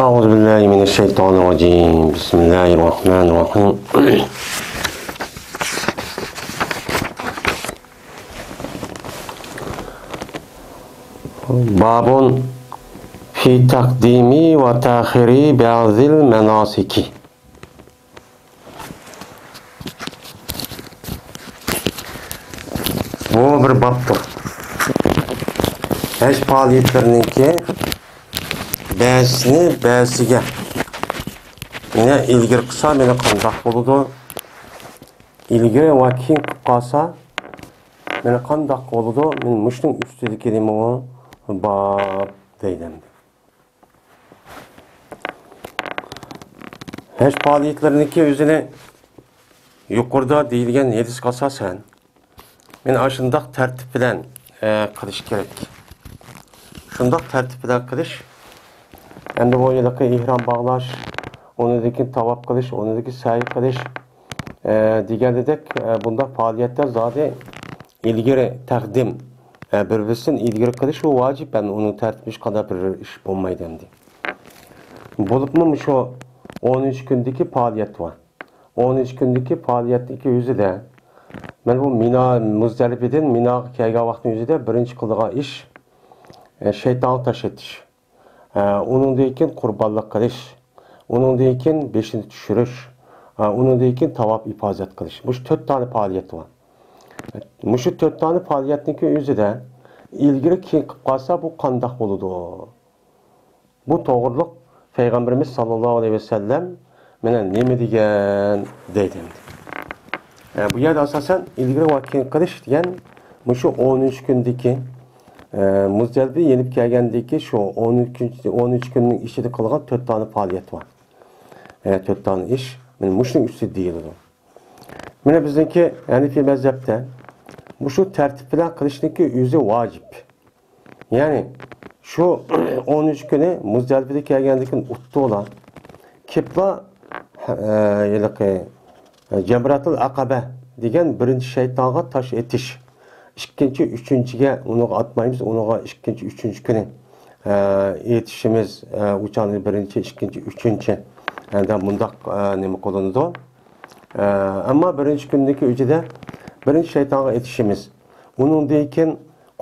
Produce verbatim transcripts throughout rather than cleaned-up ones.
أعوذ بالله من الشيطان الرجيم. بسم الله الرحمن الرحيم. باب في تقديم وتأخير بعض المناسك. بۇ بىر بابتۇر. ھەج پائالىيەتلىرىنىڭكى بەزىسىنى بەزىسىگە يەنە ئىلگىرى قىلسا مانا قانداق بولىدۇ؟ ئىلگىرى ۋە كېيىن قىلىپ قالسا مانا قانداق بولىدۇ؟ مانا مۇشۇنىڭ ئۈستىدىكى نېمە ئۇ؟ باب دەيدۇ ئەمدى. ھەج پائالىيەتلىرىنىڭكى ئۆزىنى يۇقىرىدا دېيىلگەن ھەدىسكە ئاساسەن، مانا ئاشۇنداق تەرتىپ بىلەن، ئە، قىلىش كېرەك. شۇنداق تەرتىپ بىلەن قىلىش، ئەمدى بۇ ھېلىقى ئېھرام باغلاش، ئۇنىڭدىن كېيىن تاۋاپ قىلىش، ئۇنىڭدىن كېيىن سەي قىلىش، ئە، دېگەندەك، ئە، بۇنداق پائالىيەتلەر زادى ئىلگىرى تەقدىم، ئە، بىر-بىرسىدىن ئىلگىرى قىلىش بۇ ۋاجىپ، ئەمدى ئۇنىڭ تەرتىپى ھېچقانداق بىر ئىش بولمايدۇ ئەمدى. بولۇپمۇ مۇشۇ ئون ئۈچ كۈندىكى پائالىيەت بار. ئون ئۈچ كۈندىكى پائالىيەتتىكى ئۆزىدە، مانا بۇ مىنا، مۇزدەلىپىدىن مىناغا كەلگەن ۋاقىتنىڭ ئۆزىدە بىرىنچى قىلىدىغان ئىش، ئە، شەيتانغا تاش ئېتىش. ئە، ئۇنىڭدىن كېيىن قۇربانلىق قىلىش. ئۇنىڭدىن كېيىن بېشىنى چۈشۈرۈش. ئە، ئۇنىڭدىن كېيىن تاۋاپ ئىپازەت قىلىش. مۇشۇ تۆت دانە پائالىيەت بار. مۇشۇ تۆت دانە پائالىيەتنىڭكى ئۆزىدە ئىلگىرى كېيىن قىلىپ قالسا بۇ قانداق بولىدۇ؟ بۇ توغرۇلۇق پەيغەمبىرىمىز ساللاللاھۇ ئەلەيھى ۋەسەللەم مانا نېمە دېگەن دەيدۇ ئەمدى. ئە، بۇ يەردە ئاساسەن ئىلگىرى ۋە كېيىن قىلىش دېگەن مۇشۇ ئون ئۈچ كۈندىكى، ئە، مۇزدەلىپە يېنىپ كەلگەندىكى شۇ ئون ئۈچ كۈن، ئون ئۈچ كۈننىڭ ئىچىدە قىلغان تۆت دانە پائالىيەت بار. ئە، تۆت دانە ئىش. مانا مۇشۇنىڭ ئۈستىدە دېيىلىدۇ. مانا بىزنىڭكى ھەنىفىي مەزھەپتە مۇشۇ تەرتىپ بىلەن قىلىشنىڭكى ئۆزى ۋاجىپ. يەنى شۇ ئون ئۈچ كۈنى مۇزدەلىپىدە كەلگەندىن كېيىن ئۇتتۇلا، كېپلا، ئە، ھېلىقى، ئە، جەمراتۇل ئەقەبە دېگەن بىرىنچى شەيتانغا تاش ئېتىش. ئىككىنچى، ئۈچىنچىگە ئۇنىڭغا ئاتمايمىز، ئۇنىڭغا ئىككىنچى، ئۈچىنچى كۈنى، ئە، ئېتىشىمىز، ئە، ئۇچانى بىرىنچى، ئىككىنچى، ئۈچىنچى، ئە، دە مۇنداق، ئە، نېمە قىلىنىدۇ. ئە، ئەمما بىرىنچى كۈندىكى ئۆزىدە بىرىنچى شەيتانغا ئېتىشىمىز. ئۇنىڭدىن كېيىن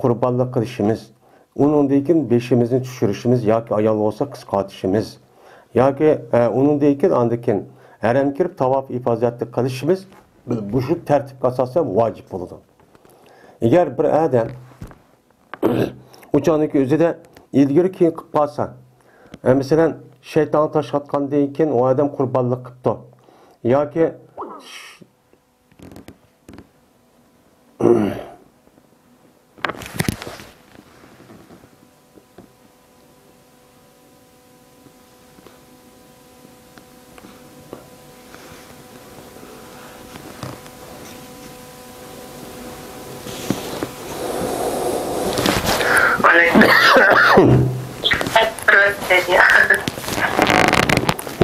قۇربانلىق قىلىشىمىز. ئۇنىڭدىن كېيىن بېشىمىزنى چۈشۈرۈشىمىز ياكى ئايال بولسا قىسقارتىشىمىز. ياكى، ئە، ئۇنىڭدىن كېيىن ئاندىن كېيىن ھەرەمگە كىرىپ تاۋاپ ئىپازەتنى قىلىشىمىز مۇشۇ تەرتىپكە ئاساسەن ۋاجىپ بولىدۇ. ئەگەر بىر ئادەم ئۇ چاغدىكى ئۆزىدە ئىلگىرى كېيىن قىلىپ قالسا، ئە، مەسىلەن، شەيتانغا تاش ئاتقاندىن كېيىن ئۇ ئادەم قۇربانلىق قىپتۇ. ياكى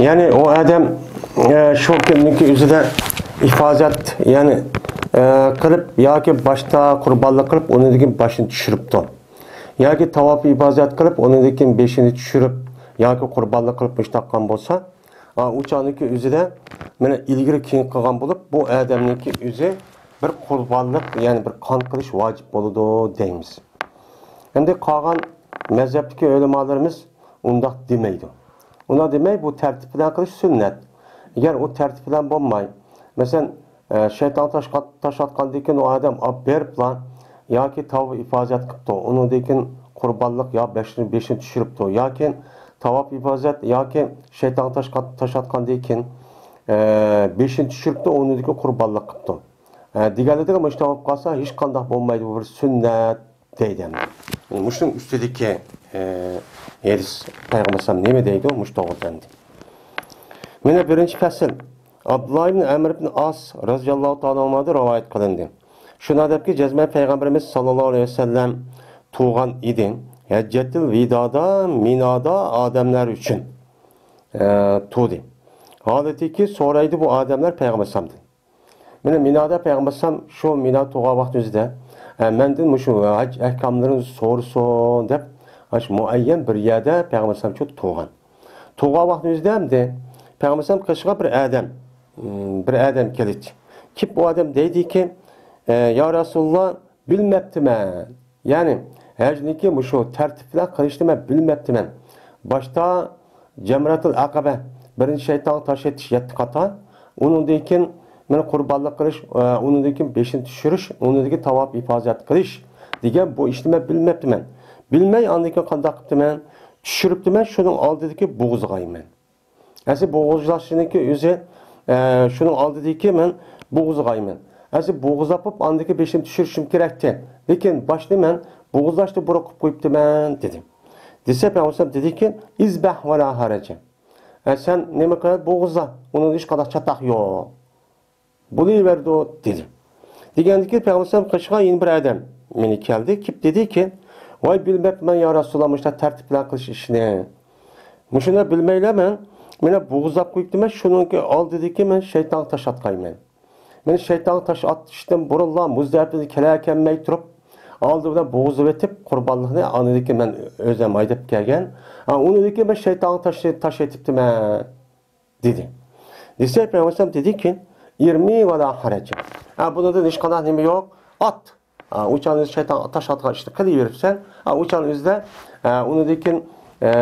يەنى ئۇ ئادەم، ئە، شۇ كۈننىڭكى ئۆزىدە ئىپازەت، يەنى، ئە، قىلىپ ياكى باشتا قۇربانلىق قىلىپ، ئۇنىڭدىن كېيىن باشىنى چۈشۈرۈپتۇ. ياكى تاۋاپ ئىپازەت قىلىپ، ئۇنىڭدىن كېيىن بېشىنى چۈشۈرۈپ ياكى قۇربانلىق قىلىپ مۇشۇنداق قىلغان بولسا، ئا، ئۇ چاغنىڭكى ئۆزىدە مانا ئىلگىرى كېيىن قىلغان بولۇپ، بۇ ئادەمنىڭكى ئۆزى بىر قۇربانلىق، يەنى بىر قان قىلىش ۋاجىپ بولىدۇ دەيمىز. ئەمدى قالغان مەزھەپتىكى ئۆلىمالىرىمىز ئۇنداق دېمەيدۇ. ئۇنداق دېمەي، بۇ تەرتىپ بىلەن قىلىش سۈننەت. ئەگەر ئۇ تەرتىپ بىلەن بولماي، مەسىلەن، ئە، شەيتان تاش، تاش ئاتقاندىن كېيىن ئۇ ئادەم ئاپ بېرىپلا ياكى تاۋاپ ئىپازەت قىپتۇ، ئۇنىڭدىن كېيىن قۇربانلىق يا بېشىنى، بېشىنى چۈشۈرۈپتۇ، ياكى تاۋاپ ئىپازەت ياكى شەيتان تاش، تاش ئاتقاندىن كېيىن، ئە، بېشىنى چۈشۈرۈپتۇ، ئۇنىڭدىن كېيىن قۇربانلىق قىپتۇ، ئە، دېگەنلىرىدىن مۇشۇنداق بولۇپ قالسا، ھېچقانداق بولمايدۇ، بۇ بىر سۈننەت دەيدۇ ئەمدى. مۇشۇنىڭ ئۈستىدىكى، ئە، ھەدىس پەيغەمبەر ئەلەيھىسسالام نېمە دەيدۇ مۇشۇ توغرىدا ئەمدى؟ مانا بىرىنچى پەسىل. ئابدۇللا ئىبن ئەمر ئىبن ئاس رەزىياللاھۇ تائالا ئەنھۇدىن رىۋايەت قىلىندى. شۇنداق دەپكى، جەزمەن پەيغەمبىرىمىز ساللاللاھۇ ئەلەيھى ۋەسەللەم تۇغان ئىدى. ھەججەتىل ۋىدادا، مىنادا ئادەملەر ئۈچۈن، ئە، تۇدى. ھالىتىكى سورايدۇ بۇ ئادەملەر پەيغەمبەر ئەلەيھىسسالامدىن. مانا مىنادا پەيغەمبەر ئەلەيھىسسالام شۇ مىنا تۇغان ۋاقتىمىزدا، ئە، مەندىن مۇشۇ ھەج ئەھكاملىرىنى سورىسۇن دەپ، ئاشۇ مۇئەييەن بىر يەردە پەيغەمبەر ئەلەيھىسسالام شۇ تۇغان. تۇرغان ۋاقتىنىڭ ئۆزىدە ئەمدى پەيغەمبەر ئەلەيھىسسالام قېشىغا بىر ئادەم، بىر ئادەم كېلىدۇ. كېلىپ ئۇ ئادەم دەيدىكى، ئە، يا رەسۇلاللا، بىلمەپتىمەن. يەنى ھەجنىڭكى مۇشۇ تەرتىپ بىلەن قىلىشنى مەن بىلمەپتىمەن. باشتا جەمرەتۇل ئەقەبە، بىرىنچى شەيتانغا تاش ئېتىش يەتتە قاتا. ئۇنىڭدىن كېيىن مانا قۇربانلىق قىلىش، ئە، ئۇنىڭدىن كېيىن بېشىنى چۈشۈرۈش، ئۇنىڭدىن كېيىن تاۋاپ ئىپازەت قىلىش دېگەن بۇ ئىشنى مەن بىلمەپتىمەن. بىلمەي ئاندىن كېيىن قانداق قىپتىمەن؟ چۈشۈرۈپتىمەن شۇنىڭ ئالدىدىكى بوغۇزغايمەن. ئەسلى بوغۇزلاشنىڭكى ئۆزى، ئە، شۇنىڭ ئالدىدىكى مەن بوغۇزغايمەن. ئەسلى بوغۇزلاپ بولۇپ ئاندىن كېيىن بېشىنى چۈشۈرۈشۈم كېرەكتى. لېكىن باشتا مەن بوغۇزلاشنى بۇرۇن قىلىپ قويۇپتىمەن، دېدى. دېسە پەيغەمبەر دېدىكى، ئىزبەھ ۋە لا ھەرەجە. ئە، سەن نېمە قىل، بوغۇزلا، ئۇنىڭدا ھېچقانداق چاتاق يوق. بولۇۋېرىدۇ، دېدى. دېگەندىكى پەيغەمبەر قېشىغا يەنە بىر ئادەم مېنى كەلدى، كېلىپ دېدىكى، ۋاي بىلمەپمەن يا رەسۇلاللا، مۇشۇنداق تەرتىپ بىلەن قىلىش ئىشىنى. مۇشۇنى بىلمەيلا مەن، مانا بوغۇزلاپ قويۇپتىمەن، شۇنىڭكى ئالدىدىكى مەن شەيتانغا تاش ئاتقايمەن. مەن شەيتانغا تاش ئاتىشتىن بۇرۇنلا مۇزدەلىپىدىن كېلەلمەي تۇرۇپ، ئالدى بىلەن بوغۇزلىۋېتىپ قۇربانلىقنى ئاندىكى مەن ئۆزۈم ھەيدەپ كەلگەن. ھە، ئۇنىڭدىن كېيىن مەن شەيتانغا تاش، تاش ئېتىپتىمەن، دېدى. دېسە پەيغەمبەر دېدىكى، ئىرمى ۋە لا ھەرەجە. ھە، بۇنىڭدىن ھېچقانداق نېمە يوق. ئات. ھە، ئۇ چاغنىڭ ئۆزىدە شەيتان تاش ئاتقان ئىشنى قىلىۋېرىپسەن. ھە، ئۇ چاغنىڭ ئۆزىدە، ھە، ئۇنىڭدىن كېيىن، ھە،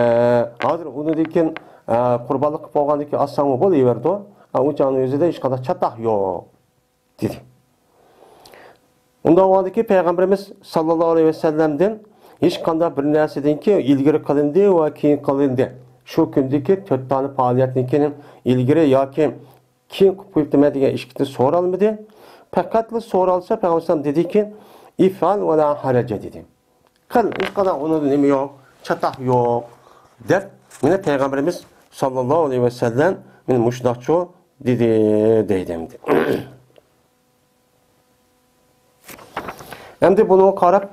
ھازىر ئۇنىڭدىن كېيىن، ھە، قۇربانلىق قىلىپ بولغاندىن كېيىن ئاتساڭمۇ بولۇۋېرىدۇ. ھە، ئۇ چاغنىڭ ئۆزىدە ھېچقانداق چاتاق يوق، دېدى. ئۇنداق بولغاندىكىن پەيغەمبىرىمىز ساللاللاھۇ ئەلەيھى ۋەسەللەمدىن ھېچقانداق بىر نەرسىدىنكى ئىلگىرى قىلىندى ۋە كېيىن قىلىندى، شۇ كۈندىكى تۆت دانە پائالىيەتنىڭكىنى ئىلگىرى ياكى كېيىن قىلىپ قويۇپتىمەن دېگەن ئىشكىتى سورالمىدى. پەقەتلا سورالسا پەيغەمبەر دېدىكى، ئىفئال ۋە لا ھەرەجە، دېدى. قىل، ھېچقانداق ئۇنىڭدا نېمە يوق، چاتاق يوق، دەپ، مانا پەيغەمبىرىمىز ساللاللاھۇ ئەلەيھى ۋەسەللەم مانا مۇشۇنداقچۇ دېدى، دەيدۇ ئەمدى. ئەمدى بۇنىڭغا قاراپ،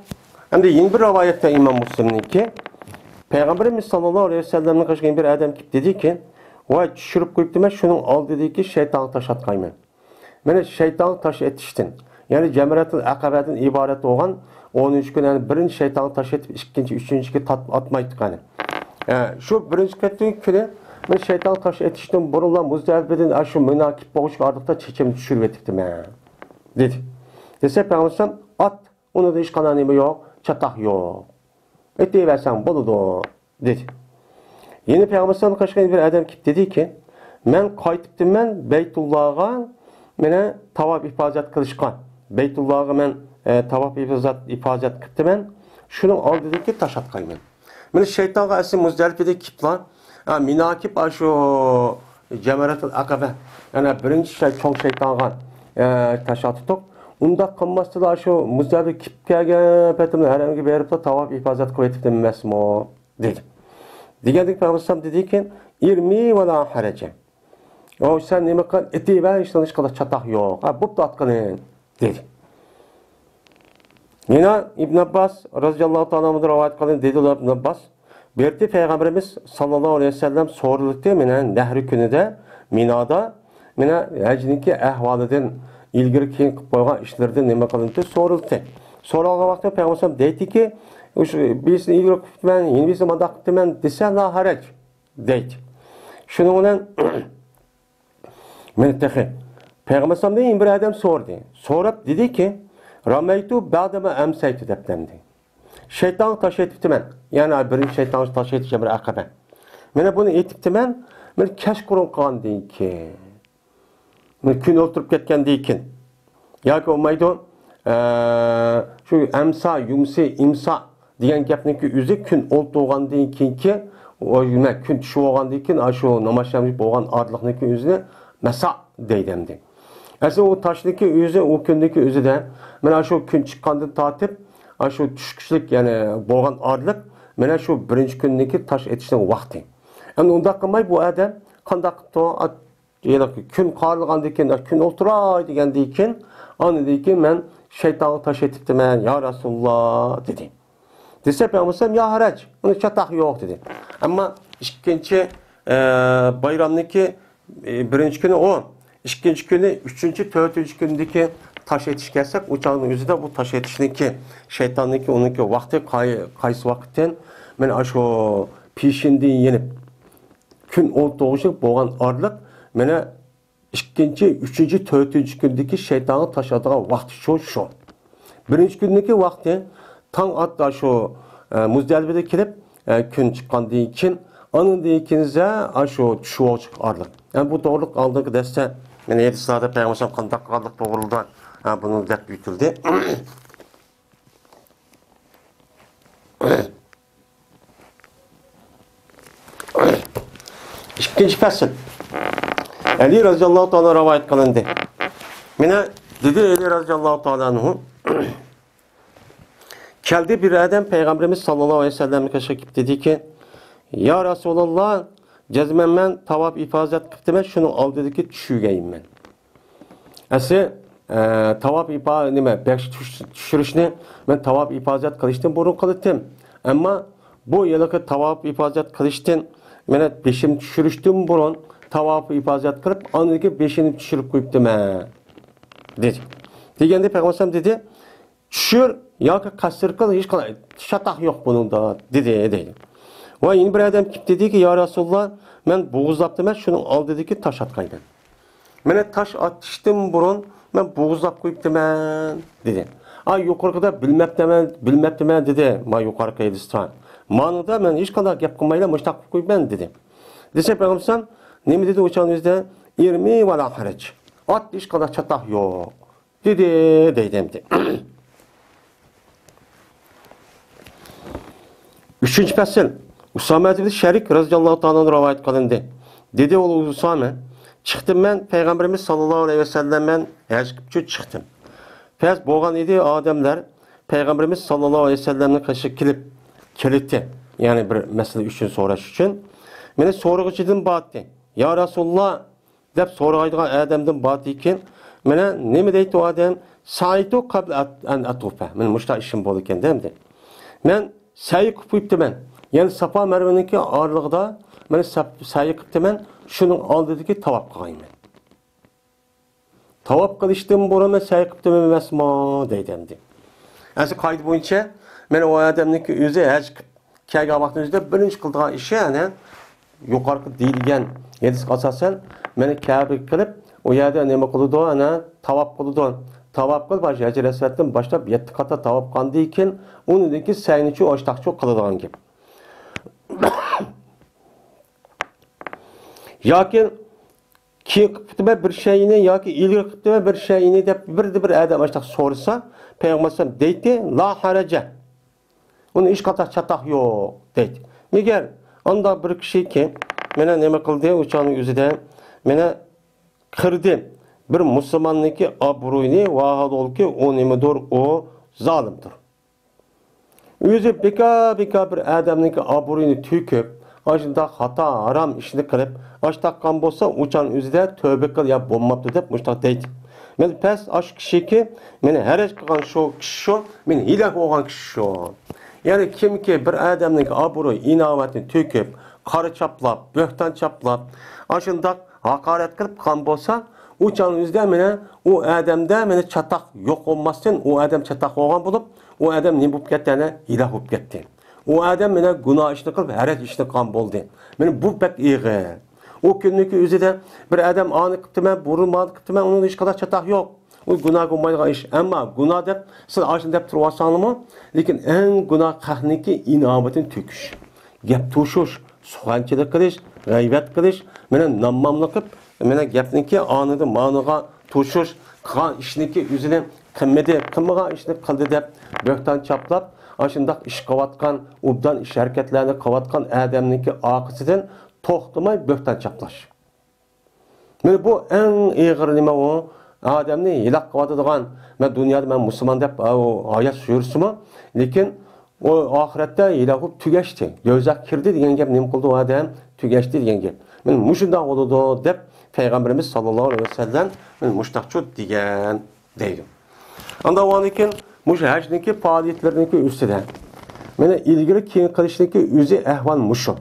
ئەمدى يەنە بىر رىۋايەتتە ئىمام مۇسلىمنىڭكى، پەيغەمبىرىمىز ساللاللاھۇ ئەلەيھى ۋەسەللەمنىڭ قېشىغا بىر ئادەم كېلىپ دېدىكى، ۋاي، چۈشۈرۈپ قويۇپتىمەن، شۇنىڭ ئالدىدىكى شەيتانغا تاش ئاتقايمەن. مانا شەيتانغا تاش ئېتىشتىن، يەنى جەمرەتۇل ئەقەبەدىن ئىبارەت بولغان ئونىنچى كۈنى، يەنى بىرىنچى شەيتانغا تاش ئېتىپ، ئىككىنچى، ئۈچىنچىگە تات-، ئاتمايتتۇق قېنى. ئە، شۇ بىرىنچى قېتىمدىكى كۈنى مەن شەيتانغا تاش ئېتىشتىن بۇرۇنلا مۇزدەلىپىدىن ئاشۇ مىنا كېلىپ بولغۇچقا ئارىلىقتا چېچىمنى چۈشۈرۈۋېتىپتىمەن، دېدى. دېسە پەيغەمبەر ئات، ئۇنىڭدا ھېچقانداق نېمە يوق، چاتاق يوق. ئېتىۋەرسەڭ بولىدۇ، دېدى. يەنە پەيغەمبەر ئەلەيھىسسالامنىڭ قېشىغا بىر ئادەم كېلىپ دېدىكى، مەن قايتىپتىمەن بەيتۇللاغا، مانا تاۋاپ ئىپازەت قىلىشقا. بەيتۇللاغا مەن، ئە، تاۋاپ ئىپازەت، ئىپازەت قىپتىمەن. شۇنىڭ ئالدىدىكى تاش ئاتقايمەن. مانا شەيتانغا ئەسلى مۇزدەلىپىدە كېلىپلا، ئا، مىنا كېلىپ، ئاشۇ جەمرەتۇل ئەقەبە، يەنى بىرىنچى شەي-، چوڭ شەيتانغا، ئە، تاش ئاتتۇق. ئۇنداق قىلماستىلا، شۇ مۇزدەلىپىگە كېلىپ كەلگەن پېتىمدە ھەرەمگە بېرىپلا تاۋاپ ئىپازەت قىلىۋېتىپتىم ئەمەسمۇ؟ دېدى. دېگەندىكىن پەيغەمبەر ئەلەيھىسسالام دېدىكى، ئىرمى ۋە لا ھەرەجە. ئۇ سەن نېمە قىل، ئېتىۋەر، ھېچقانداق چاتاق يوق. ھە، بوپتۇ، ئاتقىنىڭ، دېدى. يەنە ئىبن ئابباس رازىياللاھۇ تائالا ئەنھۇدىن رىۋايەت قىلىنغان، دېدى ئىبن ئابباس، بىر قېتىم پەيغەمبىرىمىز ساللاللاھۇ ئەلەيھى ۋەسەللەم سورىلىپتۇ، مانا نەھرى كۈنىدە مىنادا، مانا ھەجنىڭكى ئەھۋالىدىن، ئىلگىرى كېيىن قىلىپ قويغان ئىشلىرىدىن نېمە قىلىنىپتۇ، سورىلىپتۇ. سورالغان ۋاقتىدا پەيغەمبەر ئەلەيھىسسالام دەيتتىكى، ئۇ شۇ بىرسىنى ئىلگىرى قىپتىمەن، يەنە بىرسىنى مانداق قىپتىمەن دېسە، لا ھەرەج دەيتتى. شۇنىڭ بىلەن مانا تېخى پەيغەمبەر ئەلەيھىسسالامدىن يەنە بىر ئادەم سورىدى. سوراپ دېدىكى، رامەيتۇ بەدەما ئەمسەيتۇ دەپتىمدى. شەيتانغا تاش ئېتىپتىمەن. يەنى بىرىنچى شەيتانغا تاش ئېتىش ئەمرى ئەقەبە. مانا بۇنى ئېتىپتىمەن، مانا كەچقۇرۇن قىلغاندىن كېيىن. مانا كۈن ئولتۇرۇپ كەتكەندىن كېيىن. ياكى بولمايدۇ، ئە، شۇ ئەمسا، يۇمسى، ئىمسا دېگەن گەپنىڭكى ئۆزى كۈن ئولتۇرغاندىن كېيىنكى، ئۇ نېمە، كۈن چۈشۈپ بولغاندىن كېيىن، ئاشۇ ناماز شەمشى بولغان ئارىلىقنىڭكى ئۆزىنى مەسا دەيدۇ ئەمدى. ئەسلى ئۇ تاشنىڭكى ئۆزى، ئۇ كۈننىڭكى ئۆزىدە، مانا شۇ كۈن چىققاندىن تارتىپ، ئاشۇ چۈشكۈچىلىك، يەنى بولغان ئارىلىق، مانا شۇ بىرىنچى كۈننىڭكى تاش ئېتىشنىڭ ۋاقتى. ئەمدى ئۇنداق قىلماي بۇ ئادەم قانداق قىپتۇ؟ ھېلىقى كۈن قارىلىغاندىن كېيىن، كۈن ئولتۇراي دېگەندىن كېيىن، ئاندىن كېيىن مەن شەيتانغا تاش ئېتىپتىمەن، يا رەسۇلاللا، دېدى. دېسە، پەيغەمبەر ئەلەيھىسسالام، يا ھەرەج، ئۇنى چاتاق يوق، دېدى. ئەمما ئىككىنچى، ئە، بايرامنىڭكى، ئە، بىرىنچى كۈنى ئۇ، ئىككىنچى كۈنى، ئۈچىنچى، تۆتىنچى كۈندىكى تاش ئېتىش كەلسەك، ئۇ چاغنىڭ ئۆزىدە بۇ تاش ئېتىشنىڭكى، شەيتاننىڭكى، ئۇنىڭكى ۋاقتى قاي-، قايسى ۋاقىتتىن، مانا شۇ پېشىندىن يېنىپ، كۈن ئولتۇرغۇچە بولغان ئارىلىق، مانا، ئىككىنچى، ئۈچىنچى، تۆتىنچى كۈندىكى شەيتانغا تاش ئاتىدىغان ۋاقتى شۇ، شۇ. بىرىنچى كۈندىكى ۋاقتى تاڭ ئاتتا شۇ، ئە، مۇزدەلىپىدە كېلىپ، ئە، كۈن چىققاندىن كېيىن، ئاندىن كېيىن ئاشۇ چۈشۈۋالغۇچە ئارىلىق. يەنى بۇ توغرىلىق ئالدىنقى دەرستە، مانا، ھەدىسلەردە پەيغەمبەر قانداق قىلغانلىق توغرىلىدا، ئە، بۇنى دەپ ئۆتۈلدى. ئىككىنچى پەسىل. ئەلى رەزىياللاھۇ تائالا رىۋايەت قىلىندى. مانا دېدى ئەلى رەزىياللاھۇ تائالا ئەنھۇ، كەلدى بىر ئادەم پەيغەمبىرىمىز ساللاللاھۇ ئەلەيھى ۋەسەللەمنىڭ قېشىغا كېلىپ دېدىكى، يا رەسۇلاللا، جەزمەن مەن تاۋاپ ئىپازەت قىپتىمەن، شۇنىڭ ئالدىدىكى چۈشۈرگەيمەن. ئەسلى، ئە، تاۋاپ ئىپا-، نېمە، بەش چۈش-، چۈشۈرۈشنى مەن تاۋاپ ئىپازەت قىلىشتىن بۇرۇن قىلاتتىم. ئەمما بۇ ھېلىقى تاۋاپ ئىپازەت قىلىشتىن مانا بېشىمنى چۈشۈرۈشتىن بۇرۇن تاۋاپ ئىپازەت قىلىپ، ئاندىن كېيىن بېشىمنى چۈشۈرۈپ قويۇپتىمەن، دېدى. دېگەندە پەيغەمبەر ئەلەيھىسسالام دېدى، چۈشۈر ياكى قەسىر قىل، ھېچقانداق چاتاق يوق بۇنىڭدا، دېدى، دەيدۇ. ۋە يەنە بىر ئادەم كېلىپ دېدىكى، يا رەسۇلاللا، مەن بوغۇزلاپتىمەن، شۇنىڭ ئالدىدىكى تاش ئاتقايمەن. مانا تاش ئاتىشتىن بۇرۇن مەن بوغۇزلاپ قويۇپتىمەن، دېدى. ئا، يۇقىرىقىدا بىلمەپتىمەن، بىلمەپتىمەن، دېدى. ما يۇقىرىقى ھەدىستە. مانىدا مەن ھېچقانداق گەپ قىلمايلا مۇشۇنداق قىلىپ قويۇپمەن، دېدى. دېسە پەيغەمبەر نېمە دېدى ئۇ چاغنىڭ ئۆزىدە؟ ئىرمى ۋە لا ھەرەج. ئات، ھېچقانداق چاتاق يوق، دېدى، دەيدۇ ئەمدى. ئۈچىنچى پەسىل. ئۇسامە ئىبن شەرىك رەزىياللاھۇ تائالا ئەنھۇ رىۋايەت قىلىندى. دېدى ئۇ ئۇسامە، چىقتىم مەن، پەيغەمبىرىمىز ساللاللاھۇ ئەلەيھى ۋەسەللەم بىلەن ھەج قىلىپ چىقتىم. پەس بولغان ئىدى، ئادەملەر پەيغەمبىرىمىز ساللاللاھۇ ئەلەيھى ۋەسەللەمنىڭ قېشىغا كېلىپ، كېلىتتى. يەنى بىر مەسىلە ئۈچۈن سوراش ئۈچۈن. مېنى سورىغۇچىدىن بارتتى. يا رەسۇلاللا، دەپ سورايدىغان ئادەمدىن بارتىكىن، مانا نېمە دەيتتى ئۇ ئادەم؟ سەئەيتۇ قەبلە ئەت-، ئەن ئەتۇفە. مانا مۇشۇنداق ئىشىم بولىدىكەن دە ئەمدى. مەن سەي قىلىپ قويۇپتىمەن. يەنى ساپا مەرۋىنىڭكى ئارىلىقىدا مانا سەپ-، سەي قىپتىمەن. شۇنىڭ ئالدىدىكى تاۋاپ قىلغايمەن. تاۋاپ قىلىشتىن بۇرۇن مەن سەي قىپتىمەن ئەمەسمۇ؟ دەيدۇ ئەمدى. ئەسلى قائىدە بويىچە مانا ئۇ ئادەمنىڭكى ئۆزى ھەج قىپ كەلگەن ۋاقتىمىزدا بىرىنچى قىلىدىغان ئىشى، يەنى يۇقىرىقى دېيىلگەن ھەدىسكە ئاساسەن، مانا كەبە قىلىپ، ئۇ يەردە نېمە قىلىدۇ؟ ئەنە تاۋاپ قىلىدۇ. تاۋاپ قىلىپ، ھەجەر ئەسۋەدتىن باشلاپ يەتتە قاتا تاۋاپ قىلغاندىن كېيىن، ئۇنىڭدىن كېيىن سەينىچۇ ئاشتاقچۇ قىلىدىغان گەپ. ياكى كېيىن قىپتىمەن بىر شەيئىنى ياكى ئىلگىرى قىپتىمەن بىر شەيئىنى دەپ بىردە بىر ئادەم ئاشتاق سورىسا، پەيغەمبەر ئەلەيھىسسالام دەيتتى، لا ھەرەجە. ئۇنى ھېچقانداق چاتاق يوق، دەيتتى. مەگەر ئانداق بىر كىشىكى، مانا نېمە قىلدى، ئۇ چاغنىڭ ئۆزىدە، مانا قىردى بىر مۇسۇلماننىڭكى ئابرۇيىنى، ۋاھالولكى ئۇ نېمىدۇر، ئۇ زالىمدۇر. ئۆزى بىكار-بىكار بىر ئادەمنىڭكى ئابرۇيىنى تۆكۈپ، ئاشۇنداق خاتا، ھارام ئىشنى قىلىپ، ئاش تاققان بولسا، ئۇ چاغنىڭ ئۆزىدە تۆۋبە قىل، يا بولماپتۇ دەپ مۇشۇنداق دەيدۇ. مەن پەس ئاشۇ كىشىكى، مېنى ھەرەج قىلغان شۇ كىشى شۇ، مېنى ھىلاك بولغان كىشى شۇ. يەنى كىمكى بىر ئادەمنىڭكى ئابرۇي، ئىناۋەتنى تۆكۈپ، قارا چاپلاپ، بۆھتان چاپلاپ، ئاشۇنداق ھاقارەت قىلىپ قىلغان بولسا، ئۇ چاغنىڭ ئۆزىدە مانا ئۇ ئادەمدە مانا چاتاق يوق بولماستىن، ئۇ ئادەم چاتاق بولغان بولۇپ، ئۇ ئادەم نېمە بولۇپ كەتتى؟ ئەنە ھىلاك بولۇپ كەتتى. ئۇ ئادەم مانا گۇناھ ئىشنى قىلىپ، ھەرەج ئىشنى قىلغان بولدى. مانا بۇ بەك ئېغىر. ئۇ كۈننىڭكى ئۆزىدە بىر ئادەم ئانى قىپتىمەن، بۇرۇن مانى قىپتىمەن، ئۇنىڭدا ھېچقانداق چاتاق يوق. ئۇ گۇناھ بولمايدىغان ئىش. ئەمما گۇناھ دەپ سىز ئاشۇنى دەپ تۇرۇۋالساڭلىمۇ، لېكىن ئەڭ گۇناھ قەھنىكى ئىناۋىتىنى تۆكۈش. گەپ توشۇش، سۇخەنچىلىك قىلىش، غەيۋەت قىلىش، مانا نامماملىق قىلىپ، مانا گەپنىكى ئانىدىن مانىغا توشۇش، قىلغان ئىشنىكى ئۆزىنى قىلمىدى، قىلمىغان ئىشنى قىلدى دەپ بۆھتان چاپلاپ، ئاشۇنداق ئىش قىلىۋاتقان، ئوبدان ئىش ھەرىكەتلەرنى قىلىۋاتقان ئادەمنىڭكى ئارقىسىدىن توختىماي بۆھتان چاپلاش. مانا بۇ ئەڭ ئېغىر نېمە ئۇ؟ ئادەمنى ھىلاك قىلىۋاتىدىغان، مەن دۇنيادا مەن مۇسۇلمان دەپ، ئۇ ھايات يۈرسىمۇ، لېكىن ئۇ ئاخىرەتتە ھىلاك بولۇپ تۈگەشتى. دوزاخقا كىردى دېگەن گەپ نېمە قىلدى ئۇ ئادەم؟ تۈگەشتى دېگەن گەپ. مانا مۇشۇنداق بولىدۇ دەپ پەيغەمبىرىمىز ساللاللاھۇ ئەلەيھى ۋەسەللەم مانا مۇشۇنداقچۇ دېگەن دەيدۇ. ئاندىن كېيىن مۇشۇ ھەجنىڭكى پائالىيەتلىرىنىڭكى ئۈستىدە مانا ئىلگىرى كېيىن قىلىشنىڭكى ئۆزى ئەھۋال مۇشۇ.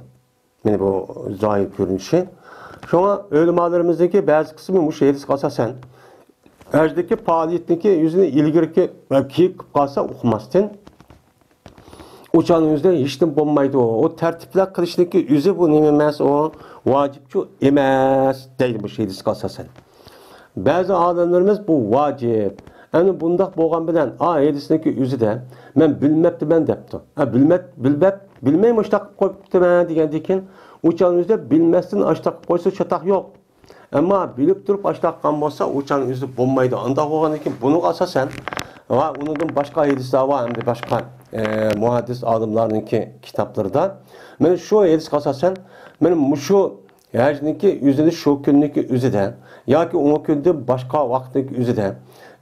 مانا بۇ زاھىر كۆرۈنۈشى. شۇڭا ئۆلىمالىرىمىزنىڭكى بەزى قىسمى مۇشۇ ھەدىسكە ئاساسەن، ھەجدىكى پائالىيەتنىڭكى يۈزىنى ئىلگىرىكى ۋە كېيىن قىلىپ قالسا ئۇقماستىن، ئۇ چاغنىڭ ئۆزىدە ھېچنېمە بولمايدۇ. ئۇ تەرتىپلەر قىلىشنىڭكى ئۆزى بۇ نېمە ئەمەس، ئۇ ۋاجىپچۇ ئەمەس دەيدۇ مۇشۇ ھەدىسكە ئاساسەن. بەزى ئالىملىرىمىز بۇ ۋاجىپ. ئەنە بۇنداق بولغان بىلەن، ئا، ھەدىسنىڭكى ئۆزىدە مەن بىلمەپتىمەن دەپتۇ. ھە، بىلمەپ، بىلمەپ، بىلمەي مۇشۇنداق قىلىپ قويۇپتىمەن دېگەندىن كېيىن، ئۇ چاغنىڭ ئۆزىدە بىلمەستىن ئاشۇنداق قىلىپ قويسا چاتاق يوق. ئەمما بىلىپ تۇرۇپ ئاشۇنداق قىلغان بولسا، ئۇ چاغنىڭ ئۆزىدە بولمايدۇ. ئانداق بولغاندىن كېيىن بۇنىڭغا ئاساسەن ۋە ئۇنىڭدىن باشقا ھەدىسلەر بار، ئەمدى باشقا، ئە، مۇھەددىس ئالىملارنىڭكى كىتابلىرىدا. مانا شۇ ھەدىسكە ئاساسەن، مانا مۇشۇ ھەجنىڭكى ئۆزىنى شۇ كۈننىڭكى ئۆزىدە ياكى ئۇ كۈندىن باشقا ۋاقىتنىڭكى ئۆزىدە،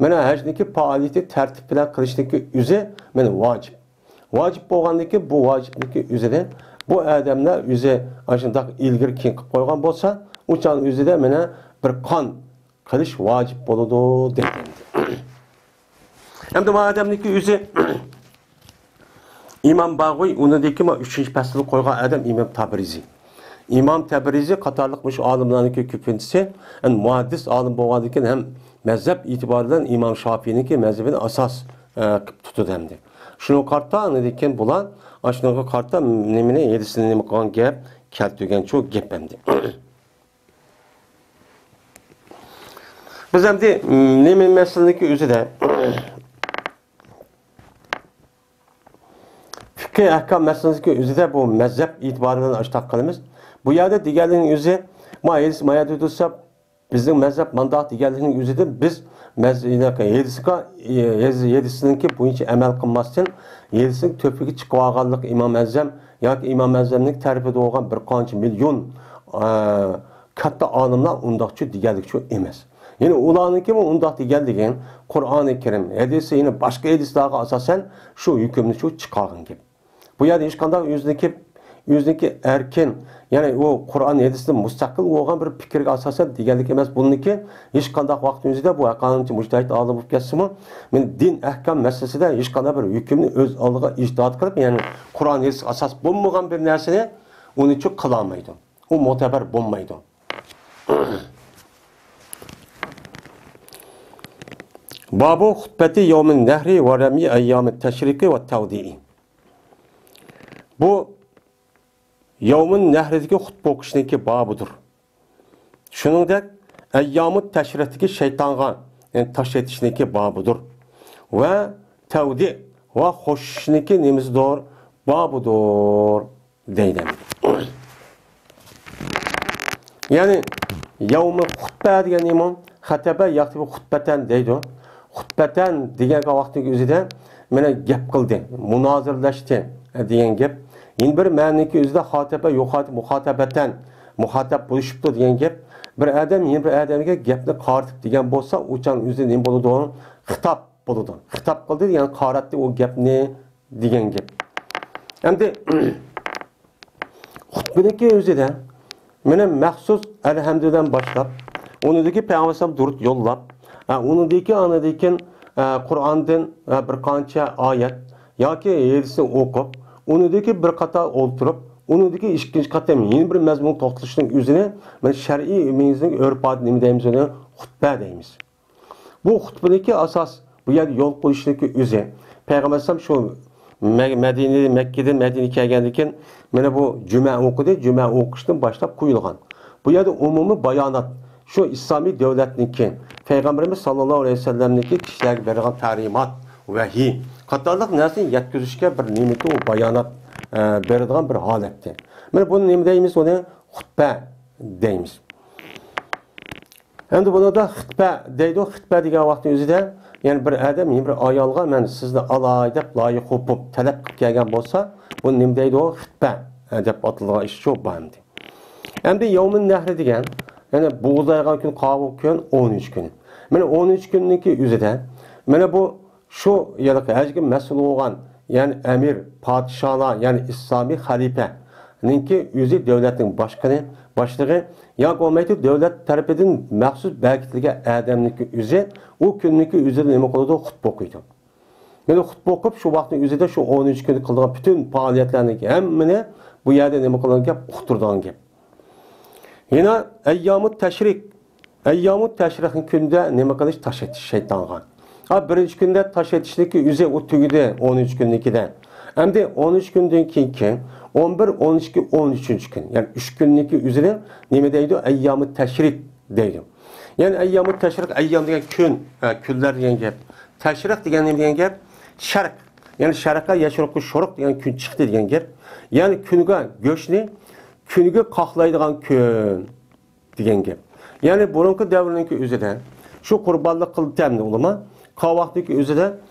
مانا ھەجنىڭكى پائالىيىتى تەرتىپ بىلەن قىلىشنىڭكى ئۆزى مانا ۋاجىپ. ۋاجىپ بولغاندىن كېيىن بۇ ۋاجىپنىڭكى ئۆزىنى بۇ ئادەملەر ئۆزى ئاشۇنداق ئىلگىرى كېيىن قىلىپ قويغان بولسا، ئۇ چاغنىڭ ئۆزىدە مانا بىر قان قىلىش ۋاجىپ بولىدۇ دەيدۇ. ئەمدى بۇ ئادەمنىڭكى ئۆزى ئىمام باغۋىي، ئۇنىڭدىن كېيىن ئۈچىنچى پەسىلنى قويغان ئادەم ئىمام تەبرىزى. ئىمام تەبرىزى قاتارلىق مۇشۇ ئالىملارنىڭكى كۆپىنچىسى، يەنى مۇھەددىس ئالىم بولغاندىن كېيىن ھەم مەزھەپ ئېتىبارى بىلەن ئىمام شافىينىڭكى مەزھىپىنى ئاساس، ئە، قىلىپ تۇتىدۇ ئەمدى. شۇنىڭغا قارىتا ئاندىن كېيىن بۇلار ئاشۇنىڭغا قارىتا نېمىنى، ھەدىسنى نېمە قىلغان گەپ، كەلتۈرگەن شۇ گەپ ئەمدى. بىز ئەمدى نېمە مەسىلىنىڭكى ئۆزىدە، فىقھىي ئەھكام مەسىلىسىدىكى ئۆزىدە بۇ مەزھەپ ئېتىبارى بىلەن ئاشۇنداق قىلىمىز. بۇ يەردە دېگەنلىكنىڭ ئۆزى، ما ھەدىس ما يەردە تۇرسا، بىزنىڭ مەزھەپ مانداق دېگەنلىكنىڭ ئۆزىدىن بىز مەز-، ھەدىسكە، ھەدىسنىڭكى بويىچە ئەمەل قىلماستىن، ھەدىسنىڭ تۆپىگە چىقىۋالغانلىق ئىمام ئەزەم ياكى ئىمام ئەزەمنىڭ تەرىپىدە بولغان بىر قانچە مىليون، ئە، كاتتا ئالىملار ئۇنداقچۇ دېگەنلىكچۇ ئەمەس. يەنى ئۇلارنىڭكىمۇ ئۇنداق دېگەنلىكىن، قۇرئانى كەرىم، ھەدىسى، يەنى باشقا ھەدىسلەرگە ئاساسەن شۇ ھۆكۈمنى شۇ چىقارغان گەپ. بۇ يەردە ھېچقانداق ئۆزىنىڭكى، ئۆزىنىڭكى ئەركىن، يەنى ئۇ قۇرئان ھەدىستىن مۇستەقىل بولغان بىر پىكىرگە ئاساسەن دېگەنلىك ئەمەس. بۇنىڭكى ھېچقانداق ۋاقىتنىڭ ئۆزىدە بۇ ھەرقانچە مۇجتەھىد ئالىم بولۇپ كەتسىمۇ، مەن دىن ئەھكام مەسىلىسىدە ھېچقانداق بىر ھۆكۈمنى ئۆز ئالدىغا ئىجتىھات قىلىپ، يەنى قۇرئان ھەدىسكە ئاساس بولمىغان بىر نەرسىنى ئۇنىڭچۇ قىلالمايدۇ. ئۇ مۇتەبەر بولمايدۇ. بابۇ خۇتبەتى يەۋمىن نەھرى ۋە رەميى ئەييامىت تەشرىقى ۋە تەۋدىئى. بۇ يەۋمىن نەھرىدىكى خۇتبە ئوقۇشنىڭكى بابىدۇر. شۇنىڭدەك ئەييامىت تەشرىقتىكى شەيتانغا، يەنى تاش ئېتىشنىڭكى بابىدۇر. ۋە تەۋدىئ ۋە خوشىشىشنىڭكى نېمىسىدۇر؟ بابىدۇر. دەيدۇ. يەنى يەۋمى خۇتبە دېگەن نېمە؟ خەتەبە ياكى خۇتبەتەن دەيدۇ. خۇتبەتەن دېگەن ۋاقىتنىڭ ئۆزىدە مانا گەپ قىلدى، مۇنازىرىلەشتى دېگەن گەپ. يەنە بىر مەنىنىڭكى ئۆزىدە خاتەبە يۇخاتىب مۇخاتەبەتەن، مۇخاتەب بولۇشۇپتۇ دېگەن گەپ. بىر ئادەم يەنە بىر ئادەمگە گەپنى قارىتىپ دېگەن بولسا، ئۇ چاغ ئۆزى نېمە بولىدۇ؟ خىتاب بولىدۇ. خىتاب قىلدى، يەنى قاراتتى ئۇ گەپنى دېگەن گەپ. ئەمدى خۇتبىنىڭكى ئۆزىدە مانا مەخسۇس ئەلھەمدۇلىللانى باشلاپ، ئۇنىڭدىكى پەيغەمبەر ئەلەيھىسسالام دۇرۇت يوللاپ، ھە، ئۇنىڭدىكى ئاندىن كېيىن، ھە، قۇرئاندىن، ھە، بىر قانچە ئايەت ياكى ھەدىسنى ئوقۇپ، ئۇنىڭدىكى بىر قاتار ئولتۇرۇپ، ئۇنىڭدىكى ئىككىنچى قېتىم يەنە بىر مەزمۇن توختىلىشنىڭ ئۆزىنى مانا شەرئىي مېنىسىنىڭ ئۆرپ-ئادىتى نېمە دەيمىز، ئۇنى خۇتبە دەيمىز. بۇ خۇتبىنىڭكى ئاساس، بۇ يەردە يول قويۇشنىڭكى ئۆزى. پەيغەمبەر ئەلەيھىسسالام شۇ مە-، مەدىنە، مەككىدىن مەدىنىگە كەلگەندىن كېيىن، مانا بۇ جۈمە ئوقۇدى، جۈمە ئوقۇشتىن باشلاپ قويۇلغان. بۇ يەردە ئومۇمىي بايانات، شۇ ئىسلامىي دۆلەتنىڭكى، پەيغەمبىرىمىز ساللاللاھۇ ئەلەيھى ۋەسەللەمنىڭكى كىشىلەرگە بېرىدىغان تەلىمات، ۋەھىي قاتارلىق نەرسىنى يەتكۈزۈشكە بىر نېمىتى ئۇ بايانات، ئە، بېرىدىغان بىر ھالەتتى. مانا بۇنى نېمە دەيمىز؟ ئۇنى خۇتبە دەيمىز. ئەمدى بۇنىڭدا خىتبە دەيدۇ. خىتبە دېگەن ۋاقىتنىڭ ئۆزىدە، يەنى بىر ئادەم يەنە بىر ئايالغا، مەن سىزنى ئالاي دەپ، لايىق بولۇپ تەلەپ قىلىپ كەلگەن بولسا، بۇنى نېمە دەيدۇ؟ خىتبە، ئە، دەپ ئاتىلىدىغان ئىش شۇ بار ئەمدى. ئەمدى يەۋمۇن نەھرى دېگەن، يەنى بۇغدايغان كۈن، قاۋۇق كۈن، ئون ئۈچ كۈنى. مانا ئون ئۈچ كۈننىڭكى ئۆزىدە، مانا بۇ شۇ يەرلىك ھەجگە مەسئۇل بولغان، يەنى ئەمىر، پادىشاھلار، يەنى ئىسلامىي خەلىپەنىڭكى ئۆزى دۆلەتنىڭ باشقىنى، باشلىقى ياكى بولمايدۇ دۆلەت تەرىپىدىن مەخسۇس بەكىتىلگەن ئادەمنىڭكى ئۆزى ئۇ كۈننىڭكى ئۆزىدە نېمە قىلىدۇ؟ خۇتبە ئوقۇيدۇ. يەنى خۇتبە ئوقۇپ، شۇ ۋاقىتنىڭ ئۆزىدە شۇ ئون ئۈچ كۈنى قىلىدىغان پۈتۈن پائالىيەتلەرنىڭ ھەممىنى بۇ يەردە نېمە قىلىدىغان گەپ؟ ئۇقتۇرىدىغان گەپ. يەنە ئەييامۇت تەشرىق. ئەييامۇت تەشرىقنىڭ كۈنىدە نېمە قىلىش؟ تاش ئېتىش شەيتانغا. ھا، بىرىنچى كۈندە تاش ئېتىشنىڭكى ئۆزى ئۇ تۈگىدى، ئون ئۈچ كۈننىڭكىدە. ئەمدى ئون ئۈچ كۈندىن كېيىنكى ئون بىر، ئون ئىككى، ئون ئۈچىنچى كۈن، يەنى ئۈچ كۈننىڭكى ئۆزىنى نېمە دەيدۇ؟ ئەييامۇ تەشرىق دەيدۇ. يەنى ئەييامۇ تەشرىق، ئەييام دېگەن كۈن، ھە، كۈنلەر دېگەن گەپ. تەشرىق دېگەن نېمە دېگەن گەپ؟ شەرق. يەنى شەرقە يەشرۇقۇ شۇرۇق دېگەن كۈن چىقتى دېگەن گەپ. يەنى كۈنگە، گۆشنى كۈنگە قاقلايدىغان كۈن دېگەن گەپ. يەنى بۇرۇنقى دەۋرنىڭكى ئۆزىدە شۇ قۇربانلىق قىلدى ئەمدى ئۇلىما. قالغان ۋاقىتنىڭكى ئۆزىدە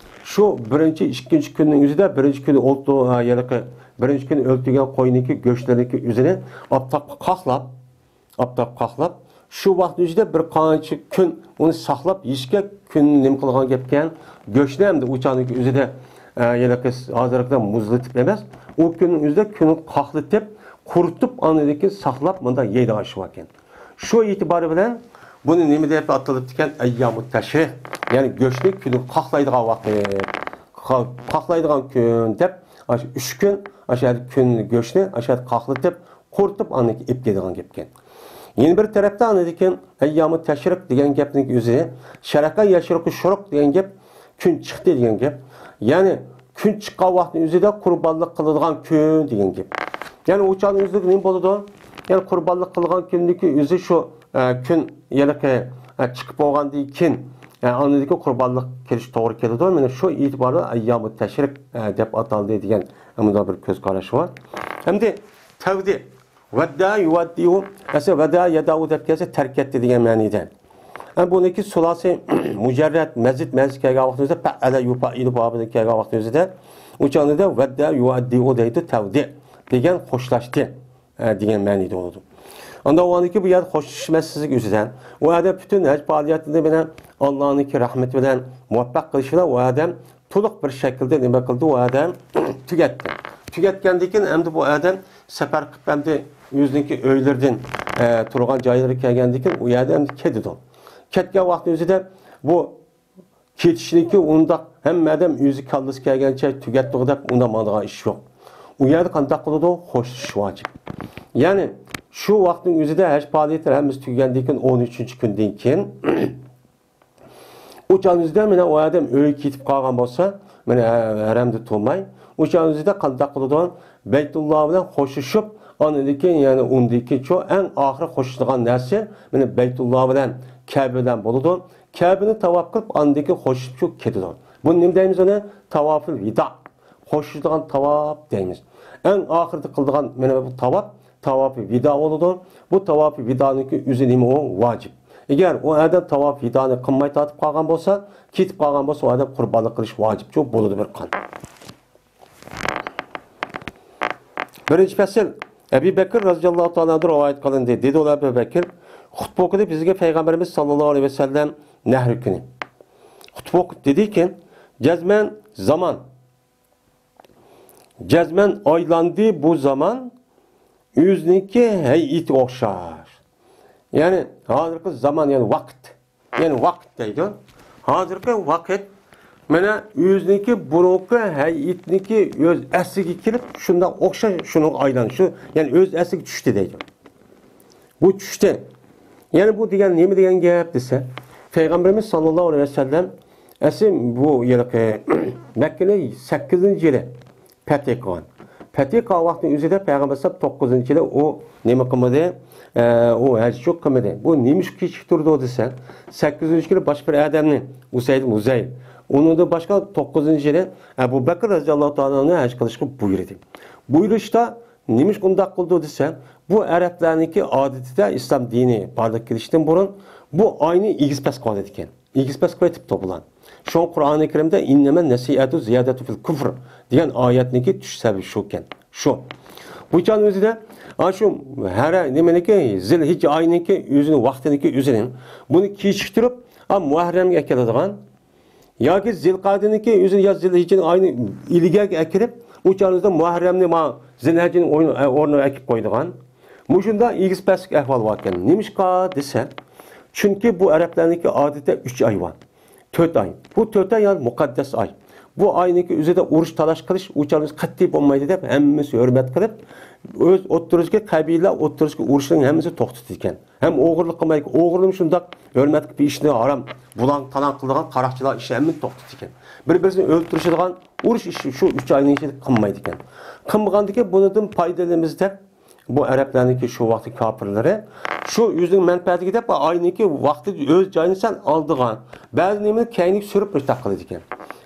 شۇ بىرىنچى، ئىككىنچى كۈننىڭ ئۆزىدە، بىرىنچى كۈنى ئولتۇر-، ھە، ھېلىقى بىرىنچى كۈنى ئۆلتۈرگەن قوينىڭكى گۆشلىرىنىڭكى ئۆزىنى ئاپتاپقا قاقلاپ، ئاپتاپقا قاقلاپ، شۇ ۋاقىتنىڭ ئىچىدە بىر قانچە كۈن ئۇنى ساقلاپ، ھېچكى كۈن نېمە قىلغان گەپكەن، گۆشنى ئەمدى ئۇ چاغنىڭكى ئۆزىدە، ئە، ھېلىقى ھازىرقىدەك مۇزلىتىپ ئەمەس، ئۇ كۈننىڭ ئۆزىدە كۈننى قاقلىتىپ، قۇرۇتۇپ، ئاندىن كېيىن ساقلاپ، مۇنداق يەيدىغان ئىش باركەن. شۇ ئېتىبارى بىلەن بۇنى نېمە دەپ ئاتىلىپتىكەن؟ ئەييامۇ تەشرىق. يەنى گۆشنى كۈنى قاقلايدىغان ۋاقىت. قا-، قاقلايدىغان كۈن دەپ، ئاشۇ ئۈچ كۈن، ئاشۇ يەردە كۈن گۆشنى ئاشۇ يەردە قاقلىتىپ، قۇرۇتۇپ، ئاندىن كېيىن ئېلىپ كېلىدىغان گەپكەن. يەنە بىر تەرەپتە ئاندىن كېيىن ئەييامۇ تەشرىق دېگەن گەپنىڭ ئۆزى شەرقە يەشرۇقۇ شۇرۇق دېگەن گەپ، كۈن چىقتى دېگەن گەپ. يەنى كۈن چىققان ۋاقىتنىڭ ئۆزىدە قۇربانلىق قىلىدىغان كۈن دېگەن گەپ. يەنى ئۇ چاغنىڭ ئۆزىدە نېمە بولىدۇ؟ يەنى قۇربانلىق قىلىدىغان كۈننىڭكى ئۆزى شۇ، ئە، كۈن ھېلىقى، ئە، چىقىپ بولغاندىن كېيىن، ئە، ئاندىن كېيىن قۇربانلىق قىلىش توغرا كېلىدۇ. مانا شۇ ئېتىباردا ئەييامۇ تەشرىق، ئە، دەپ ئاتالدى دېگەن مۇنداق بىر كۆز قاراش بار. ئەمدى تەۋدى. ۋەددا يۇۋەددىئۇ، ئەسلى ۋەدا يەدەئۇ دەپ كەلسە تەرك ئەتتى دېگەن مەنىدە. ئەمما بۇنىڭكى سۇلاسى مۇجەررەد مەزىد مەنىسى كەلگەن ۋاقتىمىزدا پەئەلە يۇپەئىلۇ بابىدا كەلگەن ۋاقتىمىزدا ئۇ چاغدا ۋەددا يۇۋەددىئۇ دەيدۇ، تەۋدى دېگەن خوشلاشتى، ئە، دېگەن مەنىدە بولىدۇ. ئاندىن ئۇ ئاندىكى بۇ يەردە خوشلىشىش مەسىلىسىگە ئۆزىدە ئۇ ئادەم پۈتۈن ھەج پائالىيىتىنى بىلەن ئاللانىڭكى رەھمىتى بىلەن مۇۋەپپەق قىلىشى بىلەن ئۇ ئادەم تولۇق بىر شەكىلدە نېمە قىلدى، ئۇ ئادەم تۈگەتتى. تۈگەتكەندىن كېيىن ئەمدى بۇ ئادەم سەپەر قىلىپ ئەمدى ئۆزىنىڭكى ئۆيلىرىدىن، ئە، تۇرغان جايلىرىغا كەلگەندىن كېيىن ئۇ يەردە ئەمدى كېتىدۇ. كەتكەن ۋاقتى ئۆزىدە بۇ كېتىشنىڭكى ئۇنداق ھەممە ئادەم ئۆزى كاللىسى كەلگەنچە تۈگەتتۇق دەپ ئۇنداق ماڭىدىغان ئىش يوق. ئۇ يەردە قانداق قىلىدۇ؟ خوشلىشىش ۋاجىپ. يەنى شۇ ۋاقىتنىڭ ئۆزىدە ھەج پائالىيەتلىرى ھەممىسى تۈگىگەندىن كېيىن ئون ئۈچىنچى كۈندىن كېيىن ئۇ چاغنىڭ ئۆزىدە مانا ئۇ ئادەم ئۆيگە كېتىپ قالغان بولسا، مانا ھەرەمدە تۇرماي، ئۇ چاغنىڭ ئۆزىدە قانداق قىلىدۇ؟ بەيتۇللا بىلەن خوشلىشىپ، ئاندىن كېيىن، يەنى ئۇندىن كېيىن شۇ ئەڭ ئاخىرى خوشلىشىدىغان نەرسە مانا بەيتۇللا بىلەن كەبە بىلەن بولىدۇ. كەبىنى تاۋاپ قىلىپ، ئاندىن كېيىن خوشلىشىپ شۇ كېتىدۇ. بۇنى نېمە دەيمىز ئۇنى؟ تاۋافۇل ۋىدا. خوشلىشىدىغان تاۋاپ دەيمىز. ئەڭ ئاخىرىدا قىلىدىغان مانا بۇ تاۋاپ، تاۋاپى ۋىدا بولىدۇ. بۇ تاۋاپى ۋىدانىڭكى ئۆزى نېمە ئۇ؟ ۋاجىپ. ئەگەر ئۇ ئادەم تاۋاپى ۋىدانى قىلماي تارتىپ قالغان بولسا، كېتىپ قالغان بولسا، ئۇ ئادەم قۇربانلىق قىلىش ۋاجىپچۇ بولىدۇ بىر قان. بىرىنچى پەسىل، ئەبۇ بەكىر رەزىياللاھۇ تائالا ئەنھۇ رىۋايەت قىلىندى. دېدى ئۇلار ئەبۇ بەكىر، خۇتبە ئوقۇدى بىزگە پەيغەمبىرىمىز ساللاللاھۇ ئەلەيھى ۋەسەللەم نەھر كۈنى. خۇتبە ئوقۇپ دېدىكى، جەزمەن زامان جەزمەن ئايلاندى بۇ زامان، ئۆزىنىڭكى ھەيئىتى ئوخشاش. يەنى ھازىرقى زامان، يەنى ۋاقىت. يەنى ۋاقىت دەيدۇ. ھازىرقى ۋاقىت مانا ئۆزىنىڭكى بۇرۇنقى ھەيئىتىنىڭكى ئۆز ئەسلىگە كېلىپ، شۇنداق ئوخشاش شۇنىڭغا ئايلانىشى، يەنى ئۆز ئەسلىگە چۈشتى دەيدۇ. بۇ چۈشتى. يەنى بۇ دېگەن نېمە دېگەن گەپ دېسە، پەيغەمبىرىمىز ساللاللاھۇ ئەلەيھى ۋەسەللەم ئەسلى بۇ ھېلىقى مەككىنى سەككىزىنچى يىلى پەتھى قىلغان. پەتھى قىلغان ۋاقتىنىڭ ئۆزىدە پەيغەمبەر ئەلەيھىسسالام توققۇزىنچى يىلى ئۇ نېمە قىلمىدى؟ ئە، ئۇ ھەج قىلمىدى. بۇ نېمىشقا كېچىكتۈردى دېسە، سەككىزىنچى يىلى باشقا بىر ئادەمنى، ئۇسەيد ئۇزەير، ئۇنىڭدىن باشقا توققۇزىنچى يىلى ئەبۇ بەكىر رەزىياللاھۇ تائالا ئەنھۇ ھەج قىلىشقا بۇيرۇدى. بۇيرۇشتا نېمىشقا ئۇنداق قىلدى دېسە، بۇ ئەرەبلەرنىڭكى ئادىتىدە ئىسلام دىنى بارلىققا كېلىشتىن بۇرۇن بۇ ئاينى ئېگىز پەس قىلىدىكەن. ئېگىز پەس قىلىۋېتىپتۇ بۇلار. شۇڭا قۇرئانى كەرىمدە «ئىننەمەن نەسىئەتۇ زىيادەتۇ فىل كۇفر» دېگەن ئايەتنىڭكى چۈشۈش سەۋەبى شۇكەن. شۇ. بۇ چاغنىڭ ئۆزىدە، ئا، شۇ ھەرە نېمىنىڭكى، زىلھىججە ئايىنىڭكى ئۆزىنىڭ ۋاقتىنىڭكى ئۆزىنى، بۇنى كېچىكتۈرۈپ، ئا، مۇھەررەمگە ئەكېلىدىغان، ياكى زىلقەدىنىڭكى ئۆزىنى يا زىلھىججىنىڭ ئايىنى ئىلگەرگە ئەكىرىپ، ئۇ چاغىمىزدا مۇھەررەمنى ما زىلھىججىنىڭ ئويۇن-، ئورنىغا ئەكىپ قويىدىغان. مۇشۇنداق ئېگىز پەسلىك ئەھۋال باركەن. نېمىشقا دېسە، چۈنكى بۇ ئەرەبلەرنىڭكى ئادىتىدە ئۈچ ئاي بار. تۆت ئاي. بۇ تۆت ئاي يەنى مۇقەددەس ئاي. بۇ ئاينىڭكى ئۆزىدە ئۇرۇش تالاش قىلىش ئۇ چاغدا قەتئىي بولمايدۇ دەپ، ھەممىسى ھۆرمەت قىلىپ، ئۆز ئوتتۇرىسىدىكى قەبىلە ئوتتۇرىسىدىكى ئۇرۇشنىڭ ھەممىسىنى توختىتىدىكەن. ھەم ئوغرىلىق قىلمايدىكەن. ئوغرىلىمۇ شۇنداق ھۆرمەت قىلىپ ئىشنى ھارام، بۇلاڭ-تالاڭ قىلىدىغان قاراقچىلار ئىشى ھەممىنى توختىتىدىكەن. بىر-بىرسىنى ئۆلتۈرۈشىدىغان ئۇرۇش ئىشى شۇ ئۈچ ئاينىڭ ئىچىدە قىلمايدىكەن. قىلمىغاندىكىن بۇنىڭدىن پايدىلىنىمىز دەپ، بۇ ئەرەبلەرنىڭكى شۇ ۋاقتى كاپىرلىرى شۇ ئۆزىنىڭ مەنپەئەتىگە دەپ ئاينىڭكى ۋاقتىدا ئۆز جايىنى سەل ئالىدىغان، بەزى نېمىنى كەينىگە سۈرۈپ مۇشۇنداق قىلىدىكەن.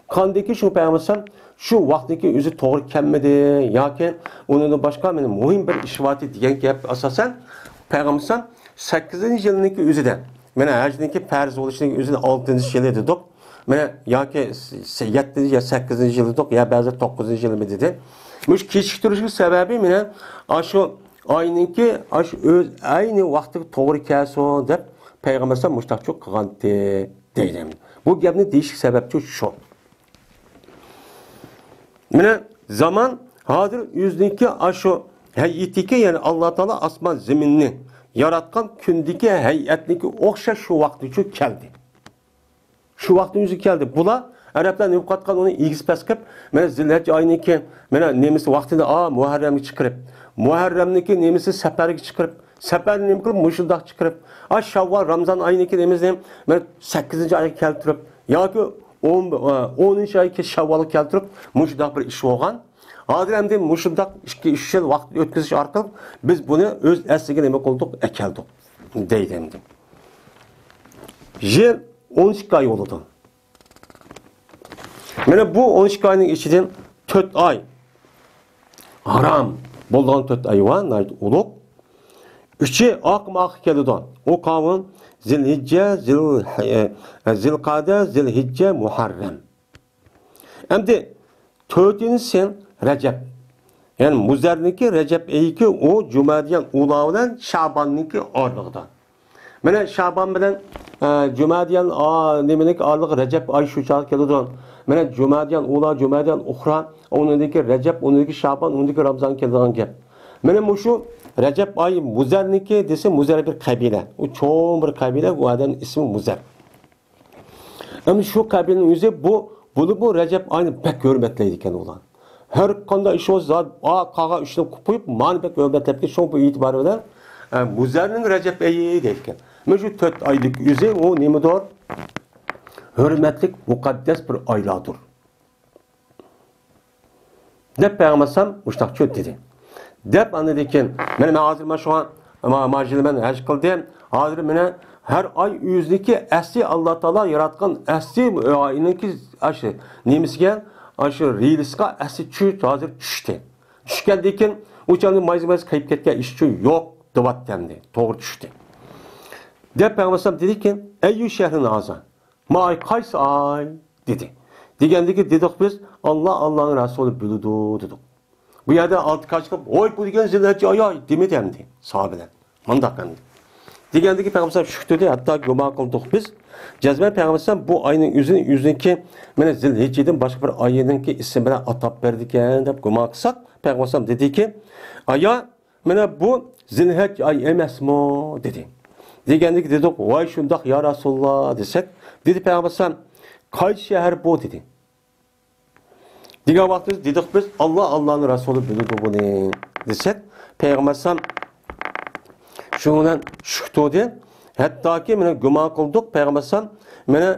قاندىكى شۇ پەيغەمبەر شۇ ۋاقتىكى ئۆزى توغرا كەلمىدى ياكى ئۇنىڭدىن باشقا مانا مۇھىم بىر ئىش بارتى دېگەن گەپ ئاساسەن پەيغەمبەر سەككىزىنچى يىلنىڭكى ئۆزىدە، مانا ھەجنىڭكى پەرز بولۇشىنىڭ ئۆزىدە ئالتىنچى يىلى دېدۇق. مانا ياكى س-، يەتتىنچى يا سەككىزىنچى يىلى دېدۇق، يا بەزىلەر توققۇزىنچى يىلىمۇ دېدى. مۇشۇ كېچىكتۈرۈشنىڭ سەۋەبى مانا ئاشۇ ئاينىڭكى ئاشۇ ئۆز ئەينى ۋاقتىغا توغرا كەلسۇن دەپ پەيغەمبەر ئەلەيھىسسالام مۇشۇنداقچۇ قىلغانتى دەيدۇ. بۇ گەپنى دېيىشلىك سەۋەبچۇ شۇ. مانا زامان ھازىر ئۆزىنىڭكى ئاشۇ ھەيئىتىكى، يەنى ئاللا تائالا ئاسمان زېمىننى ياراتقان كۈندىكى ھەيئەتنىڭكى ئوخشاش شۇ ۋاقىتتىچۇ كەلدى. شۇ ۋاقىتنىڭ ئۆزى كەلدى. بۇلار ئەرەبلەر نېمە قىلىۋاتقان ئۇنى ئېگىز پەس قىلىپ، مانا زىلھەججە ئاينىڭكى مانا نېمىسى ۋاقتىدا، ئا، مۇھەررەمگە چىقىرىپ، مۇھەررەمنىڭكى نېمىسى سەپەرگە چىقىرىپ، سەپەرنى نېمە قىلىپ مۇشۇنداق چىقىرىپ، ئا، شاۋۋال، رامزان ئاينىڭكى نېمىسىنى مانا سەككىزىنچى ئايغا كەلتۈرۈپ، ياكى ئون، ئونىنچى ئايغا شاۋۋالغا كەلتۈرۈپ مۇشۇنداق بىر ئىش بولغان. ھازىر ئەمدى مۇشۇنداق ئىككى، ئۈچ يىل ۋاقىت ئۆتكۈزۈش ئارقىلىق بىز بۇنى ئۆز ئەسلىگە نېمە قىلدۇق، ئەكەلدۇق دەيدۇ ئەمدى. يىل ئون ئىككى ئاي بولىدۇ. مانا بۇ ئون ئىككى ئاينىڭ ئىچىدىن تۆت ئاي ھارام بولىدىغان تۆت ئاي بار، ناھايىتى ئۇلۇغ. ئۈچى ئاقمۇ ئاق كېلىدۇ. ئۇ قاۋۇل زىلھىججە، زىل-، ئە، زىلقەدە، زىلھىججە، مۇھەررەم. ئەمدى تۆتىنچىسى رەجەب. يەنى مۇزەرنىڭكى رەجەب ئېيىكى ئۇ جۇمادىيەل ئۇلا بىلەن شاباننىڭكى ئارىلىقىدا. مانا شابان بىلەن، ئە، جۇمادىيەل، ئا، نېمىنىڭكى ئارىلىقى رەجەب ئاي شۇ چاغ كېلىدۇ. مانا جۇمادىيەل ئۇلا، جۇمادىيەل ئۇخرا، ئۇنىڭدىكى رەجەب، ئۇنىڭدىكى شابان، ئۇنىڭدىكى رامزان كېلىدىغان گەپ. مانا مۇشۇ رەجەب ئاي مۇزەرنىڭكى دېسە، مۇزەر بىر قەبىلە. ئۇ چوڭ بىر قەبىلە، ئۇ ئادەمنىڭ ئىسمى مۇزەر. ئەمدى شۇ قەبىلىنىڭ ئۆزى بۇ، بۇلار بۇ رەجەب ئاينى بەك ھۆرمەتلەيدىكەن ئۇلار. ھەر قانداق ئىش بولسا، زادى، ئا، قالغان ئىشنى قويۇپ، مانا بەك ھۆرمەتلەپتىكەن. شۇڭا بۇ ئېتىبارى بىلەن، ئە، مۇزەرنىڭ رەجەب ئېيى دەيدىكەن. مانا شۇ تۆت ئايلىق ئۆزى ئۇ نېمىدۇر؟ ھۆرمەتلىك، مۇقەددەس بىر ئايلاردۇر. دەپ پەيغەمبەر ئەلەيھىسسالام مۇشۇنداق چۆ-، دېدى. دەپ ئاندىن كېيىن، مانا مەن ھازىر مانا شۇڭا، ما-، مانا يىل مەن ھەج قىلدىم. ھازىر مانا ھەر ئاي ئۆزىنىڭكى ئەسلى ئاللا تائالا ياراتقان ئەسلى ئاينىڭكى ئاشۇ نېمىسىگە، ئاشۇ رېلىسىغا ئەسلى چۈش، ھازىر چۈشتى. چۈشكەندىن كېيىن ئۇ چاغدا مايزا مايزا قېيىپ كەتكەن ئىش ئۈچۈن يوق دەۋاتتى ئەمدى. توغرا چۈشتى. دەپ پەيغەمبەر ئەلەيھىسسالام دېدىكى، ئەييۇ شەھرىن ھازا؟ ما ئاي قايسى ئاي؟ دېدى. دېگەندىكى دېدۇق بىز، ئاللا، ئاللانىڭ رەسۇلى بىلىدۇ، دېدۇق. بۇ يەردە ئالتە كاج قىلىپ، ۋاي، بۇ دېگەن زىلھەججە ئاي دېمىدى ئەمدى ساھابىلەر. مۇنداق ئەمدى. دېگەندىكى پەيغەمبەر شۈكتۈردى، ھەتتا گۇمان قىلدۇق بىز. جەزمەن پەيغەمبەر بۇ ئاينىڭ ئۆزىنى، ئۆزىنىڭكى، مانا زىلھىججىدىن باشقا بىر ئاينىڭكى ئىسمى بىلەن ئاتاپ بەردىكەن دەپ گۇمان قىلساق، پەيغەمبەر دېدىكى، ئايا، مانا بۇ زىلھەج ئاي ئەمەسمۇ؟ دېدى. دېگەندىكى دېدۇق، ۋاي شۇنداق يا رەسۇلاللا دېسەك، دېدى پەيغەمبەر ئەلەيھىسسالام، قايسى شەھەر بۇ؟ دېدى. دېگەن ۋاقتىمىزدا دېدۇق بىز، ئاللا، ئاللانىڭ رەسۇلى بىلىدۇ بۇنى دېسەك، پەيغەمبەر ئەلەيھىسسالام شۇنىڭ بىلەن شۈك تۇردى. ھەتتاكى مانا گۇمان قىلدۇق، پەيغەمبەر ئەلەيھىسسالام مانا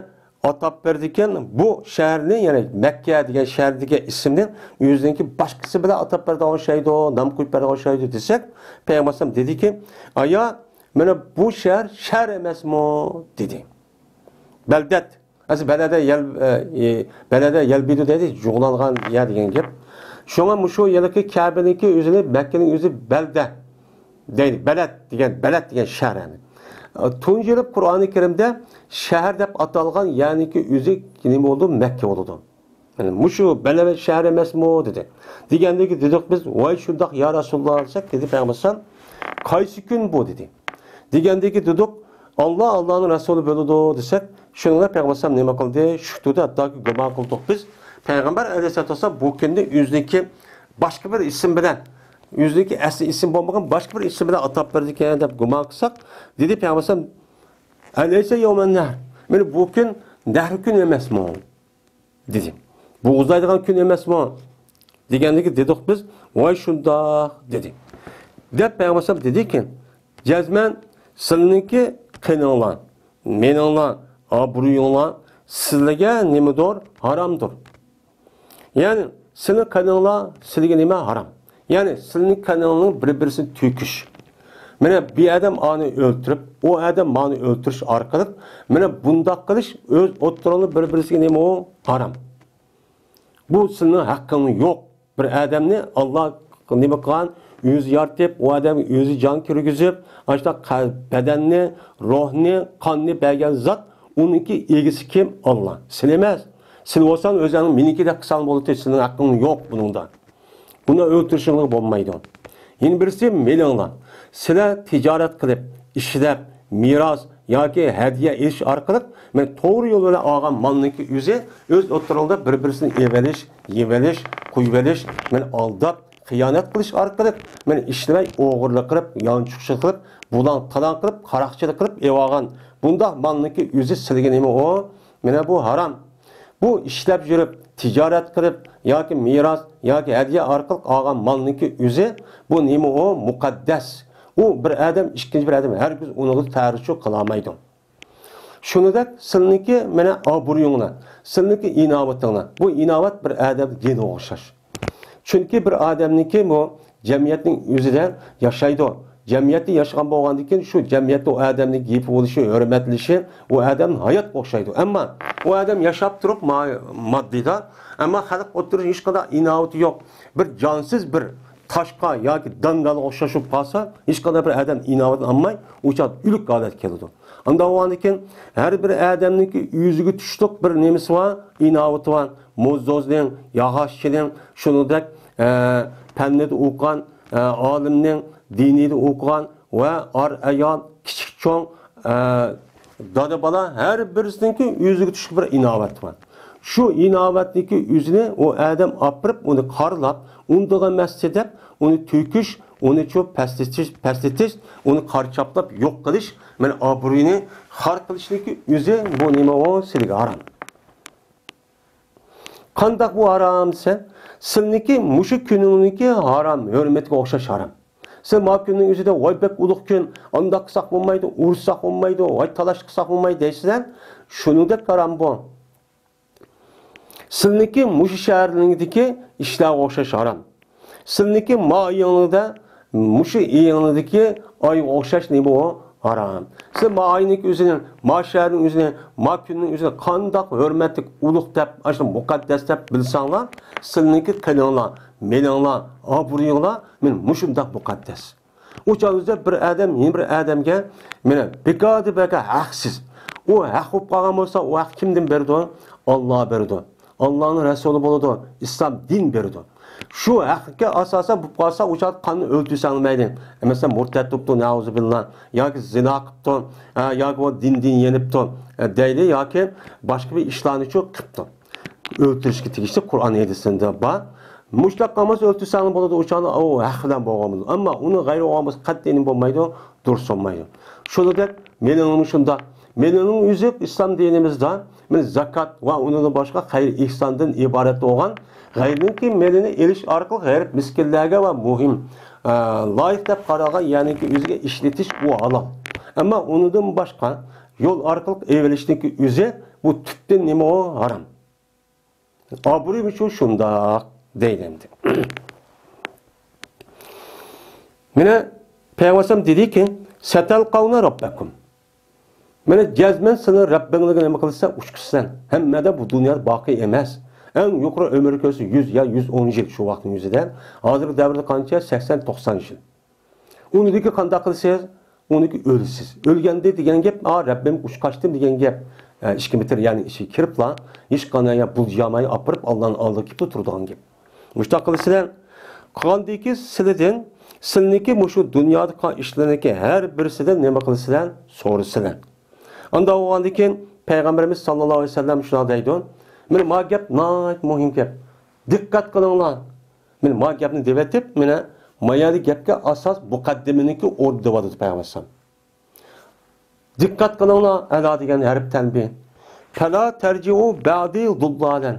ئاتاپ بېرىدىكەن، بۇ شەھەرنى، يەنى مەككە دېگەن شەھەر دېگەن ئىسىمنى ئۆزىنىڭكى باشقىسى بىلەن ئاتاپ بېرىدىغان ئوخشايدۇ، نام قويۇپ بېرىدىغان ئوخشايدۇ دېسەك، پەيغەمبەر ئەلەيھىسسالام دېدىكى، ئايا، مانا بۇ شەھەر شەھەر ئەمەسمۇ؟ دېدى. بەلدەت. ئەسلى بەلەدە يەل-، ئە، ئى، بەلەدە يەلبىدۇ دەيدۇ، جۇغلانغان يەر دېگەن گەپ. شۇڭا مۇشۇ يەردىكى كەبىنىڭكى ئۆزىنى، مەككىنىڭ ئۆزى بەلدە دەيدۇ. بەلەد دېگەن، بەلەد دېگەن شەھەر يەنى. ئە، تۇنجى بولۇپ قۇرئانى كەرىمدە شەھەر دەپ ئاتالغان يەرنىڭكى ئۆزى نېمە بولىدۇ؟ مەككە بولىدۇ. يەنى مۇشۇ بەلەد شەھەر ئەمەسمۇ؟ دېدى. دېگەندىكى دېدۇق بىز، ۋاي شۇنداق يا رەسۇلاللا دېسەك، دېدى پەيغەمبەر ئەلەيھىسسالام، قايسى كۈن بۇ؟ دېدى. دېگەندىكى دېدۇق، ئاللا، ئاللانىڭ رەسۇلى بىلىدۇ دېسەك، شۇنىڭغا پەيغەمبەر ئەلەيھىسسالام نېمە قىلدى؟ شۈك تۇردى، ھەتتاكى گۇمان قىلدۇق بىز. پەيغەمبەر ئەلەيھىسسالام بۇ كۈندە ئۆزىنىڭكى باشقا بىر ئىسىم بىلەن، ئۆزىنىڭكى ئەسلى ئىسمى بولمىغان باشقا بىر ئىسىم بىلەن ئاتاپ بېرىدىكەن دەپ گۇمان قىلساق، دېدى پەيغەمبەر ئەلەيھىسسالام، ئەلەيسە يەۋمەن نەھر؟ مانا بۇ كۈن نەھر كۈنى ئەمەسمۇ؟ دېدى. بوغۇزلايدىغان كۈن ئەمەسمۇ؟» دېگەندىكى دېدۇق بىز، «ۋاي شۇنداق» دېدى. دەپ پەيغەمبەر ئەلەيھىسسالام دېدىكەن، جەزمەن سىلىنىڭكى قېنىڭلار، مېنىڭلار، ئابرۇيۇڭلار سىلىگە نېمىدۇر؟ ھارامدۇر. يەنى سىلىنىڭ قېنىڭلار سىلىگە نېمە؟ ھارام. يەنى سىلىنىڭ قېنىڭنىڭ بىر-بىرسىنى تۆكۈش. مانا بۇ ئادەم ئانى ئۆلتۈرۈپ، ئۇ ئادەم مانى ئۆلتۈرۈش ئارقىلىق، مانا بۇنداق قىلىش ئۆز ئوتتۇرىڭلار بىر-بىرسىگە نېمە ئۇ؟ ھارام. بۇ سىلىنىڭ ھەققىڭ يوق. بىر ئادەمنى ئاللا نېمە قىلغان؟ ئۆزى يارىتىپ، ئۇ ئادەمگە ئۆزى جان كىرگۈزۈپ، ئاشۇنداق قەل-، بەدەننى، روھنى، قاننى بەرگەن زات، ئۇنىڭكى ئىگىسى كىم؟ ئاللا. سىلى ئەمەس. سىلى بولساڭ ئۆزۈڭنى مېنىڭكى دەپ قىلساڭ بولىدۇ، سېنىڭ ھەققىڭ يوق بۇنىڭدا. بۇنى ئۆلتۈرۈشۈڭلار بولمايدۇ. يەنە بىرسى مېلىڭلار. سىلەر تىجارەت قىلىپ، ئىشلەپ، مىراس ياكى ھەدىيە ئېلىش ئارقىلىق، مەن توغرا يول بىلەن ئالغان مالنىڭكى ئۆزى ئۆز ئوتتۇرىڭلاردا بىر-بىرسىنى ئېۋېلىش، يېۋېلىش، قويۇۋېلىش، مەن ئالداپ، خىيانەت قىلىش ئارقىلىق، مەن ئىشلىمەي ئوغرىلىق قىلىپ، يانچۇقچىلىق قىلىپ، بۇلاڭ-تالاڭ قىلىپ، قاراقچىلىق قىلىپ ئېلىۋالغان بۇنداق مالنىڭكى ئۆزى سىلىگە نېمە ئۇ؟ مانا بۇ ھارام. بۇ ئىشلەپ يۈرۈپ، تىجارەت قىلىپ ياكى مىراس ياكى ھەدىيە ئارقىلىق ئالغان مالنىڭكى ئۆزى، بۇ نېمە ئۇ؟ مۇقەددەس. ئۇ بىر ئادەم ئىككىنچى بىر ئادەم ھەرگىز ئۇنىڭغا تەرۇچۇ قىلالمايدۇ. شۇنىڭدەك سىلىنىڭكى مانا ئابرۇيۇڭلار، سىلىنىڭكى ئىناۋىتىڭلار. بۇ ئىناۋەت بىر ئادەم دىنىغا ئوخشاش. چۈنكى بىر ئادەمنىڭكى بۇ جەمئىيەتنىڭ ئۆزىدە ياشايدۇ. جەمئىيەتتە ياشىغان بولغاندىن كېيىن شۇ جەمئىيەتتە ئۇ ئادەمنىڭ گېپى بولۇشى، ھۆرمەتلىشى ئۇ ئادەمنىڭ ھاياتقا ئوخشايدۇ. ئەمما ئۇ ئادەم ياشاپ تۇرۇپ ما-، ماددىدا، ئەمما خەلق ئوتتۇرىسىدا ھېچقانداق ئىناۋىتى يوق. بىر جانسىز بىر تاشقا ياكى داندانغا ئوخشاش بولۇپ قالسا، ھېچقانداق بىر ئادەم ئىناۋىتىنى ئالماي، ئۇ چاغدا ئۆلۈك ھالەتكە كېلىدۇ. ئانداق بولغاندىن كېيىن ھەر بىر ئادەمنىڭكى ئۆزىگە تۇشلۇق بىر نېمىسى بار، ئىناۋىتى بار. موزدوزنىڭ، ياغاچچىنىڭ، شۇنىڭدەك، ئە، پەننىدە ئوقۇغان، ئە، ئالىمنىڭ، دىنىدا ئوقۇغان ۋە ئار-ئايال، كىچىك-چوڭ، ئە، دادا-بالا ھەر بىرسىنىڭكى ئۆزىگە تۇشلۇق بىر ئىناۋەت بار. شۇ ئىناۋەتنىڭكى ئۆزىنى ئۇ ئادەم ئاپىرىپ، ئۇنى قارىلاپ، ئۇندىغا مەسچىت دەپ، ئۇنى تۆكۈش، ئۇنى چۇ پەسلىتىش، پەسلىتىش، ئۇنى قارچاپلاپ يوق قىلىش، مانا ئابرۇيىنى خار قىلىشنىڭكى ئۆزى بۇ نېمە ئۇ سىلىگە ھارام. قانداق بۇ ھارام دېسە، سىلنىڭكى مۇشۇ كۈنۈڭنىڭكى ھارام، ھۆرمىتىگە ئوخشاش ھارام. سىز ما كۈننىڭ ئۆزىدە، ۋاي بەك ئۇلۇغ كۈن، ئانداق قىلساق بولمايدۇ، ئۇرۇشساق بولمايدۇ، ۋاي تالاش قىلساق بولمايدۇ دەيسىلەر. شۇنىڭدەك ھارام بۇ. سىلنىڭكى مۇشۇ شەھەرلىرىڭدىكى ئىشلارغا ئوخشاش ھارام. سىلنىڭكى ما ئايىڭلاردا، مۇشۇ ئېيىڭلاردىكى ئايغا ئوخشاش نېمە ئۇ؟ ھارام. سىز ما ئاينىڭكى ئۆزىنى، ما شەھەرنىڭ ئۆزىنى، ما كۈننىڭ ئۆزىنى قانداق ھۆرمەتلىك، ئۇلۇغ دەپ، ئاشۇ مۇقەددەس دەپ بىلسەڭلار، سىلىنىڭكى قېنىڭلار، مېلىڭلار، ئابرۇيۇڭلار مانا مۇشۇنداق مۇقەددەس. ئۇ چاغدا بىر ئادەم يەنە بىر ئادەمگە، مانا بىكاردىن بىكار ھەقسىز. ئۇ ھەق بولۇپ قالغان بولسا، ئۇ ھەق كىمدىن بېرىدۇ؟ ئاللا بېرىدۇ. ئاللانىڭ رەسۇلى بولىدۇ، ئىسلام دىن بېرىدۇ. شۇ ھەققە ئاساسەن بولۇپ قالسا، ئۇ چاغدا قاننى ئۆلتۈرسەڭلار مەيلى. مەسىلەن، مۇرتەت بوپتۇ، نەئۇزۇبىللا. ياكى زىنا قىپتۇ، ئە، ياكى بۇ دىندىن يېنىپتۇ، ئە، دەيلى، ياكى باشقا بىر ئىشلارنىچۇ قىپتۇ. ئۆلتۈرۈشكە تېگىشلىك قۇرئان ھەدىسىندە بار. مۇشۇنداق قىلمىسا ئۆلتۈرسەڭلار بولىدۇ، ئۇ چاغدا ئۇ ھەق بىلەن بولغان بولىدۇ. ئەمما ئۇنىڭ غەيرى بولغان بولسا قەتئىي نېمە بولمايدۇ، دۇرۇس بولمايدۇ. شۇنىڭدەك مېلىڭمۇ شۇنداق. مېلىڭنىڭ ئۆزى ئىسلام دىنىمىزدا، مانا زاكات ۋە ئۇنىڭدىن باشقا خەير ئېھساندىن ئىبارەت بولغان غەيرىنىڭكى مېلىنى ئېلىش ئارقىلىق غېرىب مىسكىنلەرگە ۋە مۇھىم، ئە، لايىق دەپ قارالغان يەرنىڭكى ئۆزىگە ئىشلىتىش ئۇ ھالال. ئەمما ئۇنىڭدىن باشقا يول ئارقىلىق ئېلىۋېلىشنىڭكى ئۆزى بۇ تۈپتىن نېمە ئۇ؟ ھارام. ئابرۇي ئۈچۈن شۇنداق دەيدۇ ئەمدى. مانا پەيغەمبەر دېدىكى، «سەتەلقەۋنە رەببەكۇم.» مانا جەزمەن سىلەر رەببىڭلارغا نېمە قىلىسەن؟ ئۇچقۇسىسەن. ھەممە ئادەم بۇ دۇنيادا باقىي ئەمەس. ئەڭ يۇقىرى ئۆمۈر كۆرسە يۈز يا يۈز ئون يىل شۇ ۋاقىتنىڭ ئۆزىدە. ھازىرقى دەۋردە قانچە؟ سەكسەن، توقسان يىل. ئۇنىڭدىكى قانداق قىلىسىز؟ ئۇنىڭدىكى ئۆلىسىز. ئۆلگەندە دېگەن گەپ، «ئا، رەببىم، ئۇچقاچتىم» دېگەن گەپ. ئە، ئىككى مېتىر يەرنىڭ ئىچىگە كىرىپلا، ھېچقانداق يا بۇلجىماي ئاپىرىپ، ئاللانىڭ ئالدىغا كېلىپ تۇرىدىغان گەپ. مۇشۇنداق قىلىسىلەر. قالغاندىكى سىلىدىن، سىلىنىڭكى مۇشۇ دۇنيادا قىلغان ئىشلىرىنىڭكى ھەر بىرسىدىن نېمە قىلىسىلەر؟ سورىسىلەر. ئانداق بولغاندىن كېيىن پەيغەمبىرىمىز ساللاللاھۇ ئەلەيھى ۋەسەللەم شۇنداق دەيدۇ، مانا ما گەپ ناھايىتى مۇھىم گەپ. دىققەت قىلىڭلار. مانا ما گەپنى دەۋېتىپ، مانا ما يەردە گەپكە ئاساس مۇقەددىمىنىڭكى ئورنىدا دەۋاتىدۇ پەيغەمبەر ئەلەيھىسسالام. دىققەت قىلىڭلار، ئەلا دېگەن ھەرپ تەنبىھ. پەلا تەرجىئۇ بەئدى زۇللالەن.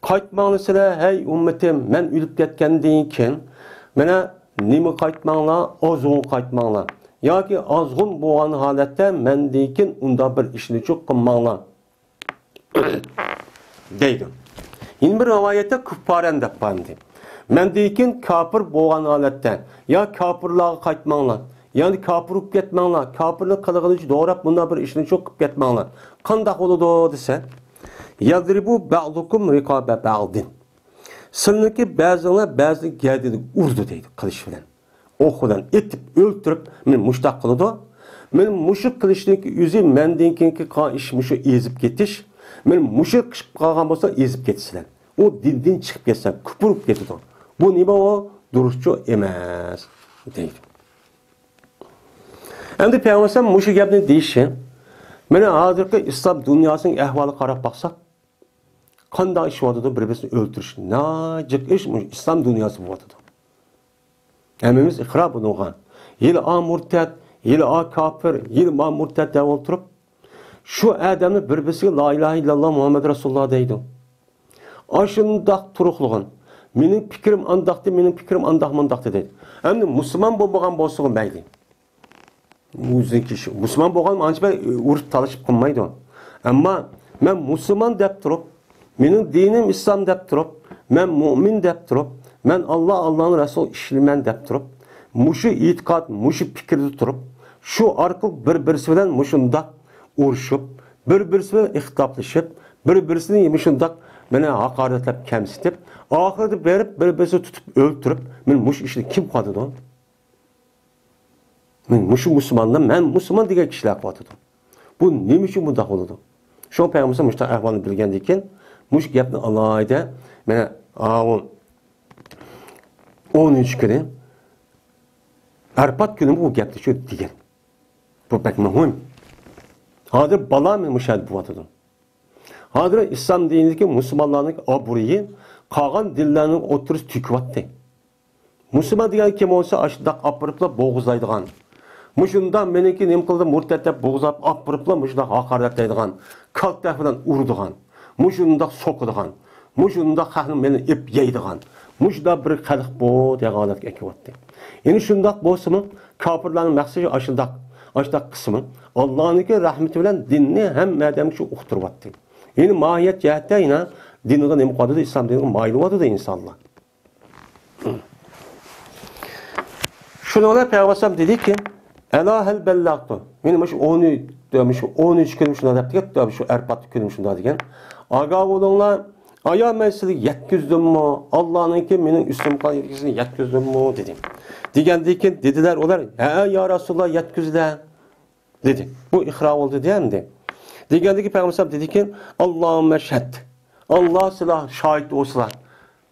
قايتماڭلار سىلەر، ھەي ئۈممىتىم، مەن ئۆلۈپ كەتكەندىن كېيىن، مانا، نېمە قايتماڭلار؟ ئازغۇن قايتماڭلار. ياكى ئازغۇن بولغان ھالەتتە مەندىن كېيىن ئۇنداق بىر ئىشنىچۇ قىلماڭلار. دەيدۇ. يەنە بىر رىۋايەتتە كۇففارەن دەپ بار ئىدى. مەندىن كېيىن كاپىر بولغان ھالەتتە، يا كاپىرلارغا قايتماڭلار، يەنى كاپىر بولۇپ كەتمەڭلار، كاپىرنىڭ قىلىغىنىچۇ دوراپ مۇنداق بىر ئىشنىچۇ قىلىپ كەتمەڭلار. قانداق بولىدۇ دېسە، يەزرىبۇ بەزۇكۇم رىقابە بەزىن. سىلىنىڭكى بەزىڭلار بەزىنىڭ گەدىنىگە ئۇرىدۇ دەيدۇ، قىلىچ بىلەن. ئوق بىلەن ئېتىپ ئۆلتۈرۈپ، مېنى مۇشۇنداق قىلىدۇ. مېنى مۇشۇ قىلىچنىڭكى ئۆزى مەندىن كېيىنكى قىلغان ئىش مۇشۇ ئېزىپ كېتىش. مېنى مۇشۇ قىلىپ قالغان بولسا ئېزىپ كېتىسىلەر. ئۇ دىندىن چىقىپ كەتسە، كۇپۇر بولۇپ كېتىدۇ. بۇ نېمە ئۇ؟ دۇرۇسچۇ ئەمەس، دەيدۇ. ئەمدى پەيغەمبەر مۇشۇ گەپنى دېيىشى، مانا ھازىرقى ئىسلام دۇنياسىنىڭ ئەھۋالىغا قاراپ باقساق، قانداق ئىش بولۇۋاتىدۇ؟ بىر-بىرسىنى ئۆلتۈرۈش. ناجىق ئىش مۇشۇ ئىسلام دۇنياسى بولۇۋاتىدۇ. ھەممىمىز ئىقرار بۇنىڭغا. ھېلى ئا مۇرتەت، ھېلى ئا كاپىر، ھېلى ما مۇرتەت دەپ ئولتۇرۇپ، شۇ ئادەمنى بىر-بىرسىگە لا ئىلاھە ئىللاللا مۇھەممەد رەسۇلۇللا دەيدۇ. ئاشۇنداق تۇرۇقلىغان. مېنىڭ پىكرىم ئانداقتى، مېنىڭ پىكرىم ئانداق مۇنداقتى دەيدۇ. ئەمدى مۇسۇلمان بولمىغان بولسىغۇ مەيلى. ئۆزىنىڭكى ئىشى. مۇسۇلمان بولغان ئانچە بەك ئۇرۇپ تالىشىپ قىلمايدۇ. ئەمما مەن مۇسۇلمان دەپ تۇرۇپ، مېنىڭ دىنىم ئىسلام دەپ تۇرۇپ، مەن مۇئمىن دەپ تۇرۇپ، مەن ئاللا، ئاللانىڭ رەسۇلى ئىشلىمەن دەپ تۇرۇپ، مۇشۇ ئېتىقاد، مۇشۇ پىكىردە تۇرۇپ، شۇ ئارقىلىق بىر-بىرسى بىلەن مۇشۇنداق ئۇرۇشۇپ، بىر-بىرسى بىلەن ئىختىلاپلىشىپ، بىر-بىرسىنى مۇشۇنداق مانا ھاقارەتلەپ، كەمسىتىپ، ئاخىرىدا بېرىپ بىر-بىرسىنى تۇتۇپ ئۆلتۈرۈپ، مانا مۇشۇ ئىشنى كىم قىلىۋاتىدۇ؟ مانا مۇشۇ مۇسۇلمانلار، مەن مۇسۇلمان دېگەن كىشىلەر قىلىۋاتىدۇ. بۇ نېمە ئۈچۈن بۇنداق بولىدۇ؟ شۇڭا پەيغەمبەر مۇشۇنداق ئەھۋالنى بىلگەندىن كېيىن، مۇشۇ گەپنى ئالاھىدە، مانا، ئاۋۇ ئونىنچى كۈنى، ئەرپات كۈنى بۇ گەپنى شۇ دېگەن. بۇ بەك مۇھىم. ھازىر بالا مۇشۇ يەردە بولۇۋاتىدۇ. ھازىر ئىسلام دىنىدىكى مۇسۇلمانلارنىڭ ئابرۇيى قالغان دىنلارنىڭ ئوتتۇرىسىدا تۆكۈۋاتتى. مۇسۇلمان دېگەن كىم بولسا، ئاشۇنداق ئاپىرىپلا بوغۇزلايدىغان. مۇشۇنداق مېنىڭكى نېمە قىلدى، مۇرتەت دەپ بوغۇزلاپ ئاپىرىپلا مۇشۇنداق ھاقارەتلەيدىغان، كالتە بىلەن ئۇرىدىغان، مۇشۇنداق سوقىدىغان، مۇشۇنداق خەقنى مېنى ئېپ يەيدىغان، مۇشۇنداق بىر خەلق بۇ دېگەن ھالەتكە ئەكىۋاتتى. يەنە شۇنداق بولسىمۇ، كاپىرلارنىڭ مەقسىتى ئاشۇنداق، ئاشۇنداق قىسمى. ئاللانىڭكى رەھمىتى بىلەن دىننى ھەممە ئادەمگە شۇ ئۇقتۇرۇۋاتتى. يەنى ماھىيەت جەھەتتە يەنە دىنغا نېمە قىلىۋاتىدۇ، ئىسلام دىنىغا مايىللىۋاتىدۇ ئىنسانلار. شۇنىڭ بىلەن پەيغەمبەر ئەلەيھىسسالام دېدىكى، ئەلا ھەل بەللەغتۇ. مېنى مۇشۇ ئون، مۇشۇ ئونىنچى كۈنى شۇنداق دەپ دېگەن، شۇ ئەرپات كۈنى شۇنداق دېگەن. ئاگاھ بولۇڭلار، ئايا مەن سىزگە يەتكۈزدۈممۇ؟ ئاللانىڭكى مېنىڭ ئۈستۈمگە قىلغان يەتكۈزگىنىنى يەتكۈزدۈممۇ؟ دېدى. دېگەندىن كېيىن دېدىلەر ئۇلار، ھە، يا رەسۇلاللا، يەتكۈزدى. دېدى. بۇ ئىقرار بولدى دېدى ئەمدى. دېگەندىكى پەيغەمبەر ئەلەيھىسسالام دېدىكى، ئاللاھۇممە شەھد. ئاللا سىلەر شاھىت بولسىلا.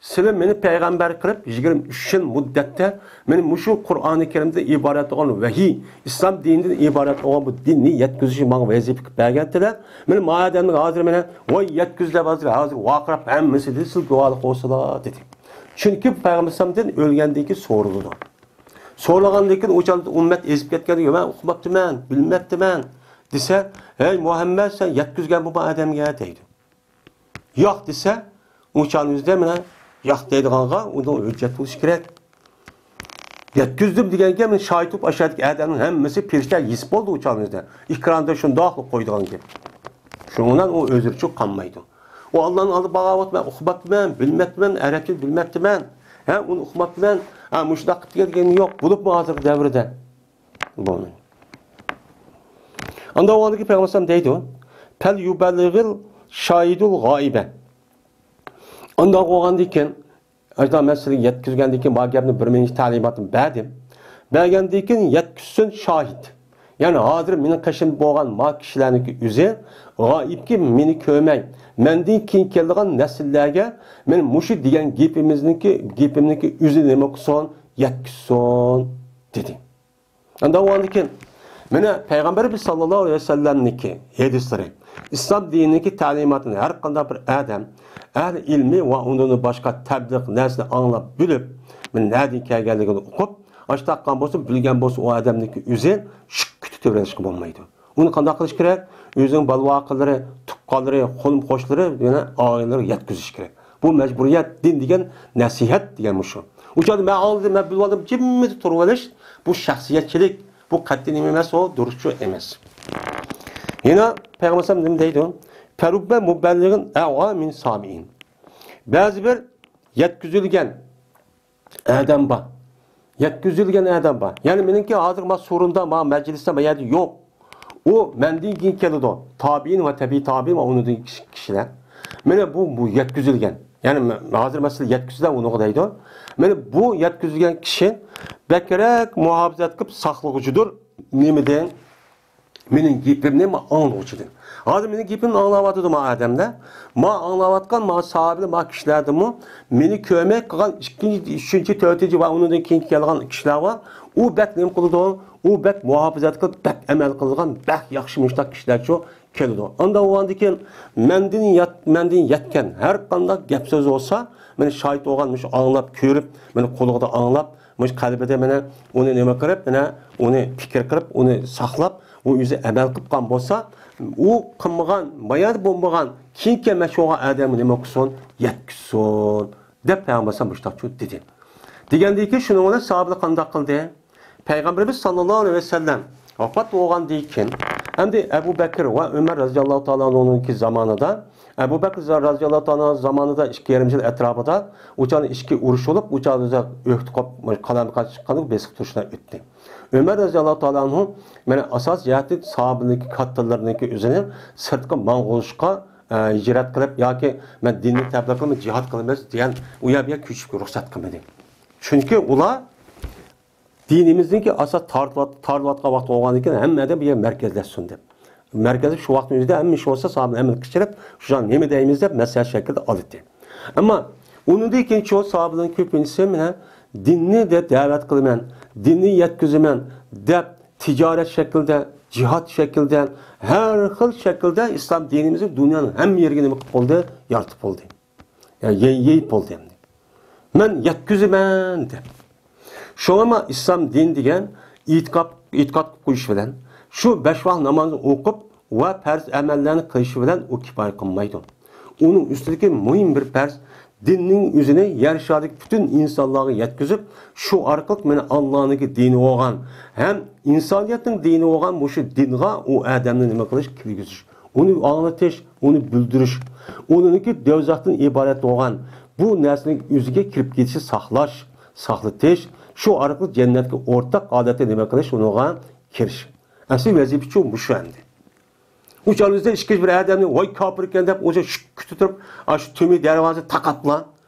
سىلەر مېنى پەيغەمبەر قىلىپ يىگىرمە ئۈچ يىل مۇددەتتە مېنى مۇشۇ قۇرئانى كەرىمدىن ئىبارەت بولغان ۋەھىي، ئىسلام دىنىدىن ئىبارەت بولغان بۇ دىننى يەتكۈزۈشنى ماڭا ۋەزىپە قىلىپ بەرگەنتىلەر. مېنى ما ئادەمنىڭ ھازىر مېنى، ۋاي يەتكۈز دەپ ھازىر، ھازىر ۋارقىراپ ھەممىسى دېدى، سىلەر دۇئالىق بولسىلا دېدى. چۈنكى پەيغەمبەر ئەلەيھىسسالامدىن ئۆلگەندىن كېيىن سورىلىدۇ. سورىغاندىن كېيىن ئۇ چاغدا ئۈممەت ئېزىپ كەتكەندىن كېيىن، مەن ئۇقماپتىمەن، بىلمەپتىمەن دېسە، ھەي مۇھەممەد، سەن يەتكۈزگەنمۇ بۇ ئادەمگە دەيدۇ. ياق دېسە، ئۇ چاغنىڭ ئۆزىدە مانا ياق دەيدىغانغا ئۇنىڭ ھۆججەت بولۇشى كېرەك. يەتكۈزدۈم دېگەنگە مانا شاھىت بولۇپ ئاشۇ يەردىكى ئادەمنىڭ ھەممىسى پەرىشتە ھېس بولدى ئۇ چاغنىڭ ئۆزىدە. ئېكراندا شۇنداقلا قويىدىغان گەپ. شۇنىڭ بىلەن ئۇ ئۆزرە چوق قالمايدۇ. ئۇ ئاللانىڭ ئالدىدا باغاۋات، مەن ئۇقماپتىمەن، بىلمەپتىمەن، ئەرەبچە بىلمەپتىمەن. ھە، ئۇنى ئۇقماپتىمەن. ھە، مۇشۇنداق قىلىپ دېگەن دېگىنى يوق. بولۇپمۇ ھازىرقى دەۋردە. بولمايدۇ. ئاندىن بولغاندىن كېيىن پەيغەمبەر ئەلەيھىسسالام دەيدۇ، پەل يۇبەللىغىل شاھىدۇل غائىبە. ئانداق بولغاندىن كېيىن، ئاشۇنداق مەسىلىگە يەتكۈزگەندىن كېيىن، ما گەپنى بىر مىنۇت تەلىماتنى بەردىم. بەرگەندىن كېيىن يەتكۈزسۇن شاھىت. يەنى ھازىر مېنىڭ قېشىمدا بولغان ما كىشىلەرنىڭكى ئۆزى غائىبكى مېنى كۆرمەي، مەندىن كېيىن كېلىدىغان نەسىللەرگە مېنىڭ مۇشۇ دېگەن گېپىمىزنىڭكى، گېپىمنىڭكى ئۆزى نېمە قىلسۇن؟ يەتكۈزسۇن، دېدى. ئاندىن ئۇنىڭدىن كېيىن، مانا، پەيغەمبىرىمىز ساللاللاھۇ ئەلەيھى ۋەسەللەمنىڭكى ھەدىسلىرى، ئىسلام دىنىنىڭكى تەلىماتىنى ھەر قانداق بىر ئادەم، ئەھلى ئىلمى ۋە ئۇندىن باشقا تەبلىغ نەرسىنى ئاڭلاپ بىلىپ، مانا، نەدىن كەلگەنلىكىنى ئۇقۇپ، ئاشتاققان بولسا، بىلگەن بولسا، ئۇ ئادەمنىڭكى ئۆزى شۈككە تۆۋرەلىشكە بولمايدۇ. ئۇنى قانداق قىلىش كېرەك؟ ئۆزىنىڭ بالىۋاقىلىرى، تۇغقانلىرى، قولۇم-قوشنىلىرى، يەنە ئائىلىلىرىگە يەتكۈزۈش كېرەك. بۇ مەجبۇرىيەت، دىن دېگەن نەسىھەت دېگەن مۇشۇ. ئۇ چاغدا مەن ئاڭلىدىم، مەن بىلىۋالدىم، جىممىدە تۇرۇۋېلىش، بۇ شەخسىيەتچىلىك، بۇ قەتئىي نېمە ئەمەس، ئۇ دۇرۇسچۇ ئەمەس. يەنە پەيغەمبەر ئەلەيھىسسالام نېمە دەيدۇ؟ فَرُبَّ مُبَلِّغٍ أَوْعَى مِنْ سَامِعٍ. بەزى بىر يەتكۈزۈلگەن ئادەم بار. يەتكۈزۈلگەن ئادەم بار. يەنى مېنىڭكى ھازىر ما سورۇندا، ما مەجلىستە، ما يەردە يوق. ئۇ مەندىن كېيىن كېلىدۇ. تابىئىن ۋە تەبىئىي تابىئىن ۋە ئۇنىڭدىن كېيىن كىشىلەر. مانا بۇ، بۇ يەتكۈزۈلگەن. يەنى مە-، ھازىر مەسىلەن يەتكۈزسىلەر ئۇنىڭغا دەيدۇ. مانا بۇ يەتكۈزۈلگەن كىشى بەكرەك مۇھاپىزەت قىلىپ ساقلىغۇچىدۇر. نېمىدىن؟ مېنىڭ گېپىمنى ما ئاڭلىغۇچىدىن. ھازىر مېنىڭ گېپىمنى ئاڭلاۋاتىدۇ ما ئادەملەر. ما ئاڭلاۋاتقان ما ساھابىلەر، ما كىشىلەردىنمۇ مېنى كۆرمەي قالغان ئىككىنچى، ئۈچىنچى، تۆتىنچى ۋە ئۇنىڭدىن كېيىن كەلگەن كىشىلەر بار. ئۇ بەك نېمە قىلىدۇ؟ ئۇ بەك مۇھاپىزەت قىلىپ، بەك ئەمەل قىلىدىغان، بەك ياخشى مۇشۇنداق كىشىلەرچۇ كېلىدۇ. ئاندا بولغاندىن كېيىن مەندىن يات-، مەندىن يەتكەن ھەر قانداق گەپ سۆز بولسا، مېنى شاھىت بولغان مۇشۇ ئاڭلاپ، كۆرۈپ، مېنى قۇلىقىدا ئاڭلاپ، مۇشۇ قەلبىدە مانا ئۇنى نېمە قىلىپ، مانا ئۇنى پىكىر قىلىپ، ئۇنى ساقلاپ، ئۇ ئۆزى ئەمەل قىلىپ قالغان بولسا، ئۇ قىلمىغان، بايا بولمىغان، كېيىن كەلمەكچى بولغان ئادەمگە نېمە قىلسۇن؟ يەتكۈزسۇن، دەپ پەيغەمبەر ئەلەيھىسسالام مۇشۇنداقچۇ دېدى. دېگەندىن كېيىن شۇنىڭ بىلەن ساھابىلەر قانداق قىلدى؟ پەيغەمبىرىمىز ساللاللاھۇ ئەلەيھى ۋەسەللەم ۋاپات بولغاندىن كېيىن، ئەمدى ئەبۇ بەكىر ۋە ئۆمەر رەزىياللاھۇ تائالا ئەنھۇنىڭكى زامانىدا، ئەبۇ بەكىر رەزىياللاھۇ تائالا زامانىدا ئىككى يېرىم يىل ئەتراپىدا ئۇ چاغدا ئىچكى ئۇرۇش بولۇپ، ئۇ چاغدا ئۆكتە قوپ، قالايمىقان چىققان بېسىق تۇرۇشلار ئۆتتى. ئۆمەر رەزىياللاھۇ تائالا ئەنھۇ مانا ئاساسىي جەھەتتىن ساھابىلىرىنىڭكى، كاتتىلىرىنىڭكى ئۆزىنى سىرتقا ماڭغۇزۇشقا، ئە، ھىجرەت قىلىپ ياكى مەن دىننى تەبلىغ قىلىمەن، جىھاد قىلىمىز دېگەن ئۇ يەر بۇ يەرگە كۆچۈشكە رۇخسەت قىلمىدى. چۈنكى ئۇلار دىنىمىزنىڭكى ئاساس تارتىلىۋات-، تارتىلىۋاتقان ۋاقتى بولغاندىكىن، ھەممە ئادەم بۇ يەرگە مەركەزلەشسۇن دەپ. مەركەزلىشىپ شۇ ۋاقىتنىڭ ئۆزىدە ھەممە ئىش بولسا، ساھابىلەر ئەمەل قىلىپ، شۇ نېمە دەيمىز دەپ مەسلىھەت شەكلىدە ئالىتتى. ئەمما ئۇنىڭدىن كېيىن شۇ ساھابىلەرنىڭ كۆپىنچىسى مانا دىننى دەپ دەۋەت قىلىمەن، دىننى يەتكۈزىمەن دەپ تىجارەت شەكلىدە، جىھاد شەكلىدە، ھەر خىل شەكىلدە ئىسلام دىنىمىزنى دۇنيانىڭ ھەممە يېرىگە نېمە قىلىپ بولدى؟ يارىتىپ بولدى. يا-، يەي-، يېيىپ بولدى ئەمدى. مەن يەتكۈزىمەن دەپ. شۇڭا ئىسلام دىن دېگەن ئېتىقاد، ئېتىقاد قىلىپ قويۇش بىلەن، شۇ بەش ۋاق نامازنى ئوقۇپ ۋە پەرز ئەمەللەرنى قىلىش بىلەن ئۇ كۇپايە قىلمايدۇ. ئۇنىڭ ئۈستىدىكى مۇھىم بىر پەرز، دىننىڭ ئۆزىنى يەر شارىدىكى پۈتۈن ئىنسانلارغا يەتكۈزۈپ، شۇ ئارقىلىق مانا ئاللانىڭكى دىنى بولغان ھەم ئىنسانىيەتنىڭ دىنى بولغان مۇشۇ دىنغا ئۇ ئادەمنى نېمە قىلىش، كىرگۈزۈش. ئۇنى ئاڭلىتىش، ئۇنى بىلدۈرۈش، ئۇنىڭكى دوزاختىن ئىبارەت بولغان بۇ نەرسىنىڭ ئۆزىگە كىرىپ كېتىشى ساقلاش، ساقلىتىش، شۇ ئارقىلىق جەننەتكە ئورتاق ھالەتتە نېمە قىلىش، ئۇنىڭغا كىرىش. ئەسلى ۋەزىپىچۇ مۇشۇ ئەمدى. ئۇ چاغدا بىزدە ئىككىنچى بىر ئادەمنى ۋاي كاپىر ئىكەن دەپ، ئۇنچە شۈك كۈتۈتۈرۈپ، ئاشۇ تۈمى دەرۋازا تاقاپلا،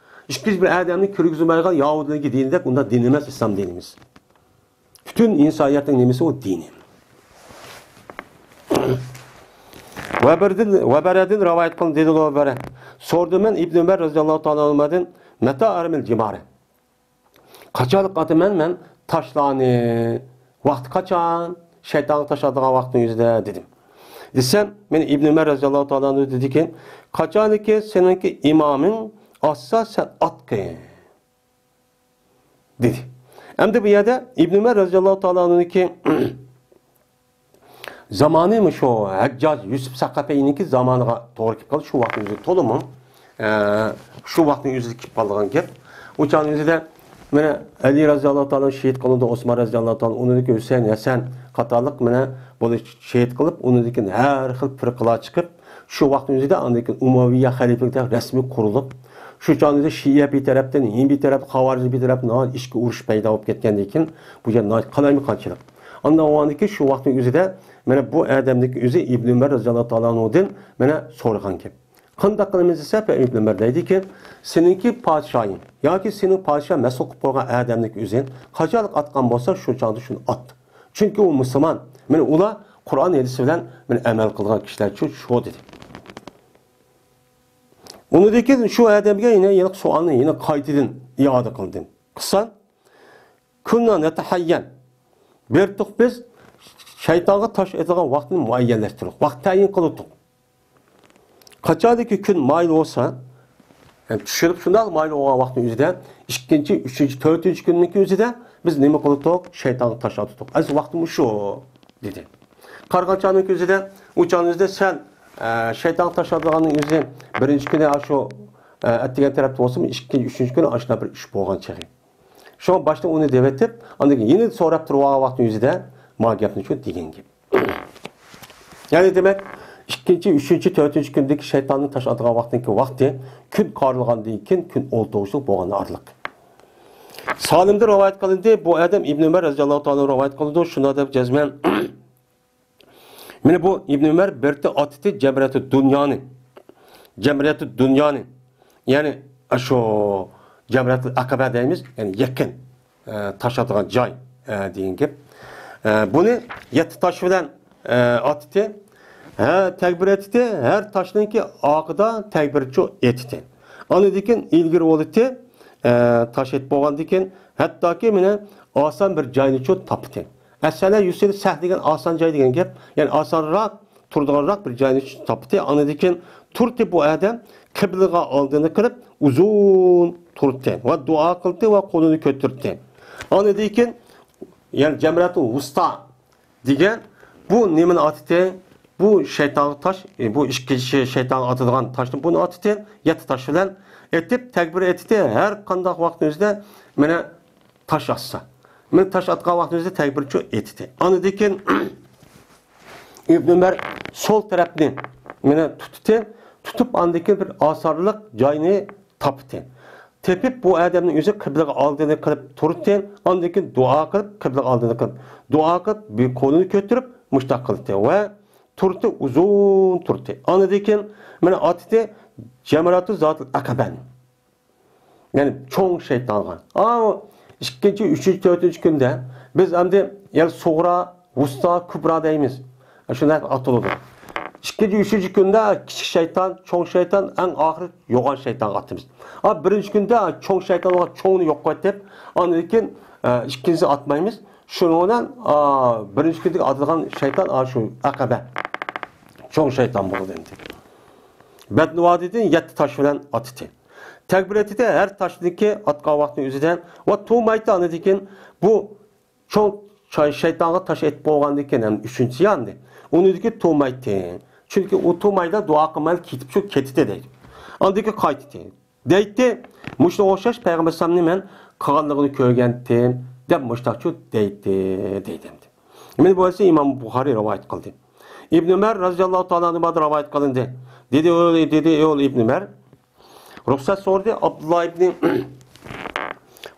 ئىككىنچى بىر ئادەمنى كىرگۈزمەيدىغان يەھۇدىينىڭكى دىنىدەك، ئۇنداق دىن ئەمەس ئىسلام دىنىمىز. پۈتۈن ئىنسانىيەتنىڭ نېمىسى ئۇ دىنى. ۋەبەردىن، ۋەبەرەدىن رىۋايەت قىلىندى، دېدى ۋەبەرە. سورىدىم مەن ئىبن ئۆمەر رەزىياللاھۇ تائالا ئەنھۇمدىن، مەتە ئەرمىل جىمارە. قاچانلىق ئاتىمەن مەن تاشلارنى؟ ۋاقتى قاچان؟ شەيتانغا تاش ئاتىدىغان ۋاقتىنىڭ ئۆزىدە، دېدىم. دېسەم، مېنى ئىبن ئۆمەر رەزىياللاھۇ تائالا ئەنھۇ دېدىكى، قاچانكى سېنىڭكى ئىمامىڭ ئاتسا، سەن ئاتقىن. دېدى. ئەمدى بۇ يەردە ئىبن ئۆمەر رەزىياللاھۇ تائالا ئەنھۇنىڭكى زامانى مۇشۇ ھەججاج يۈسۈپ سەقەفىنىڭكى زامانىغا توغرا كېلىپ قالدى. شۇ ۋاقىتنىڭ ئۆزى تولىمۇ، ئە، شۇ ۋاقىتنىڭ ئۆزىدە كېلىپ قالىدىغان گەپ. ئۇ چاغنىڭ ئۆزىدە مانا ئەلى رەزىياللاھۇ تائالا شېھىت قىلىندى، ئوسمان رەزىياللاھۇ تائالا، ئۇنىڭدىن كېيىن ھۈسەيىن، ھەسەن قاتارلىق مانا بۇنى شېھىت قىلىپ، ئۇنىڭدىن كېيىن ھەر خىل پىرقىلار چىقىپ، شۇ ۋاقىتنىڭ ئۆزىدە ئاندىن كېيىن ئۇمەۋىيە خەلىپىلىكى رەسمىي قۇرۇلۇپ، شۇ چاغدا شىئە بىر تەرەپتىن، ھىند بىر تەرەپ، خاۋارىج بىر تەرەپ، ناھايىتى ئىچكى ئۇرۇش پەيدا بولۇپ كەتكەندىن كېيىن، بۇ يەر ناھايىتى قالايمىقانچىلىق. ئاندىن ئاۋۋالدىكى شۇ ۋاقىتنىڭ ئۆزىدە، مانا بۇ ئادەمنىڭكى ئۆزى ئىبن ئۆمەر رەزىياللاھۇ تائالا ئەنھۇدىن مانا سورىغان گەپ. قانداق قىلىمىز دېسە، ئىبن ئۆمەر دەيدىكى، سېنىڭكى پادىشاھىڭ ياكى سېنىڭ پادىشاھ مەسئۇل قىلىپ قويغان ئادەمنىڭكى ئۆزى قاچانلىق ئاتقان بولسا، شۇ چاغدا شۇنى ئات. چۈنكى ئۇ مۇسۇلمان. مانا ئۇلار قۇرئان ھەدىس بىلەن مانا ئەمەل قىلغان كىشىلەر شۇ، شۇ دېدى. ئۇنىڭدىن كېيىن شۇ ئادەمگە يەنە، يەنە سوئالنى يەنە قايتىدىن ئىئادە قىلدىم. قىلسام، كۇننا نەتەھەييەن. بېرىتتۇق بىز شەيتانغا تاش ئېتىدىغان ۋاقىتنى مۇئەييەنلەشتۈردۇق. ۋاقىت تەيىن قىلدۇق. قاچاندىكى كۈن مايىل بولسا، يەنى چۈشۈرۈپ شۇنداق مايىل بولغان ۋاقىتنىڭ ئۆزىدە، ئىككىنچى، ئۈچىنچى، تۆتىنچى كۈننىڭكى ئۆزىدە بىز نېمە قىلدۇق؟ شەيتانغا تاش ئاتتۇق. ئەسلى ۋاقتى مۇشۇ، دېدى. قارىغان چاغنىڭكى ئۆزىدە، ئۇ چاغنىڭ ئۆزىدە سەن، ئە، شەيتانغا تاش ئاتىدىغاننىڭ ئۆزى بىرىنچى كۈنى شۇ ئەتىگەن تەرەپتە بولسىمۇ، ئىككىنچى، ئۈچىنچى كۈنى ئاشۇنداق بىر ئىش بولغان چېغى. شۇڭا باشتا ئۇنى دەۋېتىپ، ئاندىن كېيىن يەنە سوراپ تۇرۇۋالغان ۋاقتىنىڭ ئۆزىدە ما گەپنى شۇ دېگەن گەپ. يەنى دېمەك، ئىككىنچى، ئۈچىنچى، تۆتىنچى كۈندىكى شەيتاننىڭ تاش ئاتىدىغان ۋاقتىنىڭكى ۋاقتى كۈن قارىلغاندىن كېيىن، كۈن ئولتۇرغۇچىلىق بولغان ئارىلىق. سالىمدىن رىۋايەت قىلىندى، بۇ ئادەم ئىبن ئۆمەر رەزىياللاھۇ تائالا رىۋايەت قىلىدۇ، شۇنداق دەپ جەزمەن. مانا بۇ ئىبن ئۆمەر بىر ئاتىتى جەمرەتۇ دۇنيانى. جەمرەتۇ دۇنيانى. يەنى، شۇ جەمرەتۇل ئەقەبە دەيمىز، يەنى يېقىن، ئە، تاش ئاتىدىغان جاي، ئە، دېگەن گەپ. ئە، بۇنى يەتتە تاش بىلەن، ئە، ئاتىتى. ھە، تەكبىر ئېتىتى، ھەر تاشنىڭكى ئارقىدا تەكبىرچۇ ئېتىتى. ئاندىن كېيىن ئىلگىرى بولىتى، ئە، تاش ئېتىپ بولغاندىن كېيىن، ھەتتاكى مانا ئاسان بىر جاينىچۇ تاپتى. ئەسھەلە يۇسىل سەھ دېگەن ئاسان جاي دېگەن گەپ. يەنى ئاسانراق تۇرىدىغانراق بىر جاينى تاپتى. ئاندىن كېيىن تۇردى بۇ ئادەم، قىبلىغا ئالدىنى قىلىپ ئۇزۇن تۇردى ۋە دۇئا قىلدى ۋە قولىنى كۆتۈردى. ئاندىن كېيىن، يەنى جەمرەتۇل ۋۇستا دېگەن بۇ نېمىنى ئاتىتى؟ بۇ شەيتانغا تاش، ئى، بۇ ئىككىنچى شەيتانغا ئاتىدىغان تاشنى بۇنى ئاتىتى. يەتتە تاش بىلەن ئېتىپ، تەكبىر ئېتىتى. ھەر قانداق ۋاقىتنىڭ ئۆزىدە مانا تاش ئاتسا. مانا تاش ئاتقان ۋاقتىمىزدا تەكبىرچۇ ئېتىتى. ئاندىن كېيىن ئىبن ئۆمەر سول تەرەپنى مانا تۇتتى. تۇتۇپ، ئاندىن كېيىن بىر ئاسانلىق جاينى تاپتى. تېپىپ، بۇ ئادەمنىڭ ئۆزى قىبلىغا ئالدىنى قىلىپ تۇردى. ئاندىن كېيىن دۇئا قىلىپ، قىبلىغا ئالدىنى قىلىپ، دۇئا قىلىپ، بىر قولىنى كۆتۈرۈپ، مۇشتاق قىلدى ۋە تۇردى، ئۇزۇن تۇردى. ئاندىن كېيىن مانا ئاتتى جەمراتۇ زاتىل ئەقەبەنى. يەنى چوڭ شەيتانغا. ئاۋۇ ئىككىنچى، ئۈچىنچى، تۆتىنچى كۈندە بىز ئەمدى يەنى سۇغرا، ۋۇستا، كۇبرا دەيمىز. شۇنداق ئاتىلىدۇ. ئىككىنچى، ئۈچىنچى كۈندە كىچىك شەيتان، چوڭ شەيتان، ئەڭ ئاخىرى يوغان شەيتانغا ئاتىمىز. ئا، بىرىنچى كۈندە چوڭ شەيتان بولغان چوڭنى يوق قىلىۋېتىپ، ئاندىن كېيىن، ئە، ئىككىنچىسىنى ئاتمايمىز. شۇنىڭ بىلەن، ئا، بىرىنچى كۈندىكى ئاتىدىغان شەيتان، ئا، شۇ ئەقەبە. چوڭ شەيتان بولىدۇ ئەمدى. بەدنۇۋادىدىن يەتتە تاش بىلەن ئاتىتى. تەكبىر ئېتىتى ھەر تاشنىڭكى ئاتقان ۋاقتىنىڭ ئۆزىدە ۋە تۇمايتى ئاندىن كېيىن بۇ چوڭ شەي-، شەيتانغا تاش ئېتىپ بولغاندىن كېيىن ھەم ئۈچىنچىسى ياندى. ئۇنىڭدىكى تۇمايتى. چۈنكى ئۇ تۇمايدا دۇئا قىلماي كېتىپ شۇ كېتىتى دەيدۇ. ئاندىن كېيىن قايتىتى. دەيتتى، مۇشۇنىڭغا ئوخشاش پەيغەمبەر ئەلەيھىسسالامنى مەن قىلغانلىقىنى كۆرگەنتىم، دەپ مۇشتاقچۇ دەيتتى، دەيدۇ ئەمدى. مانا بۇ ھەدىسنى ئىمام بۇخارىي رىۋايەت قىلدى. ئىبن ئۆمەر رەزىياللاھۇ تائالا ئەنھۇمادىن رىۋايەت قىلىندى. دېدى ئۇ، دېدى ئۇ ئىبن ئۆمەر. رۇخسەت سورىدى ئابدۇللا ئىبنى،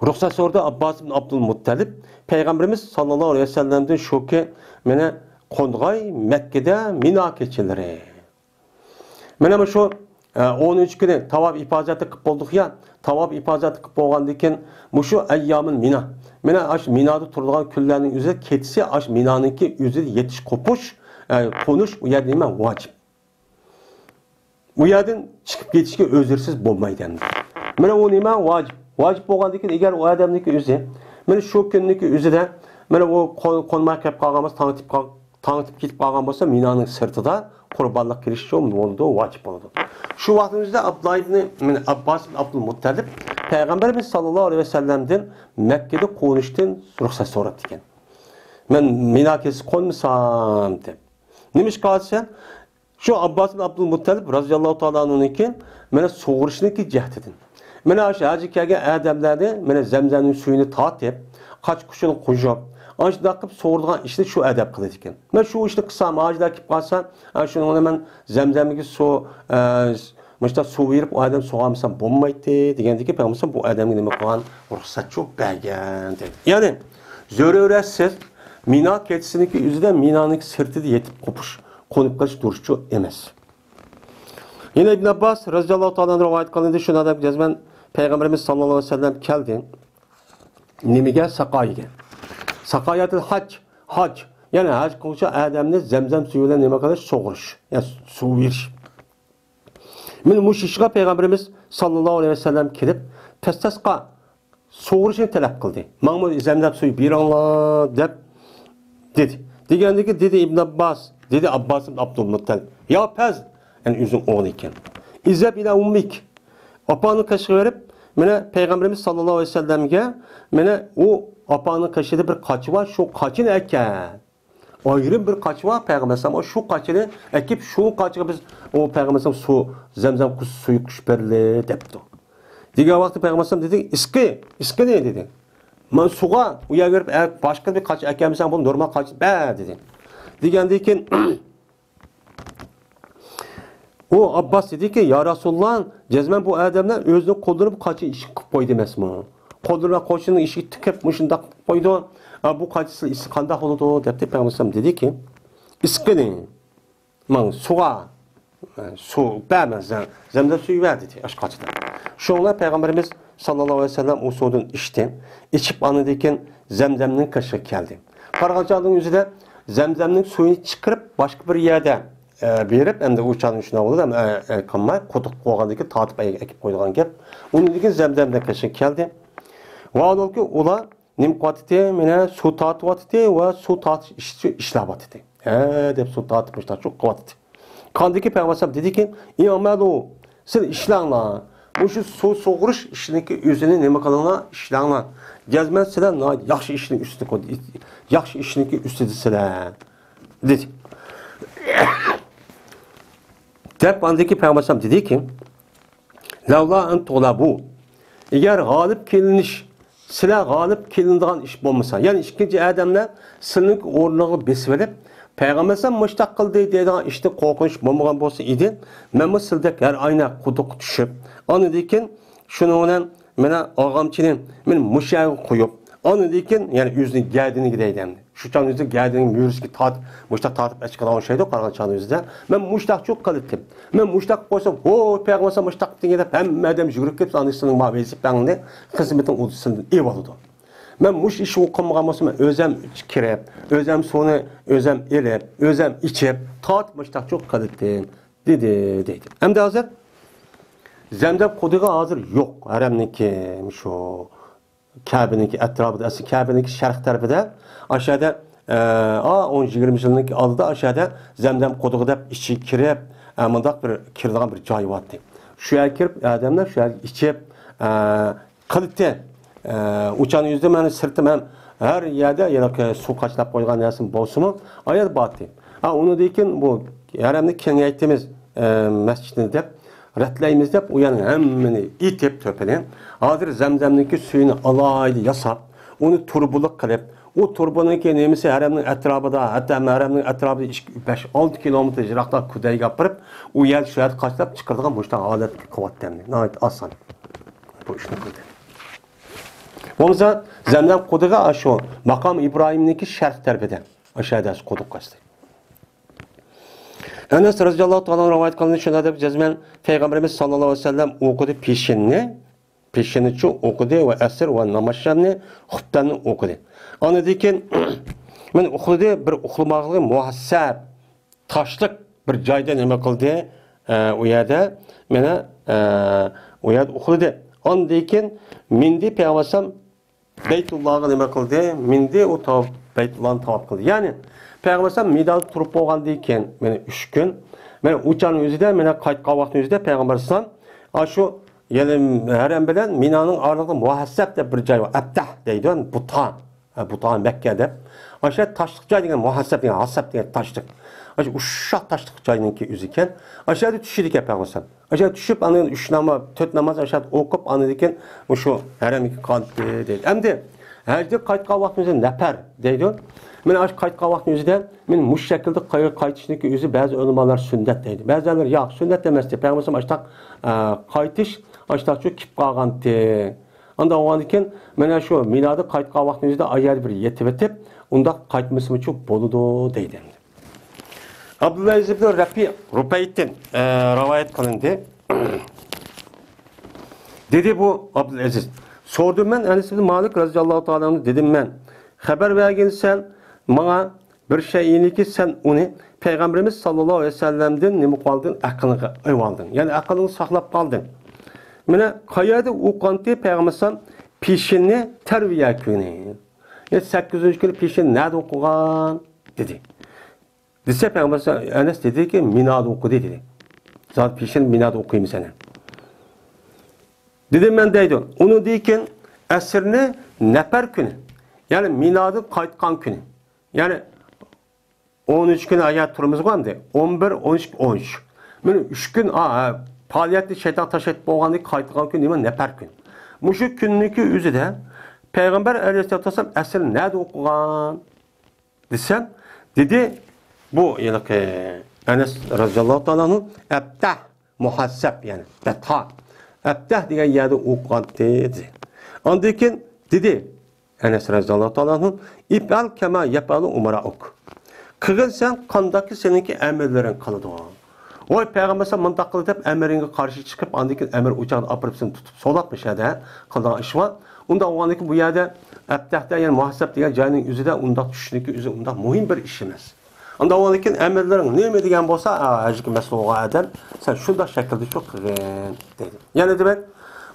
رۇخسەت سورىدى ئابباس ئىبن ئابدۇل مۇتتەلىب پەيغەمبىرىمىز ساللاللاھۇ ئەلەيھى ۋەسەللەمدىن شۇكى، مانا قونغاي مەككىدە مىنا كېچىلىرى. مانا مۇشۇ، ئە، ئونىنچى كۈنى تاۋاپ ئىپازەتنى قىلىپ بولدۇق يا، تاۋاپ ئىپازەتنى قىلىپ بولغاندىن كېيىن مۇشۇ ئەييامىل مىنا، مانا ئاشۇ مىنادا تۇرىدىغان كۈنلەرنىڭ ئۆزى كېچىسى ئاشۇ مىنانىڭكى ئۆزىدە يېتىش قوپۇش، ئە، قونۇش ئۇ يەردە نېمە؟ ۋاجىپ. ئۇ يەردىن چىقىپ كېتىشكە ئۆزرىسىز بولمايدۇ ئەمدى. مانا ئۇ نېمە؟ ۋاجىپ. ۋاجىپ بولغاندىن كېيىن ئەگەر ئۇ ئادەمنىڭكى ئۆزى مانا شۇ كۈننىڭكى ئۆزىدە مانا ئۇ قون-، قونماي قېلىپ قالغان بولسا، تاڭ ئېتىپ قال-، تاڭ ئېتىپ كېتىپ قالغان بولسا، مىنانىڭ سىرتىدا قۇربانلىق قىلىش شۇ بولىدۇ، ۋاجىپ بولىدۇ. شۇ ۋاقتىمىزدا ئابدۇللا ئىبنى، مانا ئابباس ئىبن ئابدۇل مۇتتەلىپ پەيغەمبىرىمىز ساللاللاھۇ ئەلەيھى ۋەسەللەمدىن مەككىدە قونۇشتىن رۇخسەت سوراپتىكەن. مەن مىنا كېچىسى قونمىسام دەپ. نېمىشقا دېسە، شۇ ئابباس ئىبن ئابدۇل مۇتتەلىپ رازىياللاھۇ تائالا ئەنھۇنىڭكى مانا سۇغۇرۇشنىڭكى جەھىتىدىن. مانا ئاشۇ ھەجگە كەلگەن ئادەملەرنى مانا زەمزەمنىڭ سۈيىنى تارتىپ، قاچا-قۇچىنى قوشۇپ، ئاشۇنداق قىلىپ سۇغۇرىدىغان ئىشنى شۇ ئادەم قىلىدىكەن. مەن شۇ ئىشنى قىلسام، ھاجىلار كېلىپ قالسا، ئا، شۇنىڭ بىلەن مەن زەمزەمگە سۇ، ئە، مۇشۇنداق سۇ بېرىپ، ئۇ ئادەم سۇغارمىسام بولمايتتى، دېگەندىكىن پەيغەمبەر بۇ ئادەمگە نېمە قىلغان؟ رۇخسەتچۇ بەرگەن، دېدى. يەنى، زۆرۈرەتسىز مىنا كېچىسىنىڭكى ئۆزىدە مىنانىڭكى سىرتىدا يېتىپ قوپۇش، قونۇپ قېلىش دۇرۇسچۇ ئەمەس. يەنە ئىبن ئابباس رەزىياللاھۇ تائالا ئەنھۇ رىۋايەت قىلىندى، شۇ ئادەم جەزمەن پەيغەمبىرىمىز ساللاللاھۇ ئەلەيھى ۋەسەللەم كەلدى. نېمىگە؟ ساقايىگە. ساقاياتىل ھاج، ھاج، يەنى ھاج قىلغۇچى ئادەمنى زەمزەم سۈيى بىلەن نېمە قىلىش؟ سۇغۇرۇش، يەنى سۇ بېرىش. مانا مۇشۇ ئىشقا پەيغەمبىرىمىز ساللاللاھۇ ئەلەيھى ۋەسەللەم كېلىپ، پەستەسقا، سۇغۇرۇشنى تەلەپ قىلدى. ماڭا زەمزەم سۈيى بېرىڭلار دەپ دېدى. دېگەندىكىن دېدى ئىبن ئابباس، دېدى ئابباس ئىبن ئابدۇلمۇتتەلىپ، يا پەز، يەنى ئۆزىنىڭ ئوغلى ئىكەن. ئىزھەب ئىلە ئۇممىك، ئاپاڭنىڭ قېشىغا بېرىپ، مانا پەيغەمبىرىمىز ساللاللاھۇ ئەلەيھى ۋەسەللەمگە، مانا ئۇ ئاپاڭنىڭ قېشىدا بىر قاچا بار، شۇ قاچىنى ئەكەل. ئايرىم بىر قاچا بار، پەيغەمبەر ئەلەيھىسسالام شۇ قاچىنى ئەكىپ، شۇ قاچىغا بىز ئۇ پەيغەمبەر ئەلەيھىسسالام سۇ، زەمزەم سۈيى قۇيۇپ بېرىلدى دەپتۇ. دېگەن ۋاقىتتا پەيغەمبەر ئەلەيھىسسالام دېدى، ئىسقى، ئىسقىنى دېدى. مەن سۇغا ئۇ يەرگە بېرىپ، ئە، باشقا بىر قاچا ئەكەلمىسەڭ، بۇ نورمال قاچا بەر دېدى. دېگەندىن كېيىن ئۇ ئابباس دېدىكى، يا رەسۇلاللا، جەزمەن بۇ ئادەملەر ئۆزىنىڭ قوللىرى بۇ قاچىنى ئىشىك قىلىپ قويدى ئەمەسمۇ؟ قوللىرى قاچىنىڭ ئىشىكى تىكىپ مۇشۇنداق قىلىپ قويدى. ئا، بۇ قاچا ئىسى قانداق بولىدۇ؟ دەپتۇ پەيغەمبەر ئەلەيھىسسالام دېدىكى، ئىسقىنى، ماڭا سۇغا، سۇ بەرمە، زەم-، زەمزەم سۈيى بەر دېدى ئاشۇ قاچىدا. شۇڭا پەيغەمبىرىمىز ساللاللاھۇ ئەلەيھى ۋەسەللەم ئۇ سۇدىن ئىچتى. ئىچىپ ئاندىن كېيىن زەمزەمنىڭ قېشىغا كەلدى. قارىغان چاغنىڭ ئۆزىدە زەمزەمنىڭ سۈيىنى چىقىرىپ باشقا بىر يەردە ئە، بېرىپ، ئەمدى ئۇ چاغدا شۇنداق بولىدۇ، ئەمدى، ئە، ئە، قىلماي، قۇدۇق بولغاندىن كېيىن تارتىپ ئە-، ئەكىپ قويىدىغان گەپ. ئۇنىڭدىن كېيىن زەمزەمدەك قىلىشقا كەلدى. ۋاھالەنكى، ئۇلار نېمە قىلىۋاتىتتى؟ مانا سۇ تارتىۋاتىتتى ۋە سۇ تارتىش ئىشى ئىشلەۋاتىتتى. ھە، دەپ سۇ تارتىپ مۇشۇنداق قىلىۋاتىتتى. قاندىكى پەيغەمبەر ئەلەيھىسسالام دېدىكى، ئىئمەلۇ، سىلەر ئىشلەڭلار. مۇشۇ سۇ سۇغۇرۇش ئىشىنىڭكى ئۆزىنى نېمە قىلىڭلار؟ ئىشلەڭلار. جەزمەن سىلەر ناھايىتى ياخشى ئىشنىڭ ئۈستىدە، ياخشى ئىشنىڭكى ئۈستىدىسىلەر. دېدى. دەپ ئاندىن كېيىن پەيغەمبەر ئەلەيھىسسالام دېدىكى، لەۋلا ئەن تۇغلەبۇ، ئەگەر غالىب كېلىنىش، سىلەر غالىب كېلىنىدىغان ئىش بولمىسا، يەنى ئىككىنچى ئادەملەر سىلىنىڭ ئورنىغا بېسىۋېلىپ، پەيغەمبەر ئەلەيھىسسالام مۇشتاق قىلدى دەيدىغان ئىشتىن قورقۇنچ بولمىغان بولسا ئىدى، مەنمۇ سىلدەك ھەر ئاينا قۇدۇققا چۈشۈپ، ئاندىن كېيىن شۇنىڭ بىلەن مانا ئالغامچىنى مانا مۇشۇ يەرگە قويۇپ، ئاندىن كېيىن، يەنى ئۆزىنىڭ گەدىنىگە دەيدۇ ئەمدى. شۇ چاغنىڭ ئۆزىدە گەدىنىڭ مۈرىسىگە تارتىپ، مۇشتاق تارتىپ ئەچىقىدىغان ئوخشايدۇ، قارىغان چاغنىڭ ئۆزىدە. مەن مۇشتاق چۇ قىلىتتىم. مەن مۇشتاق قويسام، ھو، پەيغەمبەر سەن مۇشتاق قىپتىڭ دەپ، ھەممە ئادەم يۈگۈرۈپ كېلىپ، سېنىڭ ۋەزىپەڭنى، خىزمىتىڭ ئۇدۇسىدىن ئېلىۋالىدۇ. مەن مۇشۇ ئىشنى قىلمىغان بولسام، مەن ئۆزەم كىرىپ، ئۆزەم سۇنى ئۆزەم ئېلىپ، ئۆزەم ئىچىپ، تارتىپ مۇشتاق چۇ قىلىتتىم، دېدى، دەيدۇ. ئەمدى ھازىر زەمزەم قۇدۇقى ھازىر يوق، ھەرەمنىڭكى شۇ كەبىنىڭكى ئەتراپىدا، ئەسلى كەبىنىڭكى شەرق تەرىپىدە، ئاشۇ يەردە، ئە، ئا، ئون يىگىرمە يىلنىڭ ئالدىدا ئاشۇ يەردە زەمزەم قۇدۇقى دەپ ئىچىگە كىرىپ، ئە، مۇنداق بىر كىرىدىغان بىر جاي بارتى. شۇ يەرگە كىرىپ، ئادەملەر شۇ يەرگە ئىچىپ، ئە، قىلىتتى. ئە، ئۇچان يۈزدە مانا سىرتىم ھەم ھەر يەردە ھېلىقى سۇ قاچىلاپ قويغان نەرسىمۇ بولسىمۇ، ئايەر بارتى. ھا، ئۇنىڭدىن كېيىن بۇ ھەرەمنى كېڭەيتىمىز، ئە، مەسچىتنى دەپ، رەتلەيمىز دەپ، ئۇ يەرنىڭ ھەممىنى ئېتىپ تۆپىنى. ھازىر زەمزەمنىڭكى سۈيىنى ئالاھىدە ياساپ، ئۇنى تۇرۇبىلىق قىلىپ، ئۇ تۇرۇبىنىڭكى نېمىسى ھەرەمنىڭ ئەتراپىدا، ھەتتا ھەرەمنىڭ ئەتراپىدا ئىككى، بەش، ئالتە كىلومېتىر يىراقتا كۈدەيگە ئاپىرىپ، ئۇ يەر، شۇ يەردە قاچىلاپ چىقىرىدىغان مۇشۇنداق ھالەتكە قىلىۋەتتى ئەمدى. ناھايىتى ئاسان بۇ ئىشنى قىلدى. بولمىسا زەمزەم قۇدۇقى ئاشۇ ماقام ئىبراھىمنىڭكى شەرق تەرىپىدە، ئاشۇ يەردە قۇدۇق قاچتى. ئەنەس رەزىياللاھۇ تائالا ئەنھۇ رىۋايەت قىلىندى، شۇنداق دەپ جەزمەن پەيغەمبىرىمىز ساللاللاھۇ ئەلەيھى ۋەسەللەم ئوقۇدى پېشىننى، پېشىننىچۇ ئوقۇدى ۋە ئەسىر ۋە نامازشامنى، خۇپتەننى ئوقۇدى. ئاندىن كېيىن مەن ئۇخلىدى، بىر ئۇخلىماقلىقى مۇھەسسەب، تاشلىق بىر جايدا نېمە قىلدى؟ ئە، ئۇ يەردە مانا، ئە، ئۇ يەردە ئۇخلىدى. ئاندىن كېيىن مىندى پەيغەمبەر ئەلەيھىسسالام بەيتۇللاغا نېمە قىلدى؟ مىندى، ئۇ تاۋاپ، بەيتۇللانى تاۋاپ قىلدى. يەنى پەيغەمبەر ئەلەيھىسسالام مىنادا تۇرۇپ بولغاندىن كېيىن، مانا ئۈچ كۈن، مانا ئۇ چاغنىڭ ئۆزىدە، مانا قايتقان ۋاقىتنىڭ ئۆزىدە پەيغەمبەر ئەلەيھىسسالام ئاشۇ، يەنى ھەرەم بىلەن مىنانىڭ ئارىلىقىدا مۇھەسسەب دەپ بىر جاي بار. ئەبتەھ دەيدۇ، بۇتا، ھە، بۇتا مەككە دەپ. ئاشۇ تاشلىق جاي دېگەن مۇھەسسەب دېگەن، ھاسسەب دېگەن تاشلىق. ئاشۇ ئۇششاق تاشلىق جاينىڭكى ئۆزى ئىكەن. ئاشۇ يەردە چۈشىدىكەن پەيغەمبەر ئەلەيھىسسالام. ئاشۇ چۈشۈپ، ئاندىن ئۈچ ناماز، تۆت ناماز ئاشۇ ئوقۇپ، ئاندىن كېيىن مۇشۇ ھەرەمگە قايتتى دەيدۇ. ئەمدى ھەجدىن قايتقان ۋاقتىمىزدا نەپەر دەيدۇ. مانا ئاشۇ قايتقان ۋاقتىمىزدا مانا مۇشۇ شەكىلدە قاي-، قايتىشنىڭكى ئۆزى بەزى ئۆلىمالار سۈننەت دەيدۇ. بەزىلەر ياق، سۈننەت ئەمەس دەيدۇ. پەيغەمبەر ئەلەيھىسسالام ئاشۇنداق، ئە، قايتىش، ئاشۇنداق چۈشۈپ كېلىپ قالغانتى. ئاندىن بولغاندىن كېيىن مانا شۇ مىنادا قايتقان ۋاقتىمىزدا ئايەردە بىر يېتىۋېتىپ، ئۇنداق قايتمىسىمۇچۇ بولىدۇ دەيدۇ. ئابدۇللەئەزىز ئىبن رەپى رۇپەيتتىن، ئە، رىۋايەت قىلىندى. دېدى بۇ ئابدۇلئەزىز. سورىدىم مەن ئەنەس ئىبن مالىك رەزىياللاھۇ تائالا ئەنھۇ، دېدىم مەن، خەۋەر بەرگىنسەن ماڭا بىر شەيئىنىكى، سەن ئۇنى پەيغەمبىرىمىز ساللاللاھۇ ئەلەيھى ۋەسەللەمدىن نېمە قىلىۋالدىڭ؟ ئەقلىڭگە ئېلىۋالدىڭ. يەنى ئەقلىڭنى ساقلاپ قالدىڭ. مانا قەيەردە ئوقۇغانتى پەيغەمبەر ئەلەيھىسسالام پېشىننى تەرۋىيە كۈنى. يەنى سەككىزىنچى كۈنى پېشىننى نەدە ئوقۇغان؟ دېدى. دېسە، پەيغەمبەر ئەنەس دېدىكى، مىنادا ئوقۇدى دېدى. زادى پېشىن مىنادا ئوقۇيمىز ئەنە. دېدىم مەن دەيدۇ. ئۇنىڭدىن كېيىن ئەسىرنى نەپەر كۈنى، يەنى مىنادىن قايتقان كۈنى، يەنى ئون ئۈچ كۈن ئايا تۇرىمىزغۇ ئەمدى. ئون بىر، ئون ئىككى، ئون ئۈچ. مانا ئۈچ كۈن، ئا، پائالىيەتنى شەيتان تاشلاپ بولغاندىن كېيىن قايتىدىغان كۈن نېمە؟ نەپەر كۈن. مۇشۇ كۈننىڭكى ئۆزىدە پەيغەمبەر ئەلەيھىسسالاتۇ ۋەسسالام ئەسلى نەدە ئوقۇغان دېسەم، دېدى، بۇ ھېلىقى ئەنەس رەزىياللاھۇ تائالا ئەنھۇ، ئەبتەھ مۇھەسسەب، يەنى بەتھا، ئەبتەھ دېگەن يەردە ئوقۇغانتى، دېدى. ئاندىن كېيىن دېدى، ئەنەس رەزىياللاھۇ تائالا ئەنھۇ، ئىپئەل كەما يەپئەلۇ ئۇمەرائۇك. قىلغىن سەن قانداقكى سېنىڭكى ئەمىرلىرىڭ قىلىدۇ. ۋاي پەيغەمبەر، سەن مۇنداق قىل دەپ ئەمىرىڭگە قارشى چىقىپ، ئاندىن كېيىن ئەمىر ئۇ چاغدا ئاپىرىپ سېنى تۇتۇپ سولاپ مۇشۇ يەردە قىلىدىغان ئىش بار. ئۇنداق بولغاندىكىن بۇ يەردە ئەبتەھدە، يەنى مۇھەسسەب دېگەن جاينىڭ ئۆزىدە ئۇنداق چۈشۈشنىڭكى ئۆزى ئۇنداق مۇھىم بىر ئىش ئەمەس. ئاندىن ئاۋۋالدىن كېيىن ئەمىرلىرىڭ نېمە دېگەن بولسا، ھە، ھەجگە مەسئۇل بولغان ئادەم، سەن شۇنداق شەكىلدە شۇ قىلغىن، دەيدۇ. يەنە دېمەك،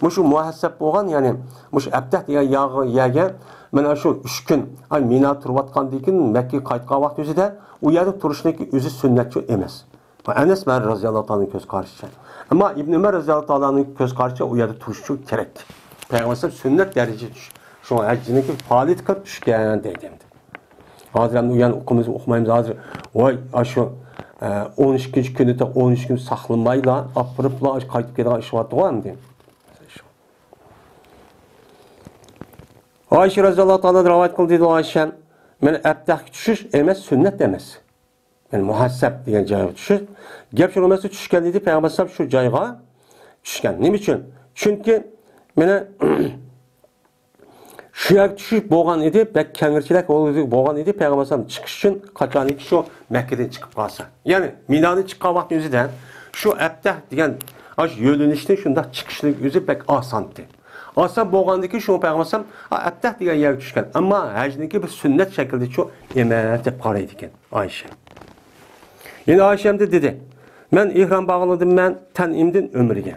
مۇشۇ مۇھەسسەب بولغان، يەنى مۇشۇ ئەبتەھ دېگەن ياغ-، يەرگە مانا شۇ ئۈچ كۈن، ئاي، مىنا تۇرۇۋاتقاندىن كېيىن، مەككىگە قايتقان ۋاقتى ئۆزىدە ئۇ يەردە تۇرۇشنىڭكى ئۆزى سۈننەتچۇ ئەمەس. بۇ ئەنەس رەزىياللاھۇ تائالانىڭ كۆز قارىشىچە. ئەمما ئىبن ئۆمەر رەزىياللاھۇ تائالانىڭ كۆز قارىشىچە ئۇ يەردە تۇرۇشچۇ كېرەك. پەيغەمبەر سۈننەت دەرىجىسى چۈش-، شۇڭا ھەججىنىڭكى پائالىيىتى قىلىپ چۈشكەن دەيدۇ ئەمدى. ھازىر ئەمدى ئۇ يەرنى ئوقۇيمىز، ئوقۇمايمىز ھازىر. ۋاي، ئاشۇ، ئە، ئون ئىككىنچى كۈنى، ئون ئۈچ كۈن ساقلىمايلا، ئاپىرىپلا قايتىپ كېلىدىغان ئىش بارتىغۇ ئەمدى. ئائىشە رەزىياللاھۇ تائالا رىۋايەت قىلدى، دېدى ئائىشە، مانا ئەبتەھكە چۈشۈش ئەمەس، سۈننەت ئەمەس. يەنى مۇھەسسەب دېگەن جايغا چۈشۈش. گەپ شۇ ئەمەس، چۈشكەن ئىدى پەيغەمبەر ئەلەيھىسسالام شۇ جايغا چۈشكەن. نېمە ئۈچۈن؟ چۈنكى مانا شۇ يەرگە چۈشۈش بولغان ئىدى، بەك كەڭرىچىلىك بولغان ئىدى پەيغەمبەر ئەلەيھىسسالام چىقىش ئۈچۈن، قاچانكى شۇ مەككىدىن چىقىپ قالسا. يەنى مىنادىن چىققان ۋاقىتنىڭ ئۆزىدە شۇ ئەبتەھ دېگەن ئاشۇ يۆنىلىشنى شۇنداق چىقىشنىڭ ئۆزى بەك ئاسانتى. ئاسان بولغاندىكىن شۇ پەيغەمبەر ئەلەيھىسسالام، ئا، ئەبتەھ دېگەن يەرگە چۈشكەن. ئەمما ھەجنىڭكى بىر سۈننەت شەكلىدىچۇ ئەمەس دەپ قارايدىكەن ئائىشە. يەنە ئائىشە ئەمدى دېدى، مەن ئېھرام باغلىدىم مەن تەنئىمدىن ئۆمرىگە.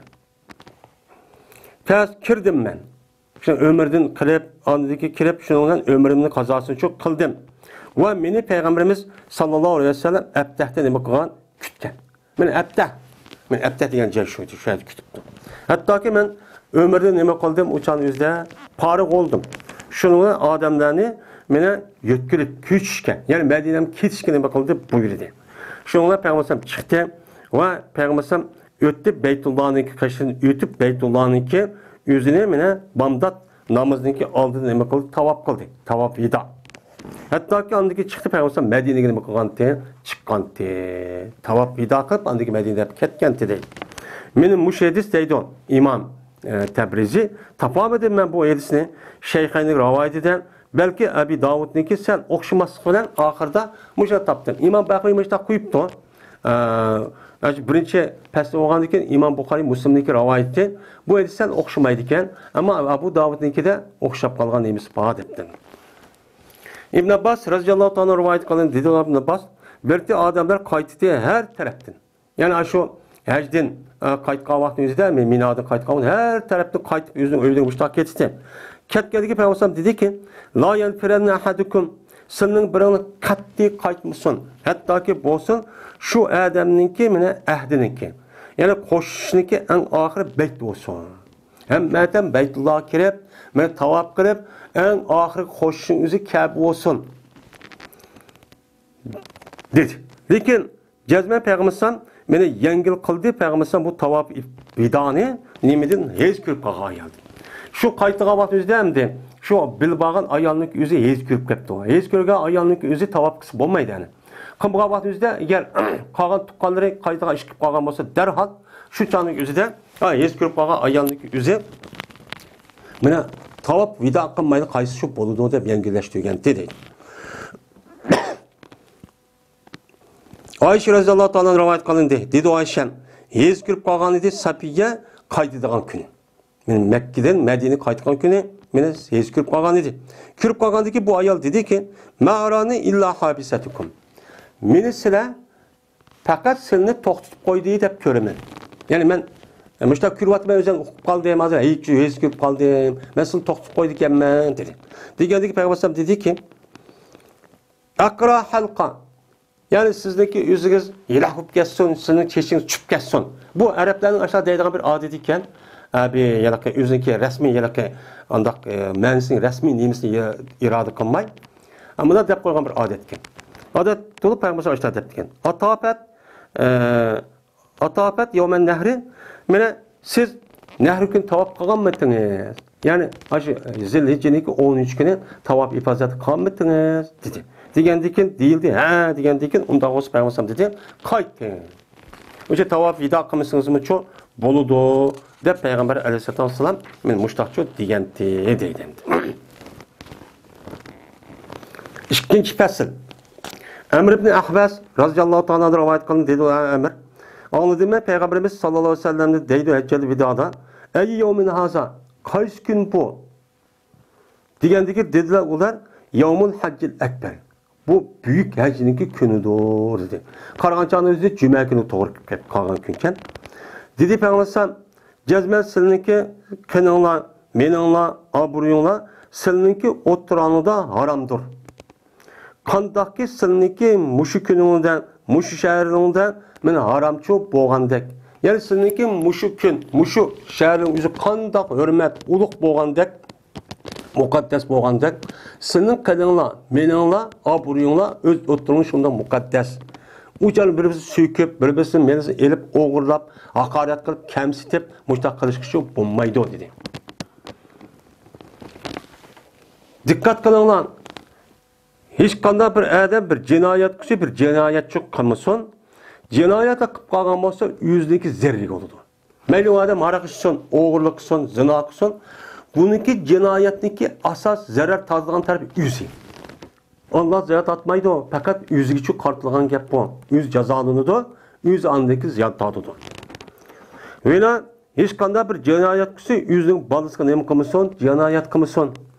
تەس كىردىم مەن. شۇ ئۆمرىدىن قىلىپ، ئاندىن كېيىن كىرىپ، شۇنىڭ بىلەن ئۆمرىمنى قازاسىنى چۇ قىلدىم. ۋە مېنى پەيغەمبىرىمىز ساللاللاھۇ ئەلەيھى ۋەسەللەم ئەبتەھتە نېمە قىلغان؟ كۈتكەن. مانا ئەبتەھ. مانا ئەبتەھ دېگەن جاي شۇ، شۇ يەردە كۈتۈپتۇ. ھەتتاكى مەن ئۆمرىدە نېمە قىلدىم، ئۇ چاغنىڭ ئۆزىدە پارىغ بولدۇم. شۇنىڭ بىلەن ئادەملەرنى مانا يۆتكىلىپ كېتىشكە، يەنى مەدىنەدىن كېتىشكە نېمە قىلدى، بۇيرۇدى. شۇنىڭ بىلەن پەيغەمبەر ئەلەيھىسسالام چىقتى ۋە پەيغەمبەر ئەلەيھىسسالام ئۆتتى، بەيتۇللانىڭكى قېشىدىن ئۆتۈپ، بەيتۇللانىڭكى ئۆزىنى مانا بامدات نامىزىنىڭكى ئالدىدا نېمە قىلدى؟ تاۋاپ قىلدى. تاۋاپ ۋىدا. ھەتتاكى ئاندىن كېيىن چىقتى، پەيغەمبەر مەدىنىگە نېمە قىلغانتى؟ چىققانتى. تاۋاپ ۋىدا قىلىپ، ئاندىن كېيىن مەدىنە دەپ كەتكەنتى دەيدۇ. مېنى مۇشۇ ھەدىس دەيدۇ ئىمام، ئە، تەبرىزى، تاپالمىدىم مەن بۇ ھەدىسنى شەيخەينىڭ رىۋايىتىدە. بەلكى ئەبى داۋۇدنىڭكى سەل ئوخشىماسلىقى بىلەن ئاخىرىدا مۇشۇنداق تاپتىم. ئىمام بەغۋى مۇشۇنداق قويۇپتۇ. ئە، بىرىنچى پەسلى بولغاندىن كېيىن ئىمام بۇخارىي، مۇسلىمنىڭكى رىۋايىتى. بۇ ھەدىس سەل ئوخشىمايدىكەن. ئەمما ئەبۇ داۋۇدنىڭكىدە ئوخشاپ قالغان نېمىسى بار دەپتۇ. ئىبن ئابباس رەزىياللاھۇ تائالا رىۋايەت قىلىندى، دېدى ئىبن ئابباس، بىر ئادەملەر قايتتى ھەر تەرەپتىن. يەنى ئاشۇ ھەجدىن، ئە، قايتقان ۋاقتىنىڭ ئۆزىدە، مىنادىن قايتقان ۋاقتىدا ھەر تەرەپتىن قايتىپ ئۆزىنىڭ ئۆيىدىن مۇشتاق كەتتى. كەتكەندىكى پەيغەمبەر دېدىكى، لا يەنفىرەننە ئەھەدۇكۇم، سىلىنىڭ بىرىڭلار قەتئىي قايتمىسۇن. ھەتتاكى بولسۇن شۇ ئادەمنىڭكى مانا ئەھدىنىڭكى، يەنى قوشۇشنىڭكى ئەڭ ئاخىرى بەيت بولسۇن. ھەممە ئادەم بەيتۇللاغا كىرىپ، مانا تاۋاپ قىلىپ، ئەڭ ئاخىرقى قوشۇشنىڭ ئۆزى كەبە بولسۇن، دېدى. لېكىن جەزمەن پەيغەمبەر ئەلەيھىسسالام مېنى يەڭگىل قىلدى، پەيغەمبەر ئەلەيھىسسالام بۇ تاۋاپ ۋىدانى نېمىدىن ھېس كۆرۈپ قالغان ئايالدىن. شۇ قايتىدىغان ۋاقتىمىزدا ئەمدى شۇ بىللە بارغان ئايالنىڭكى ئۆزى ھېس كۆرۈپ كەپتۇ. ھېس كۆرگەن ئايالنىڭكى ئۆزى تاۋاپ قىلسا بولمايدۇ ئەنە. قىلمىغان ۋاقتىمىزدا ئەگەر قالغان تۇغقانلىرى قايتىدىغان ئىش قىلىپ قالغان بولسا، دەرھال شۇ چاغنىڭ ئۆزىدە، ھا، ھېس كۆرۈپ قالغان ئايالنىڭكى ئۆزى مانا تاۋاپ ۋىدا قىلمايلا قايسى شۇ بولىدۇ دەپ يەڭگىللەشتۈرگەنتى دەيدۇ. ئائىشە رەزىياللاھۇ تائالا ئەنھا رىۋايەت قىلىندى. دېدى ئائىشەم، ھېس كۆرۈپ قالغان ئىدى سەپىيە قايتىدىغان كۈنى. مەن مەككىدىن مەدىنىگە قايتقان كۈنى مېنى ھېس كۆرۈپ قالغان ئىدى. كۆرۈپ قالغاندىكى بۇ ئايال دېدىكى، ما ئارانى ئىللا ھابىسەتىكۇم. مېنى سىلەر پەقەت سىلىنى توختىتىپ قويدى دەپ كۆرىمەن. يەنى مەن، ئە، مۇشۇنداق كۆرۈۋاتىمەن، ئۆزۈم ئۇقۇپ قالدىم، ھازىر ھېس، ھېس كۆرۈپ قالدىم. مەن سىلىنى توختىتىپ قويدىكەنمەن دېدى. دېگەندىكى پەيغەمبەر ئەلەيھىسسالام دېدىكى، ئەقرا ھەلقا. يەنى سىزنىڭكى ئۆزىڭىز ھېلاك بولۇپ كەتسۇن، سىزنىڭ چېچىڭىز چۈشۈپ كەتسۇن. بۇ ئەرەبلەرنىڭ ئاشۇنداق دەيدىغان بىر ئادىتى ئىكەن. ئە، بىر ھېلىقى ئۆزىنىڭكى رەسمىي ھېلىقى ئانداق، ئە، مەنىسىنى، رەسمىي نېمىسىنى ئى-، ئىرادە قىلماي، ئە، مۇنداق دەپ قويغان بىر ئادەت ئىكەن. ئادەت بولۇپ پەيغەمبەر ئاشۇنداق دەپتىكەن. ئاتافەت، ئە، ئاتافەت يومەن نەھرى، مانا سىز نەھر كۈنى تاۋاپ قىلغانمىدىڭىز؟ يەنى ئاشۇ زىلھىججىنىڭكى ئون ئۈچ كۈنى تاۋاپ ئىپازەت قىلغانمىدىڭىز؟ دېدى. دېگەندىكىن دېيىلدى، ھە، دېگەندىكىن ئۇنداق بولسا پەيغەمبەر دېدى، قايتىڭ. ئۆشە تاۋاپ ۋىدا قىلمىسىڭىزمۇچۇ بولىدۇ، دەپ پەيغەمبەر ئەلەيھىسسالاتۇ ۋەسسالام مېنى مۇشتاقچۇ دېگەنتى، دەيدۇ ئەمدى. ئىككىنچى پەسىل. ئەمر ئىبن ئەھۋەس رازىياللاھۇ تائالا ئەنھۇ رىۋايەت قىلىندى، دەيدۇ، ئەمر. ئاڭلىدىممەن پەيغەمبىرىمىز ساللاللاھۇ ئەلەيھى ۋەسەللەمنى، دەيدۇ، ھەججەتۇل ۋىدادا، ئەييۇ يومىن ھازا، قايسى كۈن بۇ؟ دېگەندىكى دېدىلەر ئۇلار، يومۇل ھەججىل ئەكبەر. بۇ بۈيۈك ھەجنىڭكى كۈنىدۇر، دېدى. قارىغان چاغدا ئۆزى جۈمە كۈنى توغرا كېلىپ قالغان كۈنكەن. دېدى پەيغەمبەر، جەزمەن سىلىنىڭكى قېنىڭلار، مېلىڭلار، ئابرۇيۇڭلار سىلىنىڭكى ئوتتۇراڭلاردا ھارامدۇر. قانداقكى سىلىنىڭكى مۇشۇ كۈنۈڭدە، مۇشۇ شەھىرىڭدە مېنى ھارامچۇ بولغاندەك. يەنى سىلىنىڭكى مۇشۇ كۈن، مۇشۇ شەھەرنىڭ ئۆزى قانداق ھۆرمەت، ئۇلۇغ بولغاندەك، مۇقەددەس بولغاندەك، سىلىنىڭ قېنىڭلار، مېلىڭلار، ئابرۇيۇڭلار ئۆز ئوتتۇرىڭىز شۇنداق مۇقەددەس. ئۇ چاغدا بىر-بىرسىنى سۆكۈپ، بىر-بىرسىنىڭ مېلىسىنى ئېلىپ، ئوغرىلاپ، ھاقارەت قىلىپ، كەمسىتىپ، مۇشۇنداق قىلىشقىچۇ بولمايدۇ، دېدى. دىققەت قىلىڭلار، ھېچقانداق بىر ئادەم بىر جىنايەتچى بىر جىنايەتچى قىلمىسۇن، جىنايەت قىلىپ قالغان بولسا، ئۆزىنىڭكى زەرىرىگە بولىدۇ. مەيلى ئۇ ئادەم ھاراق ئىچسۇن، ئوغرىلىق قىلسۇن، زىنا قىلسۇن، بۇنىڭكى جىنايەتنىڭكى ئاساس زەرەر تارتىدىغان تەرىپى ئۆزى. ئاللا زىيان تارتمايدۇ، پەقەت ئۆزىگىچۇ قارىتىلغان گەپ بۇ. ئۆزى جازالىنىدۇ، ئۆزى ئاندىن كېيىن زىيان تارتىدۇ. ۋىلا ھېچقانداق بىر جىنايەتچى ئۆزىنىڭ بالىسىغا نېمە قىلمىسۇن، جىنايەت قىلمىسۇن.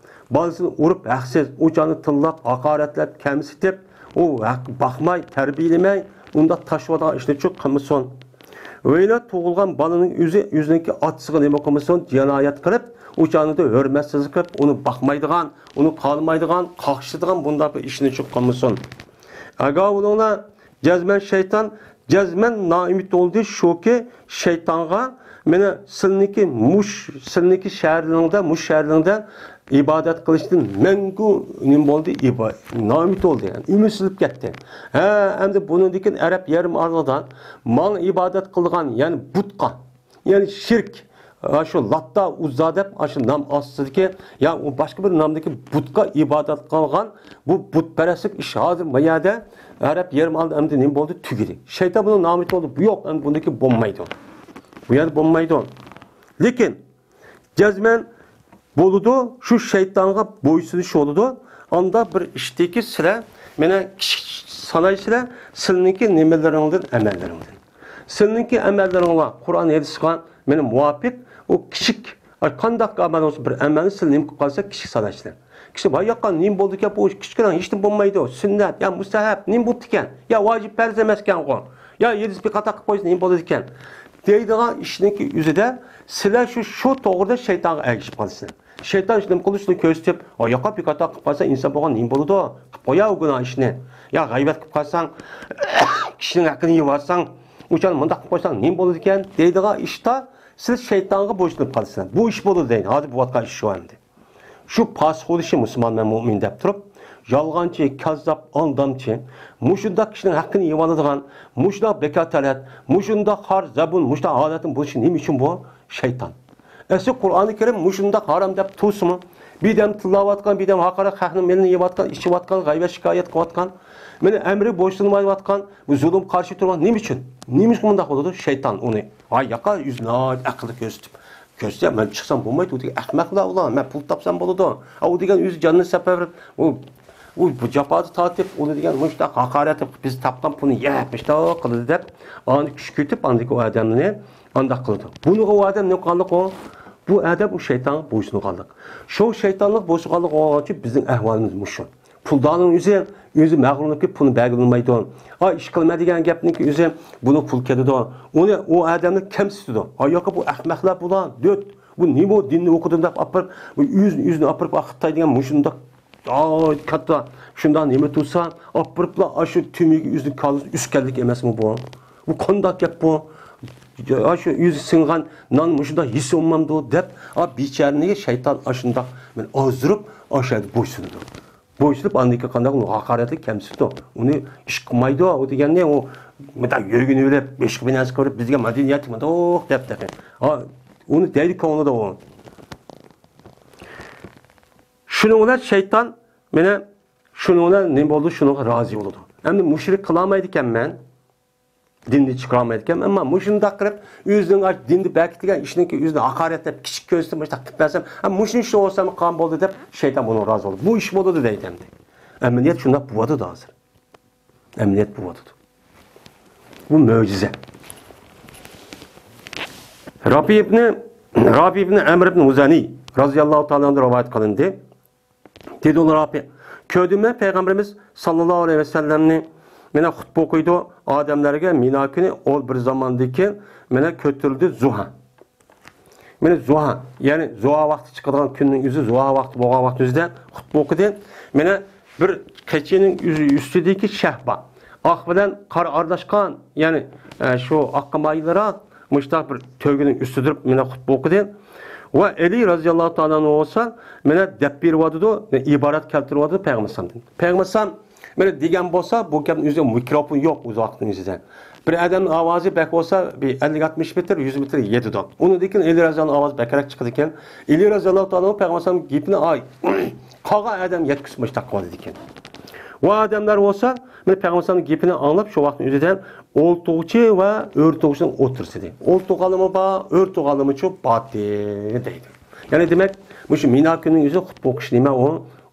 بالىسىنى ئۇرۇپ ھەقسىز، ئۇ چاغنى تىللاپ، ھاقارەتلەپ، كەمسىتىپ، ئۇ ھەققە باقماي، تەربىيەلىمەي، ئۇنداق تاشلىۋاتقان ئىشنىچۇ قىلمىسۇن. ۋىلا تۇغۇلغان بالىنىڭ ئۆزى ئۆزىنىڭكى ئاتىسىغا نېمە قىلمىسۇن، جىنايەت قىلىپ، ئۇ چاغنى ھۆرمەتسىزلىك قىلىپ، ئۇنى باقمايدىغان، ئۇنى قارىمايدىغان، قاقشىتىدىغان بۇنداق بىر ئىشنىچۇ قىلمىسۇن. ئاگاھ بولۇڭلار، جەزمەن شەيتان، جەزمەن نائۈمىد بولدى، شۇكى شەيتانغا، مانا سىلىنىڭكى مۇش، سىلىنىڭكى شەھەرلىرىڭدە، مۇش شەھەرلىرىڭدە ئىبادەت قىلىشتىن مەڭگۈ نېمە بولدى؟ ئىبا-، نائۈمىد بولدى، يەنى ئۈمىدسىزلىنىپ كەتتى. ھە، ئەمدى بۇنىڭدىن كېيىن ئەرەب يېرىم ئارىلىدا ماڭا ئىبادەت قىلىدىغان، يەنى بۇتقا، يەنى شىرك، ئاشۇ لاتتا، ئۇززا دەپ، ئاشۇ نام ئاستىدىكى، يا ئۇ باشقا بىر نامدىكى بۇتقا ئىبادەت قىلغان بۇ بۇتپەرەسلىك ئىش ھازىر ما يەردە ئەرەب يېرىم ئارىلىدا ئەمدى نېمە بولدى؟ تۈگىدى. شەيتان بۇنىڭ نامى بولدى. بۇ يوق، ئەمدى بۇنىڭكى بولمايدۇ. بۇ يەردە بولمايدۇ. لېكىن جەزمەن بولىدۇ، شۇ شەيتانغا بويسۇنۇش بولىدۇ. ئاندا بىر ئىشتىكى سىلەر، مانا كىشىك سانايسىلەر، سىلىنىڭكى نېمىلىرىڭدىن، ئەمەللىرىڭدىن. سىلىنىڭكى ئەمەللىرىڭلار قۇرئان ھەدىسقا مانا مۇۋاپىق، ئۇ كىچىك، ئاي، قانداق ئەمەل بولسا بىر ئەمەلنى سىل نېمە قىلىپ قالسا كىچىك سانايسىلەر. كىشى، ۋاي ياققان، نېمە بولدىكەن بۇ كىچىككىنە، ھېچنېمە بولمايدۇ، سۈننەت يا مۇستەھەب، نېمە بوپتىكەن، يا ۋاجىپ پەرز ئەمەسكەنغۇ، يا ھەدىس بىر قاتار قىلىپ قويسا نېمە بولىدىكەن دەيدىغان ئىشنىڭكى ئۆزىدە سىلەر شۇ، شۇ توغرىدا شەيتانغا ئەگىشىپ قالىسىلەر. شەيتان ئىش نېمە قىلىدۇ، شۇنى كۆرسىتىپ، ئاي ياقا بىر قاتار قىلىپ قالسا ئىنسان بولغان نېمە بولىدۇ، قىلىپ قويا ئۇ گۇناھ ئىشنى، يا غەيۋەت قىلىپ قالساڭ، كىشىنىڭ ھەققىنى يېۋالساڭ، ئۇچان مۇنداق قىلىپ قويساڭ نېمە بولىدىكەن دەيدىغان ئىشتا سىلەر شەيتانغا بويسۇنۇپ قالىسىلەر. بۇ ئىش بولىدۇ دەيدۇ. ھازىر بولۇۋاتقان ئىش شۇ ئەمدى. شۇ پاسىق بولۇشى مۇسۇلمانمەن، مۇئمىن دەپ تۇرۇپ، يالغانچى، كاززاپ، ئالدامچى، مۇشۇنداق كىشىنىڭ ھەققىنى يېۋالىدىغان، مۇشۇنداق بىكار تەلەت، مۇشۇنداق خار، زەبۇن، مۇشۇنداق ھالەتنىڭ بولۇشى نېمە ئۈچۈن بۇ؟ شەيتان. ئەسلى قۇرئانى كەرىم مۇشۇنداق ھارام دەپ تۇرسىمۇ، بىردەم تىللاۋاتقان، بىردەم ھاقارەت، خەقنىڭ مېلىنى يەۋاتقان، ئىچىۋاتقان، غەيۋەت شىكايەت قىلىۋاتقان، مېنى ئەمرى بويسۇنمايۋاتقان، بۇ زۇلۇم قارشى تۇرغان نېمە ئۈچۈن؟ نېمە ئۈچۈن مۇنداق بولىدۇ؟ شەيتان ئۇنى. ھاي ياقا، يۈزىنى ئەقىللىق كۆرسىتىپ. كۆرسە، مەن چىقسام بولمايدۇ دېگەن ئەخمەقلەر ئۇلار. مەن پۇل تاپسام بولىدۇ. ئا، ئۇ دېگەن ئۆزى جانىنى سەپ بېرىپ، ئۇ، ئۇ بۇ جاپانى تارتىپ، ئۇنى دېگەن مۇشۇنداق ھاقارەت قىلىپ، بىز تاپقان پۇلنى يەپ، مۇشۇنداق قىلىدۇ دەپ، ئانى كۈچ كۈتۈپ، ئاندىكى ئۇ ئادەمنى ئانداق قىلىدۇ. بۇنىڭغا ئۇ ئادەم نېمە قىلغانلىق ئۇ؟ بۇ ئادەم ئۇ شەيتانغا بويسۇنغانلىق. شۇ شەيتانلىق بويسۇنغانلىق بولغان ئۈچۈن بىزنىڭ ئەھۋالىمىز مۇشۇ. پۇلدارنىڭ ئۆزى، ئۆزى مەغرۇرلۇقى پۇلنى بەرگىلى بولمايدۇ. ئا، ئىش قىلما دېگەن گەپنىڭكى ئۆزى بۇنىڭ پۇل كېتىدۇ. ئۇنى، ئۇ ئادەمنى كەمسىتىدۇ. ئا، ياقى بۇ ئەخمەقلەر بۇلار، دۆت. بۇ نېمە دىننى ئوقۇدۇم دەپ ئاپىرىپ، بۇ ئۆزىنى، ئۆزىنى ئاپىرىپ، ئا، خىتاي دېگەن مۇشۇنداق، ئا، كاتتا، شۇنداق نېمە تۇرسا، ئاپىرىپلا، ئا، شۇ تۈمىگە ئۆزىنىڭ كاللىسى ئۈسكەنلىك ئەمەسمۇ بۇ؟ بۇ قانداق گەپ بۇ؟ ئا، شۇ ئۆزى سىڭغان نان مۇشۇنداق يېسە بولمامدۇ دەپ، ئا، بىچارىنى شەيتان ئاشۇنداق مەن ئازدۇرۇپ، ئاشۇ يەردە بويسۇنىدۇ. بوشىلىپ، ئاندىن كېيىن قانداق ئۇنى ھاقارەتلىك كەمسىتىدۇ. ئۇنى ئىش قىلمايدۇ، ئۇ دېگەننى ئۇ مۇنداق يۈرگىنى بىلىپ، بېشىغا بىر نەرسە قىلىپ، بىزگە مەدەنىيەت مۇنداق دەپ، دەپ. ھا، ئۇنى دەيدۇ كۆڭلىدە ئۇ. شۇنىڭ بىلەن شەيتان، مانا، شۇنىڭ بىلەن نېمە بولدى؟ شۇنىڭغا رازى بولىدۇ. ئەمدى مۇشرىك قىلالمايدىكەنمەن، دىندىن چىقىرالمايدىكەن. ئەمما مۇشۇنداق قىلىپ، ئۆزىنىڭ دىندە بەكىتىلگەن ئىشنىڭكى ئۆزىنى ھاقارەتلەپ، كىچىك كۆرسىتىپ، مۇشۇنداق قىلىپ بەرسەم، ھە، مۇشۇنى ئىشلەۋالسام قان بولدى دەپ، شەيتان بۇنىڭغا رازى بولىدۇ. بۇ ئىش بولىدۇ دەيدۇ ئەمدى. ئەمەلىيەت شۇنداق بولۇۋاتىدۇ ھازىر. ئەمەلىيەت بولۇۋاتىدۇ. بۇ مۆجىزە. رافى ئىبنى، رافى ئىبنى ئەمر ئىبنى مۇزەنى رازىياللاھۇ تائالا ئەنھۇ رىۋايەت قىلىندى. دېدى ئۇ رافى، كۆردۈم مەن پەيغەمبىرىمىز ساللاللاھۇ ئەلەيھى ۋەسەللەمنى مانا خۇتبە ئوقۇيدۇ، ئادەملەرگە مىنا كۈنى ئول بىر زاماندىن كېيىن مانا كۆتۈرۈلدى زۇھا. مانا زۇھا، يەنى زۇھا ۋاقتى چىقىدىغان كۈننىڭ ئۆزى، زۇھا ۋاقتى بولغان ۋاقىتنىڭ ئۆزىدە خۇتبە ئوقۇدى. مانا بىر قېچىنىڭ ئۆزى ئۈستىدىكى شەھبا، ئاق بىلەن قارا ئارىلاشقان، يەنى، ئە، شۇ ئاققا مايىلراق مۇشتاق بىر تۆگىنىڭ ئۈستىدە تۇرۇپ مانا خۇتبە ئوقۇدى. ۋە ئەلى رازىياللاھۇ تائالا ئەنھۇ بولسا مانا دەپ بېرىۋاتىدۇ، ئىبارەت كەلتۈرۈۋاتىدۇ پەيغەمبەر ئەلەيھىسسالامدىن. پەيغەمبەر ئەلەيھىسسالام مانا دېگەن بولسا، بۇ گەپنىڭ ئۆزىگە مىكروفون يوق ئۆز ۋاقتىنىڭ ئۆزىدە. بىر ئادەمنىڭ ئاۋازى بەك بولسا، بىر ئەللىك ئاتمىش مېتىر، يۈز مېتىر يېتىدۇ. ئۇنىڭدىن كېيىن ئەلى رازىياللاھۇ ئاۋازى بەكرەك چىقىدىكەن. ئەلى رازىياللاھۇ تائالا پەيغەمبەر ئەلەيھىسسالام گېپىنى، ئاي، قالغان ئادەم يەتكۈزۈپ مۇشتاق قىلىدىكەن. ۋە ئادەملەر بولسا، مانا پەيغەمبەر ئەلەيھىسسالامنىڭ گېپىنى ئاڭلاپ، شۇ ۋاقىتنىڭ ئۆزىدە ئولتۇرغۇچى ۋە ئۆرتىگۈچىنىڭ ئوتتۇرىسىدە. ئولتۇرغانلىمۇ بار، ئۆرتىگەنلىمۇچۇ باتى دەيدۇ. يەنى دېمەك، مۇشۇ مىنا كۈنىنىڭ ئۆزى خۇتبە ئوقۇش نېمە ئۇ؟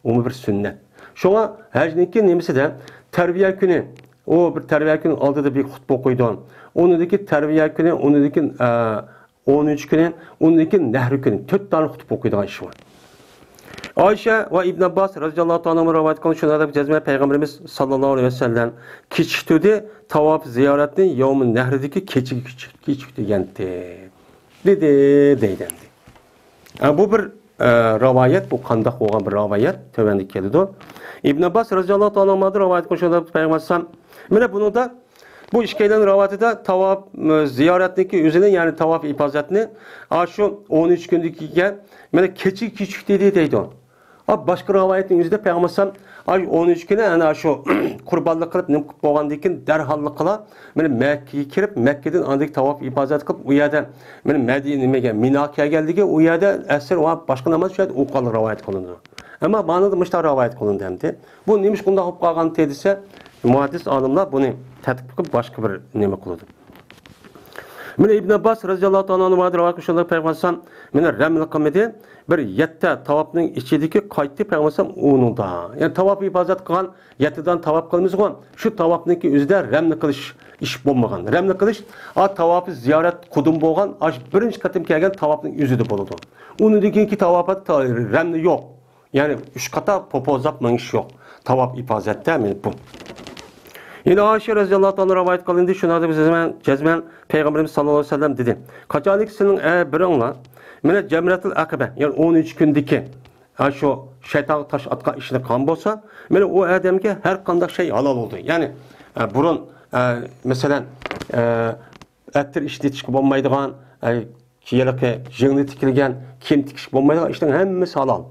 ئۇمۇ بىر سۈننەت. شۇڭا ھەجنىڭكى نېمىسىدە تەرۋىيە كۈنى، ئۇ بىر تەرۋىيە كۈنى ئالدىدا بىر خۇتبە ئوقۇيدۇ. ئۇنىڭدىكى تەرۋىيە كۈنى، ئۇنىڭدىكى، ئە، ئونىنچى كۈنى، ئۇنىڭدىكى نەھرى كۈنى، تۆت دانە خۇتبە ئوقۇيدىغان ئىش بار. ئائىشە ۋە ئىبن ئابباس رازىياللاھۇ تائالا ئەنھۇ رىۋايەت قىلغان شۇ ھەدىسكە جەزمەن پەيغەمبىرىمىز ساللاللاھۇ ئەلەيھى ۋەسەللەم كېچىكتۈردى، تاۋاپ زىيارەتنى يەۋمۇ نەھردىكى كېچىگە كېچىك-، كېچىكتۈرگەنتى. دېدى، دەيدۇ ئەمدى. ئە، بۇ بىر، ئە، رىۋايەت، بۇ قانداق بولغان بىر رىۋايەت؟ تۆۋەندە كېلىدۇ. ئىبن ئابباس رازىياللاھۇ تائالا ئەنھۇدىن رىۋايەت قىلىنغان پەيغەمبەر ئەلەيھىسسالام. مانا بۇنىڭدا بۇ ئىككىيلەن رىۋايىتىدە تاۋاپ، ئە، زىيارەتنىڭكى ئۆزىنى، يەنى تاۋاپ ئىپازەتنى، ئا، شۇ ئون ئۈچ كۈندىكىگە، مانا كېچىگە كېچىكتۈردى دەيدۇ. ئا، باشقا رىۋايەتنىڭ ئۆزىدە پەيغەمبەر ئەلەيھىسسالام، ئاي، ئون ئۈچ كۈنى ئەنە شۇ قۇربانلىق قىلىپ، نېمە قىلىپ بولغاندىن كېيىن دەرھاللىقلا مانا مەككىگە كىرىپ، مەككىدىن ئاندىن كېيىن تاۋاپ ئىپازەت قىلىپ، ئۇ يەردە مانا مەدىنە، نېمىگە، مىناغا كەلگەنلىكى، ئۇ يەردە ئەسىر ۋە باشقا ناماز شۇ يەردە ئوقۇغانلىقى رىۋايەت قىلىنىدۇ. ئەمما مانىدا مۇشۇنداق رىۋايەت قىلىندى ئەمدى. بۇ نېمىشقا ئۇنداق بولۇپ قالغانتى دېسە، مۇھەددىس ئالىملار بۇنى تەتقىق قىلىپ باشقا بىر نېمە قىلىدۇ. مانا ئىبن ئابباس رازىياللاھۇ تائالا ئەنھۇ رىۋايەت قىلغان پەيغەمبەر ئەلەيھىسسالام مانا رەمل قىلمىدى. بىر يەتتە تاۋاپنىڭ ئىچىدىكى قايتتى پەيغەمبەر ئەلەيھىسسالام ئۇنىڭدا. يەنى تاۋاپ ئىپازەت قىلغان يەتتە دانە تاۋاپ قىلىمىزغۇ، شۇ تاۋاپنىڭكى ئۆزىدە رەمل قىلىش ئىش بولمىغان. رەمل قىلىش، ئا، تاۋاپى زىيارەت قۇدۇم بولغان، ئاش بىرىنچى قېتىم كەلگەن تاۋاپنىڭ ئۆزىدە بولىدۇ. ئۇنىڭدىن كېيىنكى تاۋاپتا تا-، رەمل يوق. يەنى ئۈچ قاتا پوپوزلاپ مېڭىش يوق. تاۋاپ ئىپازەتتە مانا بۇ. يەنە ئائىشە رازىياللاھۇ تائالا رىۋايەت قىلىندى، شۇنىڭدا بىز جەزمەن، جەزمەن پەيغەمبىرىمىز ساللاللاھۇ ئەلەيھى ۋەسەللەم دېدى، قاچانكى سىزنىڭ، ئە، بىرىڭلار مانا جەمرەتۇل ئەقەبە، يەنى ئون ئۈچ كۈندىكى، ھە، شۇ شەيتانغا تاش ئاتقان ئىشنى قىلغان بولسا، مانا ئۇ ئادەمگە ھەر قانداق شەي ھالال بولدى. يەنى، ئە، بۇرۇن، ئە، مەسىلەن، ئە، ئەتىر ئىشلىتىشكە بولمايدىغان، ئە، ھېلىقى يىڭنە تىكىلگەن كىيىم تىكىشكە بولمايدىغان ئىشنىڭ ھەممىسى ھالال.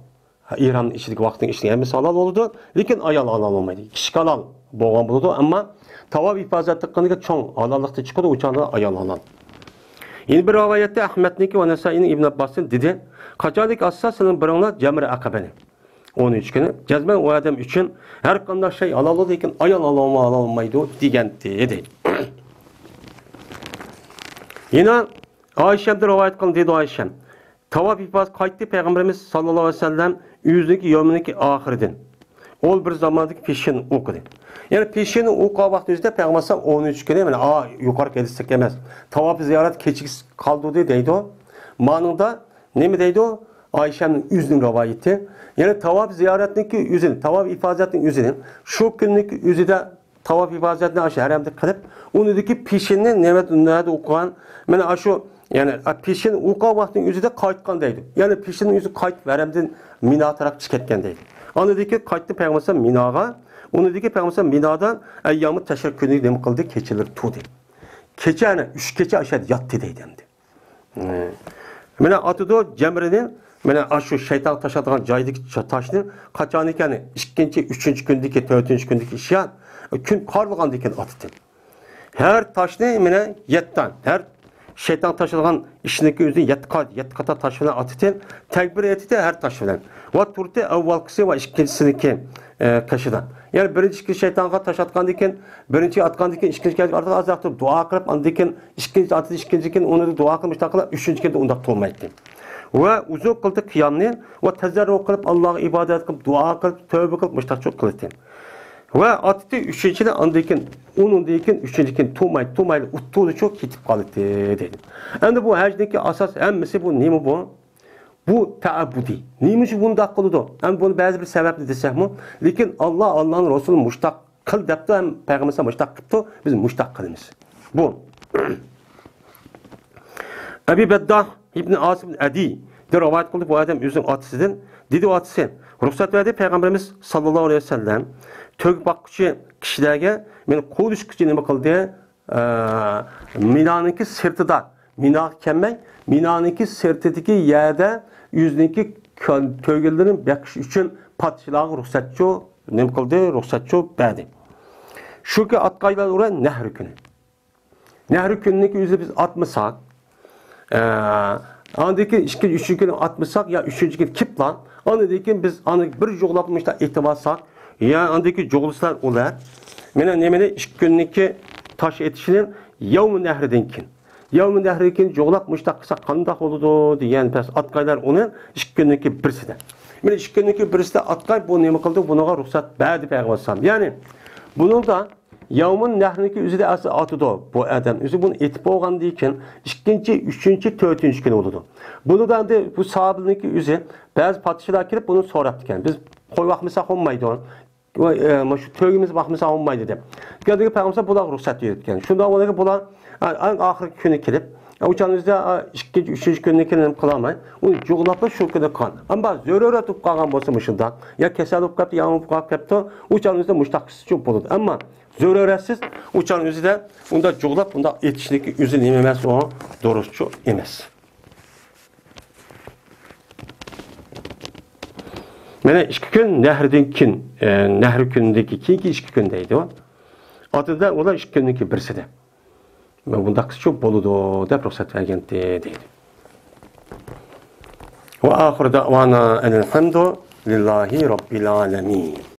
ئېھرامنىڭ ئىچىدىكى ۋاقىتنىڭ ئىچىدىكى ھەممىسى ھالال بولىدۇ. لېكىن ئايال ھالال بولمايدۇ. كىشىلىك ھالال بولغان بولىدۇ. ئەمما تاۋاپ ئىپازەت قىلغىنىغا چوڭ ھالاللىقتىن چىقىدۇ، ئۇ چاغدا ئايال ھالال. يەنە بىر رىۋايەتتە ئەھمەدنىڭكى ۋە نەسائىينىڭ ئىبن ئابباستىن دېدى، قاچانكى ئاتسا سىلىنىڭ بىرىڭلار جەمرە ئەقەبىنى. ئون ئۈچ كۈنى. جەزمەن ئۇ ئادەم ئۈچۈن ھەر قانداق شەي ھالال بولىدۇ، لېكىن ئايال ھالال، ھالال بولمايدۇ دېگەنتى دەيدۇ. يەنە ئائىشەمدىن رىۋايەت قىلىندى، دېدى ئائىشەم. تاۋاپ ئىپادە قايتتى، پەيغەمبىرىمىز ساللاللاھۇ ئەلەيھى ۋەسەللەم ئۆزىنىڭكى يومىنىڭكى ئاخىرىدىن ئول بىر زاماندىكى پېشىن ئوقۇدى. يەنى پېشىن ئوقۇغان ۋاقتى ئۆزىدە پەيغەمبەر ئەلەيھىسسالام ئون ئۈچ كۈنى، مانا، ئا، يۇقىرىقى ھەدىستەك ئەمەس. تاۋاپ زىيارەت كېچىكىپ قالدۇردى دەيدۇ. مانىڭدا نېمە دەيدۇ؟ ئائىشەمنىڭ ئۆزىنىڭ رىۋايىتى. يەنى تاۋاپ زىيارەتنىڭكى ئۆزىنى، تاۋاپ ئىپادەتنىڭ ئۆزىنى شۇ كۈننىڭكى ئۆزىدە تاۋاپ ئىپادەتنى ئاشۇ ھەرەمدە قىلىپ، ئۇنىڭدىكى پېشىننى نېمە، نەدە ئوقۇغان؟ مانا ئاشۇ، يەنى، ئا، پېشىن ئوقۇغان ۋاقتىنىڭ ئۆزىدە قايتقان دەيدۇ. يەنى پېشىننىڭ ئۆزى قايتىپ ھەرەمدىن مىنا تەرەپ چىقىپ كەتكەن دەيدۇ. ئاندىن كېيىن قايتتى پەيغەمبەر ئەلەيھىسسالام مىناغا. ئۇنىڭدىن كېيىن پەيغەمبەر ئەلەيھىسسالام مىنادا ئەييامۇ تەشرىق كۈنى نېمە قىلدى؟ كېچىلىرى تۇردى. كېچە، ئەنە ئۈچ كېچە ئاشۇ يەردە ياتتى دەيدۇ ئەمدى. مانا ئاتىدۇ جەمرىنى، مانا ئاشۇ شەيتان تاشلىغان جايدىكى چا-، تاشنى قاچانكى، يەنى ئىككىنچى، ئۈچىنچى كۈندىكى، تۆتىنچى كۈندىكى ئىشى، كۈن قارىغاندىن كېيىن ئاتىتىن. ھەر تاشنى مانا يەتتە، ھەر شەيتان تاشلىغان ئىشنىڭكى ئۆزىنى يەتتە قات، يەتتە قاتار تاش بىلەن ئاتىتىن، تەكبىر ئېيتتى ھەر تاش بىلەن. ۋە تۇردى ئەۋۋالقىسى ۋە ئىككىنچىسىنىڭكى، ئە، قېشىدا. يەنى بىرىنچى ئىككى شەيتانغا تاش ئاتقاندىن كېيىن، بىرىنچى ئاتقاندىن كېيىن ئىككىنچى كەلگەن ئارىدا ئازراق تۇرۇپ دۇئا قىلىپ، ئاندىن كېيىن ئىككىنچى ئاتتى، ئىككىنچى كېيىن ئۇنى دۇئا قىلىپ، مۇشۇنداق قىلىپ، ئۈچىنچى كېيىن ئۇنداق تۇرمايتتى. ۋە ئۇزۇن قىلدى قىيامنى ۋە تەزەررۇ قىلىپ، ئاللاغا ئىبادەت قىلىپ، دۇئا قىلىپ، تەۋبە قىلىپ، مۇشۇنداقچۇ قىلدى. ۋە ئاتتى ئۈچىنچىنى، ئاندىن كېيىن ئۇنىڭدىن كېيىن ئۈچىنچى كېيىن تۇرماي، تۇرمايلا ئۇتتۇرىچۇ كېتىپ قالدى دەيدۇ. ئەمدى بۇ ھەجنىڭكى ئاساس ھەممىسى بۇ نېمە بۇ؟ بۇ تەئەببۇدىي. نېمە ئۈچۈن بۇنداق قىلىدۇ؟ ئەمدى بۇنى بەزى بىر سەۋەبنى دېسەكمۇ، لېكىن ئاللا، ئاللانىڭ رەسۇلى مۇشتاق قىل دەپتۇ، ھەم پەيغەمبەر مۇشتاق قىپتۇ، بىز مۇشتاق قىلىمىز. بۇ ئەبى بەدداھ ئىبن ئاسىم ئەدىدىن رىۋايەت قىلدى، بۇ ئادەم ئۆزىنىڭ ئاتىسىدىن. دېدى ئۇ ئاتىسى، رۇخسەت بەردى پەيغەمبىرىمىز ساللاللاھۇ ئەلەيھى ۋەسەللەم، تۆگە باققۇچى كىشىلەرگە مېنى قوغلىشقۇچى نېمە قىلدى؟ ئە، مىنانىڭكى سىرتىدا، مىناغا كەلمەي، مىنانىڭكى سىرتىدىكى يەردە ئۆزىنىڭكى كۆ-، تۆگىلىرىنى بېقىش ئۈچۈن پادىشاھلارغا رۇخسەتچۇ، نېمە قىلدى؟ رۇخسەتچۇ بەردى. شۇكى ئاتقايلار ئۇرا نەھرى كۈنى. نەھرى كۈنىنىڭكى ئۆزى بىز ئاتمىساق، ئە، ئاندىن كېيىن ئىككىنچى، ئۈچىنچى كۈنى ئاتمىساق يا ئۈچىنچى كۈنى كېلىپلا، ئاندىن كېيىن بىز ئانى بىر جۇغلاپ مۇشۇنداق ئېتىۋالساق، يا ئاندىن كېيىن جۇغلىسىلار ئۇلار. مانا نېمىنى، ئىككى كۈننىڭكى تاش ئېتىشىنى يەۋمۇ نەھرىدىن كېيىن. يەۋمۇ نەھرىدىن كېيىن جۇغلاپ مۇشۇنداق قىلساق قانداق بولىدۇ دېگەن پەس ئاتقايلار ئۇنى ئىككى كۈننىڭكى بىرسىدە. مانا ئىككى كۈننىڭكى بىرسىدە ئاتقاي بۇ نېمە قىلدى؟ بۇنىڭغا رۇخسەت بەردى پەيغەمبەر ئەلەيھىسسالام. يەنى بۇنىڭدا يەۋمۇن نەھرنىڭكى ئۆزىدە ئەسلى ئاتىدۇ. بۇ ئادەم ئۆزى بۇنى ئېتىپ بولغاندىن كېيىن ئىككىنچى، ئۈچىنچى، تۆتىنچى كۈنى بولىدۇ. بۇنىدا ئەمدى بۇ ساھابىنىڭكى ئۆزى بەزى پادىشاھلار كېلىپ بۇنى سوراپتىكەن. بىز قوي باقمىساق بولمايدۇ. ۋە، ئە، مۇشۇ تۆگىمىز باقمىسا بولمايدۇ دەپ. كەلدىكى پەيغەمبەر بۇلارغا رۇخسەت بېرىپتىكەن. شۇنداق بولغاندىكىن بۇلار، ئە، ئەڭ ئاخىرقى كۈنى كېلىپ، ئە، ئۇ چاغنىڭ ئۆزىدە، ئە، ئىككىنچى، ئۈچىنچى كۈنى كېلىپ قىلالماي، ئۇنى جۇغلاپلا شۇ كۈنى قىلغان. ئەمما زۆرۈرەت بولۇپ قالغان بولسا مۇشۇنداق، يا كېسەل بولۇپ قاپتۇ، يا بولۇپ قاپتۇ، ئۇ چاغنىڭ ئۆزىدە مۇشۇنداق قىلسىچۇ بولىدۇ. ئەمما زۆرۈرەتسىز ئۇ چاغنىڭ ئۆزىدە ئۇنداق جۇغلاپ، ئۇنداق ئېتىشنىڭكى ئۆزى نېمە ئەمەس، ئۇ دۇرۇسچۇ ئەمەس. مانا ئىككى كۈن نەھردىن كېيىن، ئە، نەھر كۈنىدىكى كېيىنكى ئىككى كۈن دەيدۇ. ئاتىدا ئۇلار ئىككى كۈننىڭكى بىرسىدە. مانا بۇنداق قىلسىچۇ بولىدۇ دەپ رۇخسەت بەرگەنتى دەيدۇ. ۋە ئاخىر دەۋانا ئەنىل ھەمدۇ لىللاھى رەببىل ئالەمىن.